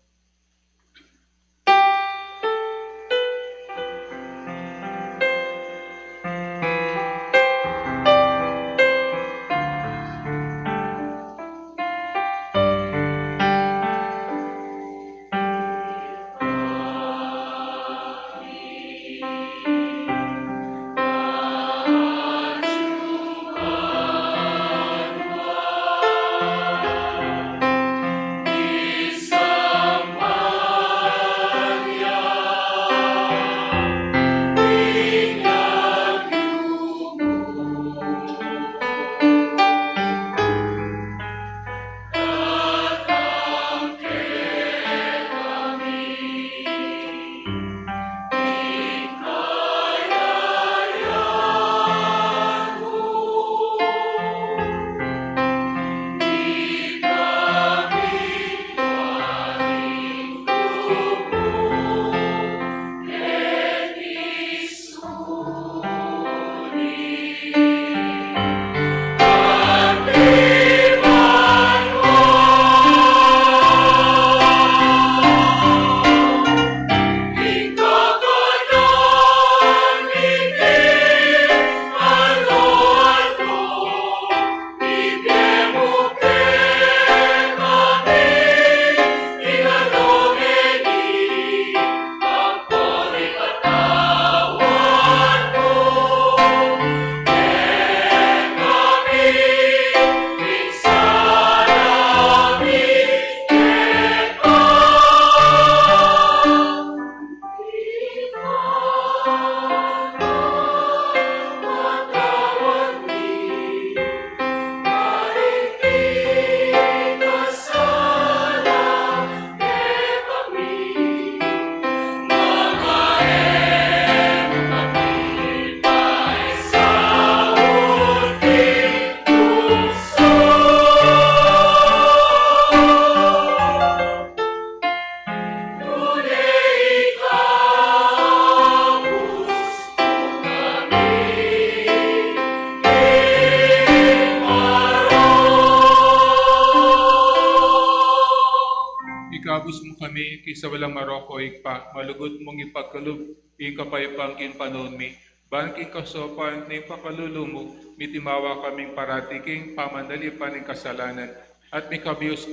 Ubus mu kami king sasalang marok, o Ibpa, malugud mung ipagkalub ing kapaypan king panaun mi, ban king kasaupan ning pakalulu mu, mitimawa kaming parati king pamanalipan ning kasalanan, at mikabius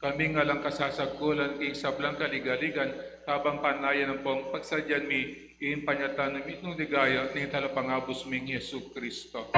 kaming alang kasasagkulan king sablang kaligaligan, kabang panayan ampong pagsadyan mi ing panyatang mitmung ligaya ning Talapangabus ming Jesucristo.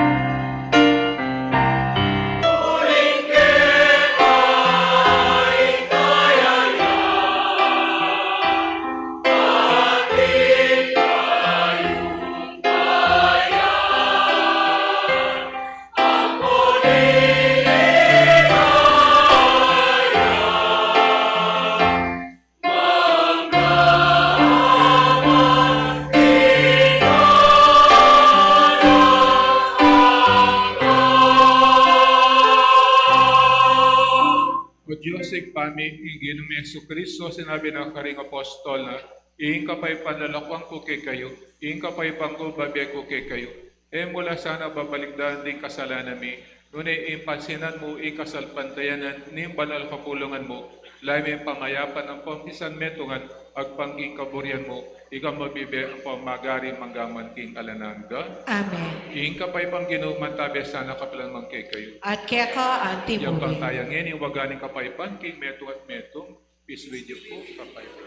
O Dios, Ibpa mi, king Ginung Jesucristo, sinabi na karing apostol na, "Ing kapaypan lalakuan ku kekayu, ing kapaypan ku bibie ku kekayu." E mu la sana babalikdan ding kasalanan mi, nune ing pansinan mu ing kasalpantayanan ning banal kapulungan mu, lalu ing pamayapan ampong pisanmetungan, agpang king kaburian mu, ika mabibie ampong magari mangga man king alang angga. Amen. Ing kapaypan Ginu mantabe sana kapilan man kekayu. At keka anti mu rin. Yampang taya ngeni ing waga ning kapaypan king metung at metung, peace with you po, kapaypan.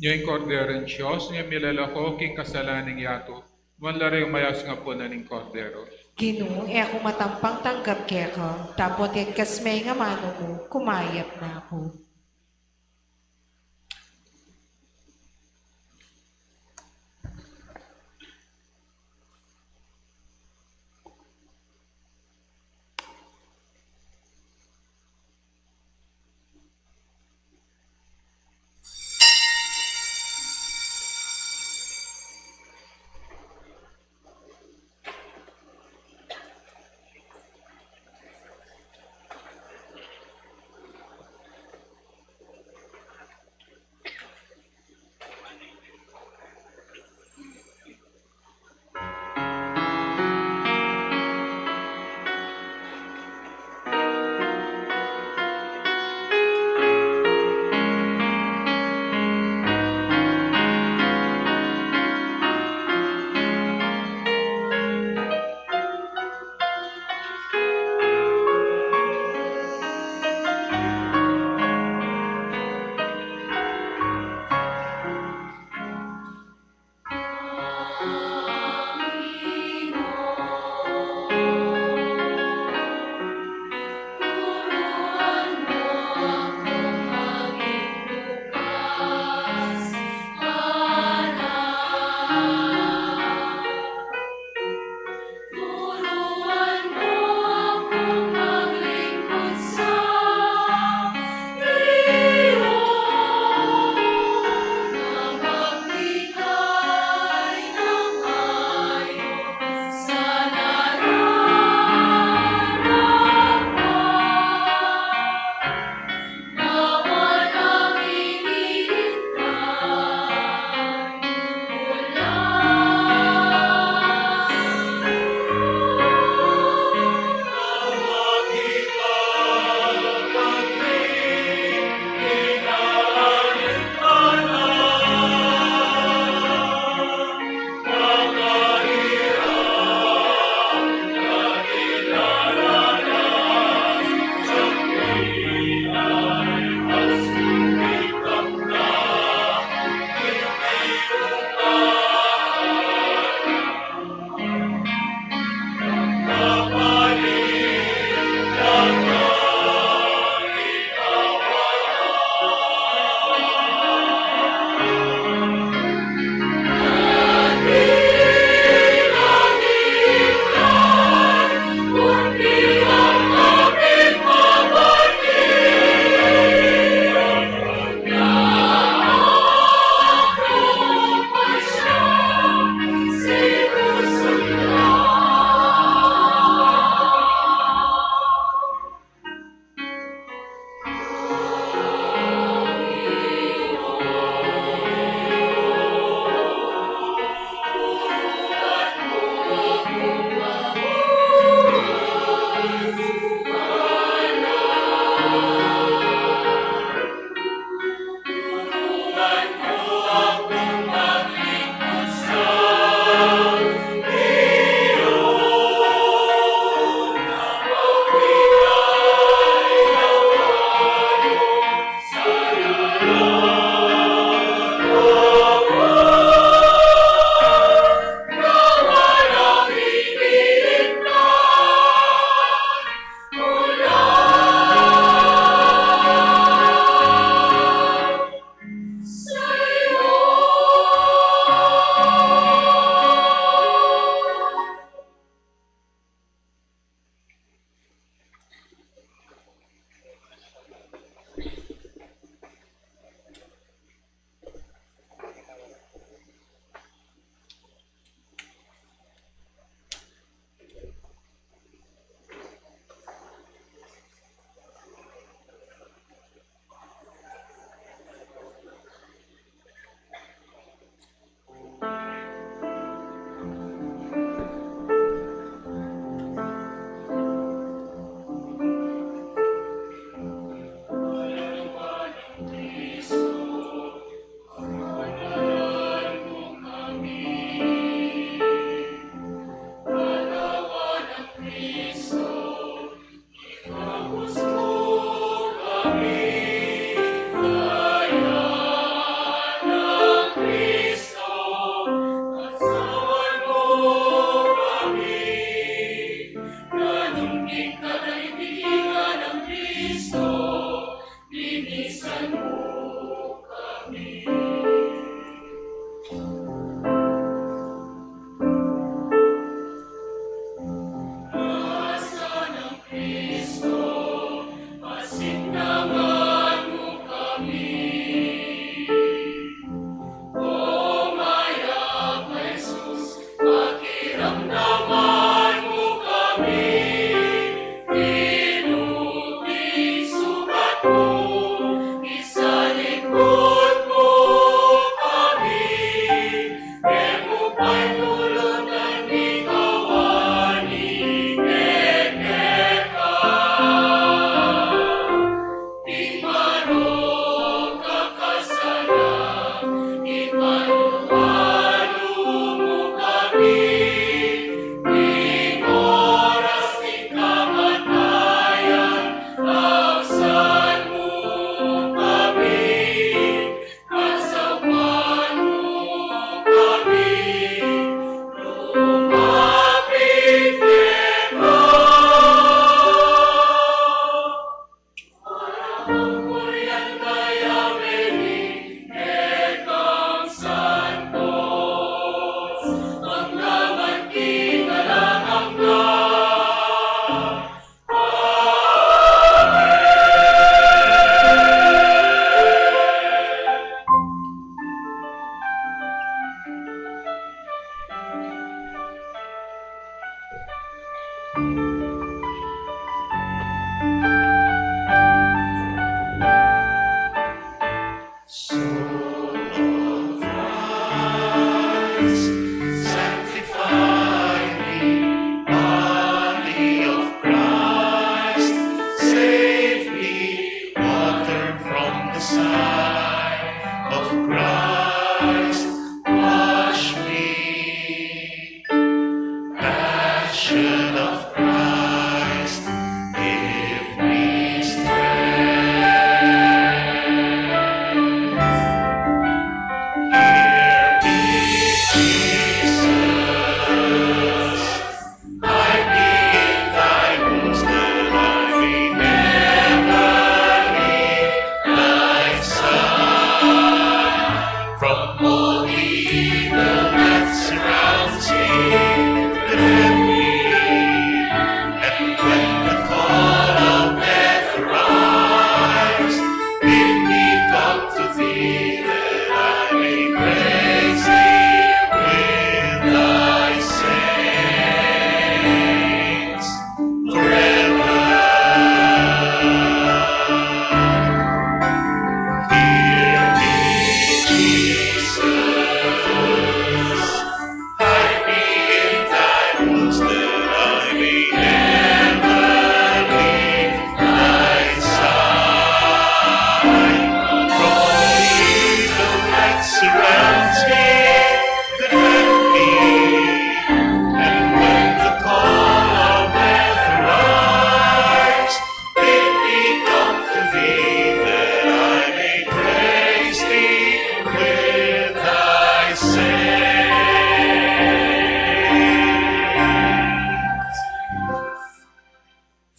Nya ing Kordero ning Dios, ing milalako king kasalanan ning yatu. Manlaring mayas ing apunan ning Kordero. Ginu, e ku matampang tanggap keka, dapot yagkas me ing amanu mu, kumayap na ku.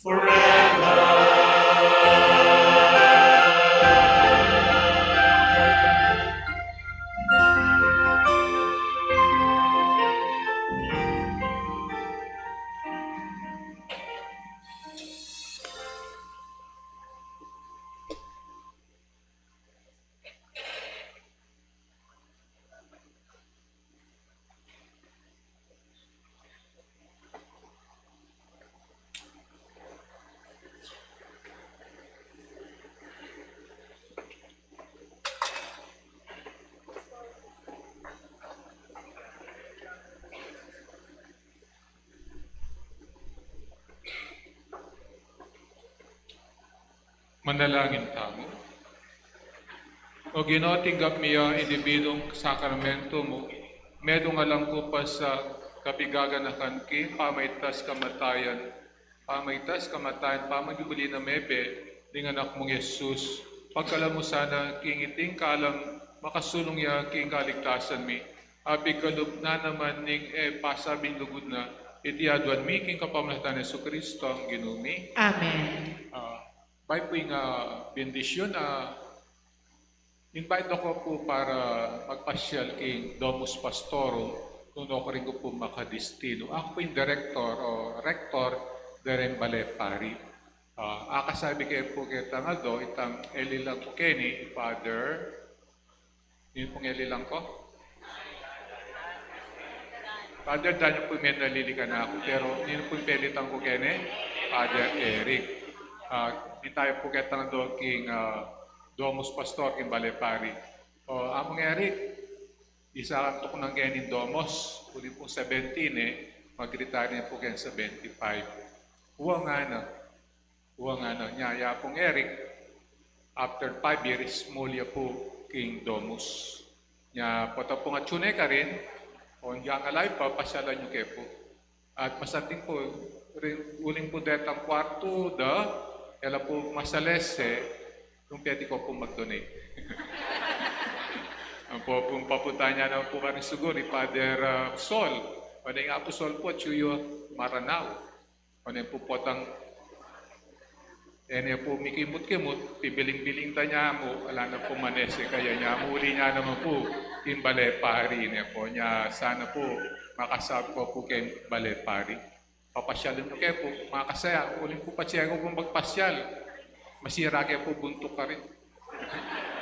forever. Manalangin tamu. O Ginu, tinggap mi ya ing dibidung sakramento mu, medung alang ku pa sa kapigaganakan king pamaitas kamatayan, pamaitas kamatayan, pamagibuli na mebie ding anak mung Jesus. Pagkalub mu sana king iting kalam, makasulung ya king kaligtasan mi. Apigkalub na naman ning e pasabing lugud na, iti aduan mi king kapamilatan nang Jesucristo, ang Ginu mi. Amen. Ah, bayu pu ing, ah, bendisyun, ah, invite da ko pu para magpasyal king Domus Pastorum, nung no karin ku pu makadestinu. Aku pu ing direktor o rektor deng Bale Pari. Ah, akasabi ke pu ketang aldo, itang elilan ku keni, Father, ninu pung elilan ku? Father Dan pu ing menalili kanaku, pero ninu pu ing pelitan ku keni? Father Eric. Ah, minta yu pu ketang aldo king, ah, Domus Pastor king Bale Pari. O, Among Eric, isa kang tuknang keni Domus, uli pung seventeen e, mag-retire ne pu keng seventy-five. Uwa nga na, uwa nga na, nya ya pung Eric, after five years, muli ya pu king Domus. Nya, pota pung atyu ne karin, o, nya nga lai pa, pasyalan yu ke pu. At masanting pu, rin, uling pu detang kwartu da, e la pu masalese, nung pwede ko pu mag-donate. Ampo pu, papuntalan ya naman pu karin siguru i Father, ah, Sol. Pane nga pu Sol pu, atyu yu Maranao. Pane pu potang, e ne pu mikimut-kimut, pibiling-biling ta nya mu, ala na pu manese kaya nya mu, uli nya naman pu king Bale Pari ne pu. Nya sana pu makasabit ko pu keng Bale Pari. Papasyalan yu ke pu, makasaya, uling pu patse ku pu magpasyal. Masira ke pu buntuk karin.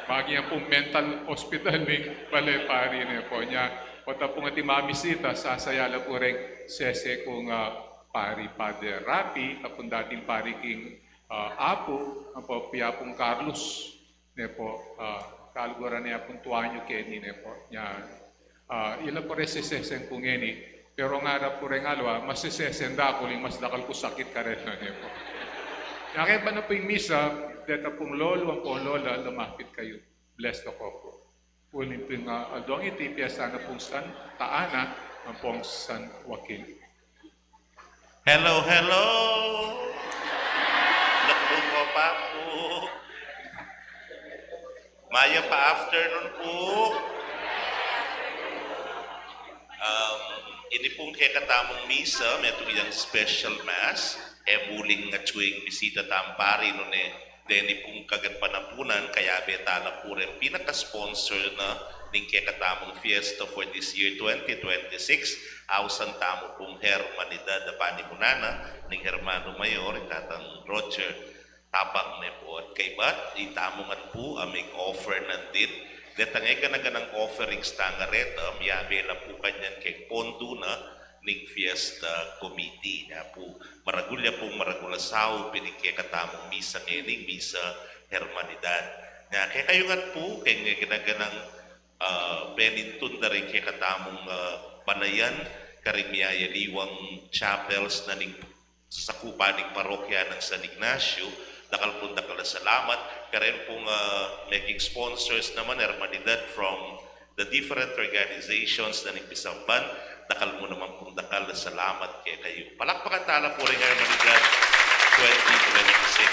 Maging ya pu mental hospital ing Bale Pari ne pu. Nya, pota pung ating mamisita, sasaya la pu reng sese kung, ah, Pari, Father Rapi, kapung dating pari king, ah, Apu, ampo pia pung Carlos. Ne pu, ah, kaluguran ne ya pung tuanyu keni ne pu. Nya, ah, ila pu reng sesesen ku ngeni. Pero ngara pu reng aliwa, mas sesesen da ku uling mas dakal ku sakit karela ne pu. Nya keng panaun pu ing misa, deta pung lolo ampo lola, lumapit kayu. Bless the couple. Uling pu ing, ah, aldong iti, pia sana pung Santa Ana, ampong San Joaquin. Hello, hello! Naku po pa pu. Mayap a afternoon pu. Um, ini pung kekatamung misa, metung yang special mass, e mu ling atyu ing bisita tamung pari nune deni pung kaganpanapunan, kayabe ta la pu reng pinaka-sponsor na ning kekatamung fiesta for this year, twenty twenty-six. Ausan tamu pung hermanidad a panimunan na ning hermano mayor, i Tatang Roger Tapang ne pu. At kaybat, itamu ngan pu a mig-offer nandin. Detang e gana-ganang offerings tang reta, miyabe la pu kanyan keng pondo na ning fiesta committee. Nya pu, maragul ya pung maragul a saup ining kekatamung misa ngening misa hermanidad. Nya kekayu ngan pu, keng gana-ganang, ah, penintun da ring kekatamung, ah, balayan, karing miyayaliwang chapels na ning sasakupan ning parokya nang San Ignacio, dakal pung dakal a salamat. Karen pung, ah, meging sponsors naman, hermanidad, from the different organizations na ning pisamban, dakal mu naman pung dakal a salamat kekayu. Palakpakan ta la pu ring hermanidad twenty twenty-six.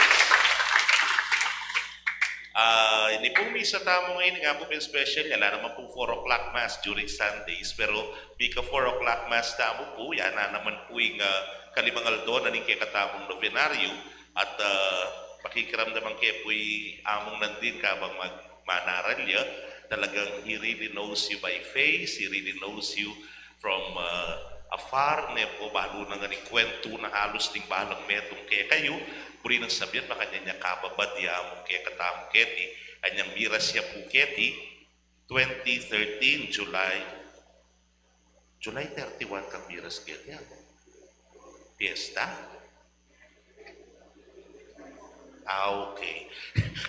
Ah, Ini pung misa tamu ngeni, nga pu pin special, ala naman pung four o'clock mass during Sundays, pero mika four o'clock mass tamu pu, ya na naman pu ing, ah, kalimang aldo na ning kekatamung novenario, at, ah, pakikiramdaman ke pu i Among Nandin kabang mag-, manaral ya, talagang he really knows you by face, he really knows you from, ah, afar, ne pu, balu na ngan ing kwentu na halos ding balang metung kekayu, buri nang sabian, makanyan ya kababad i Among kekatamu keti, anyang miras ya pu keti, twenty thirteen, July, July thirty-one kang miras keti, ah. Fiesta? Ah, okay.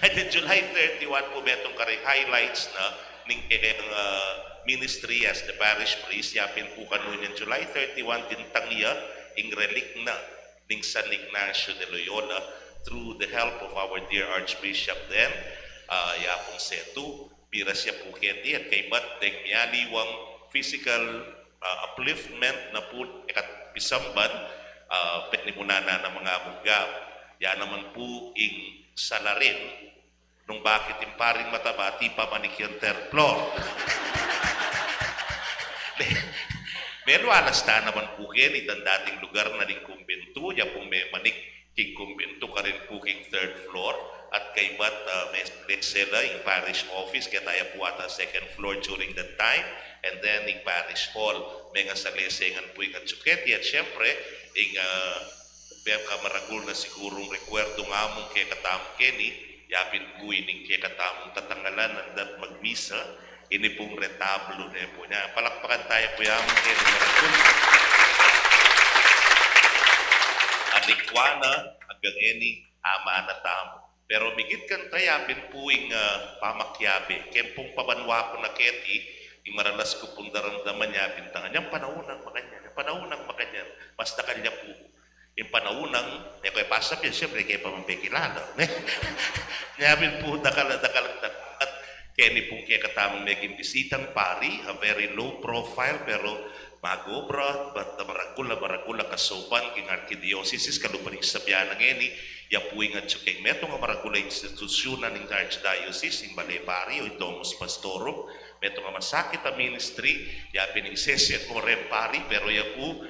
Kaya July thirty-one pu metung karing highlights na ning kekang, ah, ministry as the parish priest, ya pin pu kanyan July thirty-one, dintang ya ing relic na ning San Ignacio de Loyola through the help of our dear Archbishop then, ah, ya pung setu, miras ya pu keti, at kaybat deng mialiwang physical, ah, upliftment na pu e kat pisamban, ah, penimunan na ng mga munggab. Ya naman pu ing salarin nung bakit ing paring mataba, ati pa manik yang third floor. Me-, melualas ta naman pu keni, itang dating lugar na ning kumbintu, ya pung memanik king kumbintu karin pu king third floor, at kaybat, ah, me-, mesela ing parish office, keta ya pu ata second floor during that time, and then ing parish hall, mengasalesengan pu ing atsu keti, at syempre, ing, ah, pekamaragul na sigurung rekwerdung Among kekatamu keni, ya pin pu ining kekatamung tatangalan, andat magmisa, ini pung retablo ne pu nya. Palakpakan taya pu ya Among keni maragul. Alikwa na, anggang ngeni, ama na tamu. Pero migit kanita, ya pin pu ing, ah, pamakiabe. Keng pung pabanua ku na keti, ing maralas ku pung daramdaman, ya pin tangan, yang panaun nang makanyan, yang panaun nang makanyan. Mas dakal ya pu ing panaun nang, e ku e pasabian, syempre, e ke pa man pekilala. Nya pin pu dakal, dakal, dakal. At keni pung kekatamung meging bisitang pari, a very low profile, pero mag-obra, bat maragul a, maragul a kasaupan king arkidiosesis, kalupa ning sabian na ngeni, ya pu ing atsu keng metung a maragul a institusyun na ning archdiocese, ing bale pari, o ing Domus Pastorum, metung a masakit a ministry, ya pin ing session mo ren pari, pero ya pu,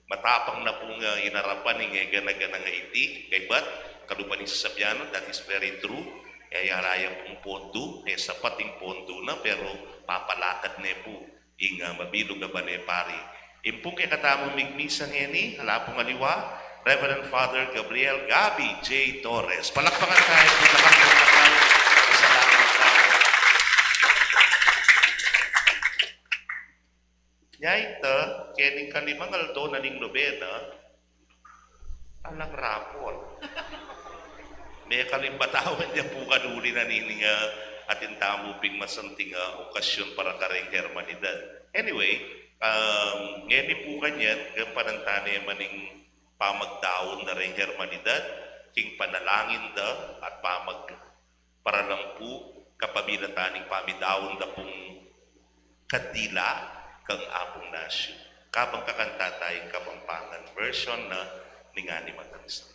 matapang na pung, ah, inarapan ing e gana-gana nga iti, kaybat, kalupa ning sasabian, that is very true. E, ala ya pung pondu, e, sapat ing pondu na, pero papalakad ne pu ing, ah, mabilug a bale pari. Ing pung kekatamung migmisa ngeni, ala pung aliwa, Reverend Father Gabriel Gabi J Torres. Palakpakan taya pu, palakpakan taya. Salamat taya. Nya ita, kening kalimang aldo na ning nobena, alang rapol. Mekalimbatawan ya pu kanuli na nining, ah, atin tamu ping masanting, ah, okasyon para kareng hermanidad. Anyway, um, ngeni pu kanyan, gampanan ta ne man ing pamagdaun da reng hermanidad, king panalangin da, at pamag-, para lang pu kapamilatan ning pamidaun da pung kandila kang Apung Nasyu. Kabang kakanta taya ing Kapampangan version na ning Anima Christi.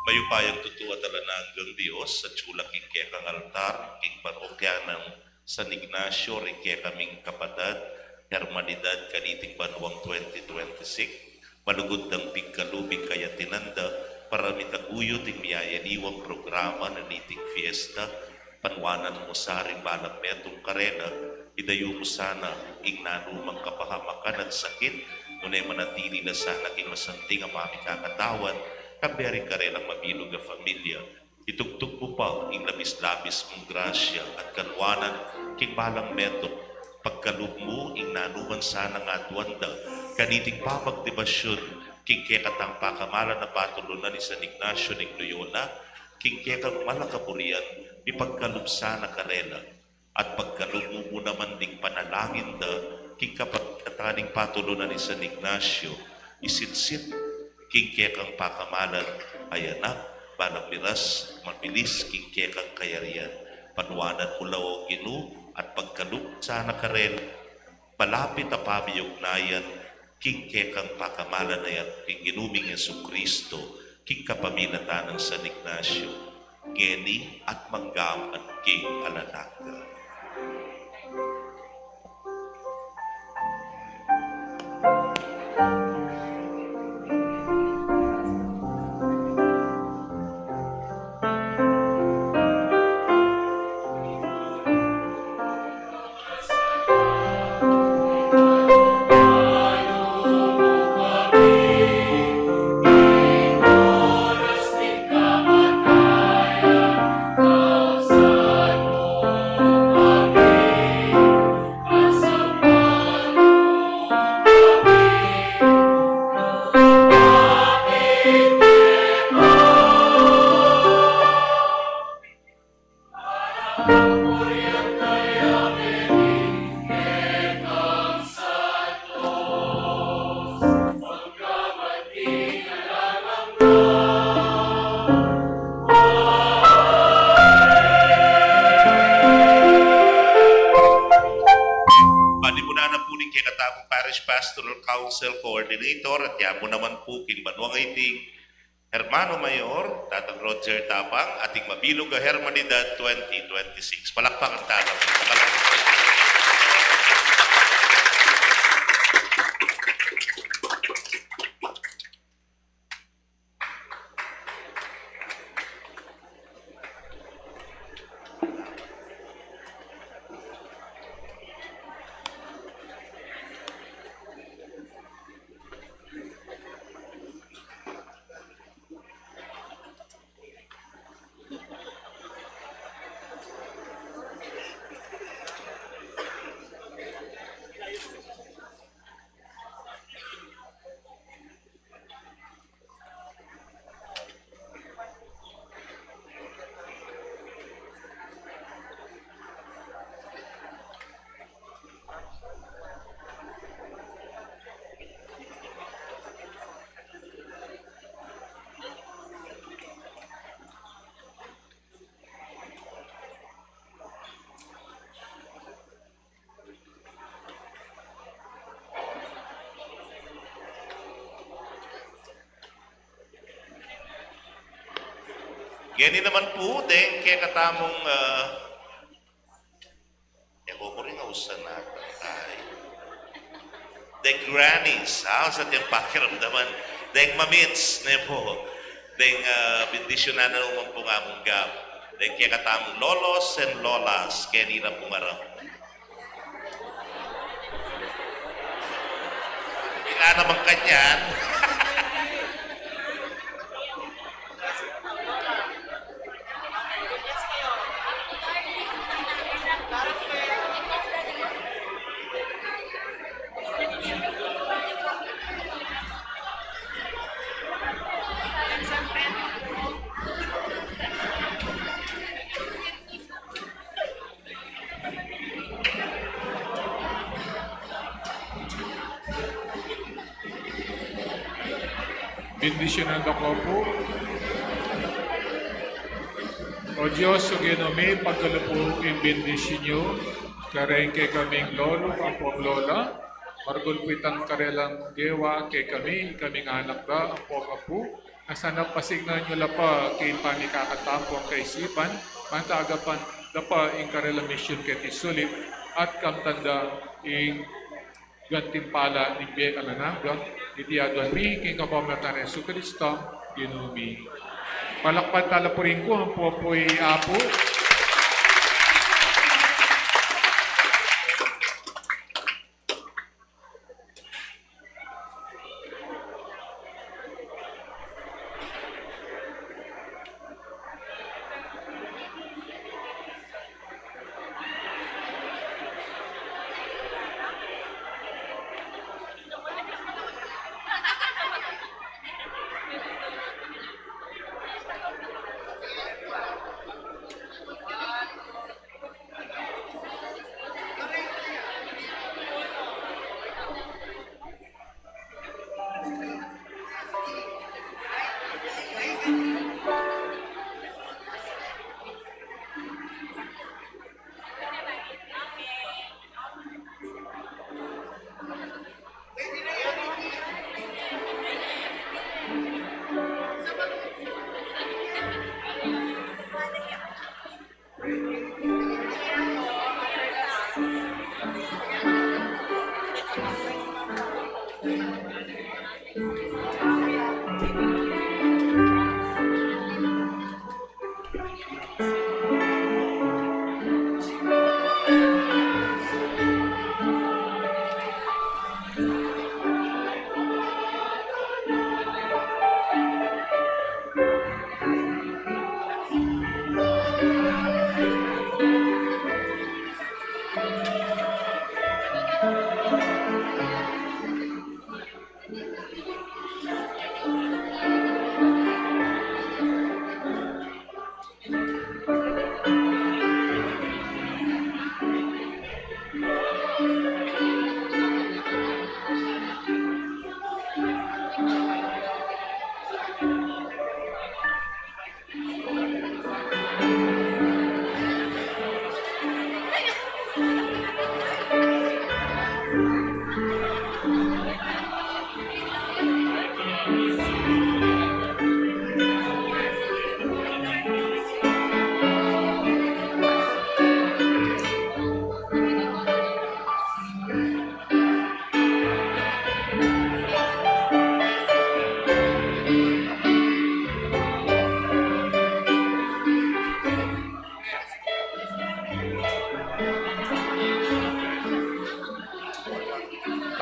Mayupayang tutu at alang anggang Dios, atyu la king kekang altar king parokya nang San Ignacio, ring kekaming kapatad, hermanidad, kaniting banuang twenty twenty-six, malugud dang pigkalub ing kayarian da, para mitaguyud ing miyayaliwang programa na niting fiesta, panuanan mu sa ring balang metung karela, idayu mu sana ing nanumang kapahamakan at sakit, nune manatili la sana king masanting a pamikakatawan, kambe ring karelang mabilug a pamilya. Itubud mu pa ing labis-labis mung grasya at kaluanan king balang metung, pagkalub mu ing nanuman sanang aduan da, kaniting pamagdebasyun, king kekatang pakamalan a patulunan i San Ignacio ning Loyola, king kekang malakaburian, ipagkalub sana karela. At pagkalub mu naman ding panalangin da, king kapatad ning patulunan i San Ignacio, isilsil king kekang pakamalan, ay anak, balang miras, mabilis king kekang kayarian. Panuanan mu la, O Ginu, at pagkalub sana karela, malapit a pamiugnayan, king kekang pakamalan a Anak, king Ginu ming Jesucristo, king kapamilatan nang San Ignacio, ngeni at mangga man king alang angga. Panimunan na pu ning kekatamung Parish Pastoral Council Coordinator at yamu naman pu king banwang iti, Hermano Mayor, Tatang Roger Tapang, ating mabilug a Hermanidad twenty twenty-six. Palakpakan tala. Ngeni naman pu, deng kekatamung, ah, e ko, kuring ausan na tayo. Deng grannies, ah, sa ating pakiramdaman. Deng mamits, ne pu. Deng, ah, bendisyunan na naman pu ing amung gap. Deng kekatamung lolos and lolas, keni na pu ngarang. Ila naman kanyan. Bendisyunan da ko pu. O Dios, o Ginu mi, pagkalub pu ing bendisyun yu kareng kekaming lolo ampong lola. Maragul pu itang karelang gewa kekami, ikaming anak da ampong apu. Ngan sana pasignan yu la pa king pamikakatamu ampong kaisipan, ban agapan da pa ing karelang misyun keti sulip, at kamtan da ing gantimpala ning bie alang angga. Iti aduan mi king kapamilatan nang Jesucristo, Ginu mi. Palakpakan tala pu ring Ginu, ampo pu i Apu.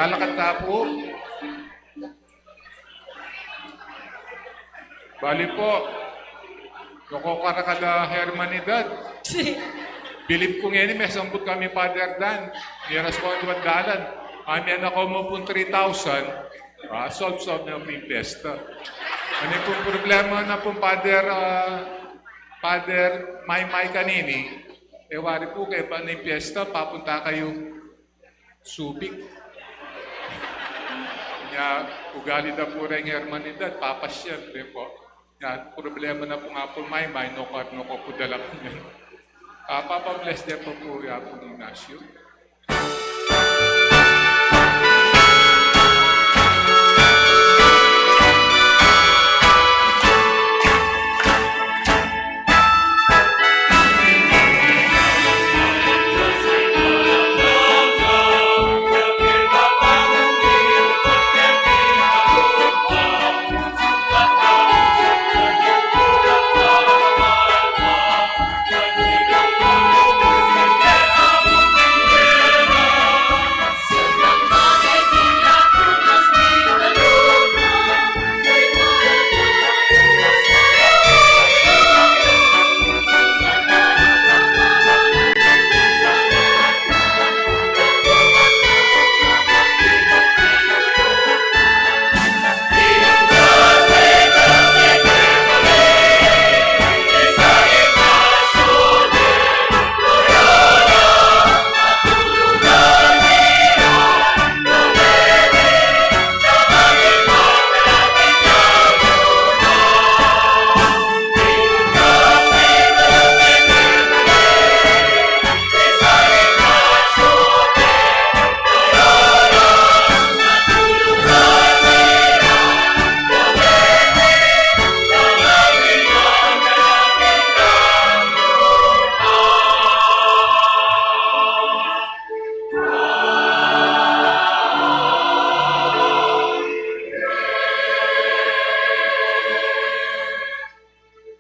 Alakat na pu. Bali pu, nung ku karakal a hermanidad, bilib ku ngeni, mesamput kami Father Dan, miras ku ang duang dalan. Mamian na ku mu pung three thousand, ah, solve-solve na pu ing piyesta. Anu pung problema na pung Father, ah, Father Maymay kanini, e wari pu kaybat na ing piyesta, papunta kayu Subic. Nya, ugali da pu reng hermanidad, papasyal, di pu. Nya, problema na pu nga pu Maymay, no ku, no ku pu dala kanyan. Ah, papa-bless de pu pu ya pu ni Ignacio.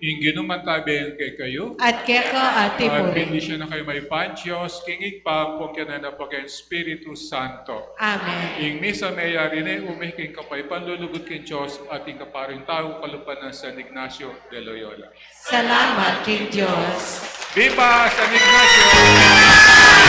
Ing Ginu mantabe kekayu. At keka mu rin. Bendisyunan na kayu mayupaya ning Dios, king Ibpa, ampon king Anak, ampon king Espiritu Santo. Amen. Ing misa meyari ne, ume king kapaypan lulugud king Dios, at ing kaparan tau kalupa nang San Ignacio de Loyola. Salamat king Dios. Viva San Ignacio!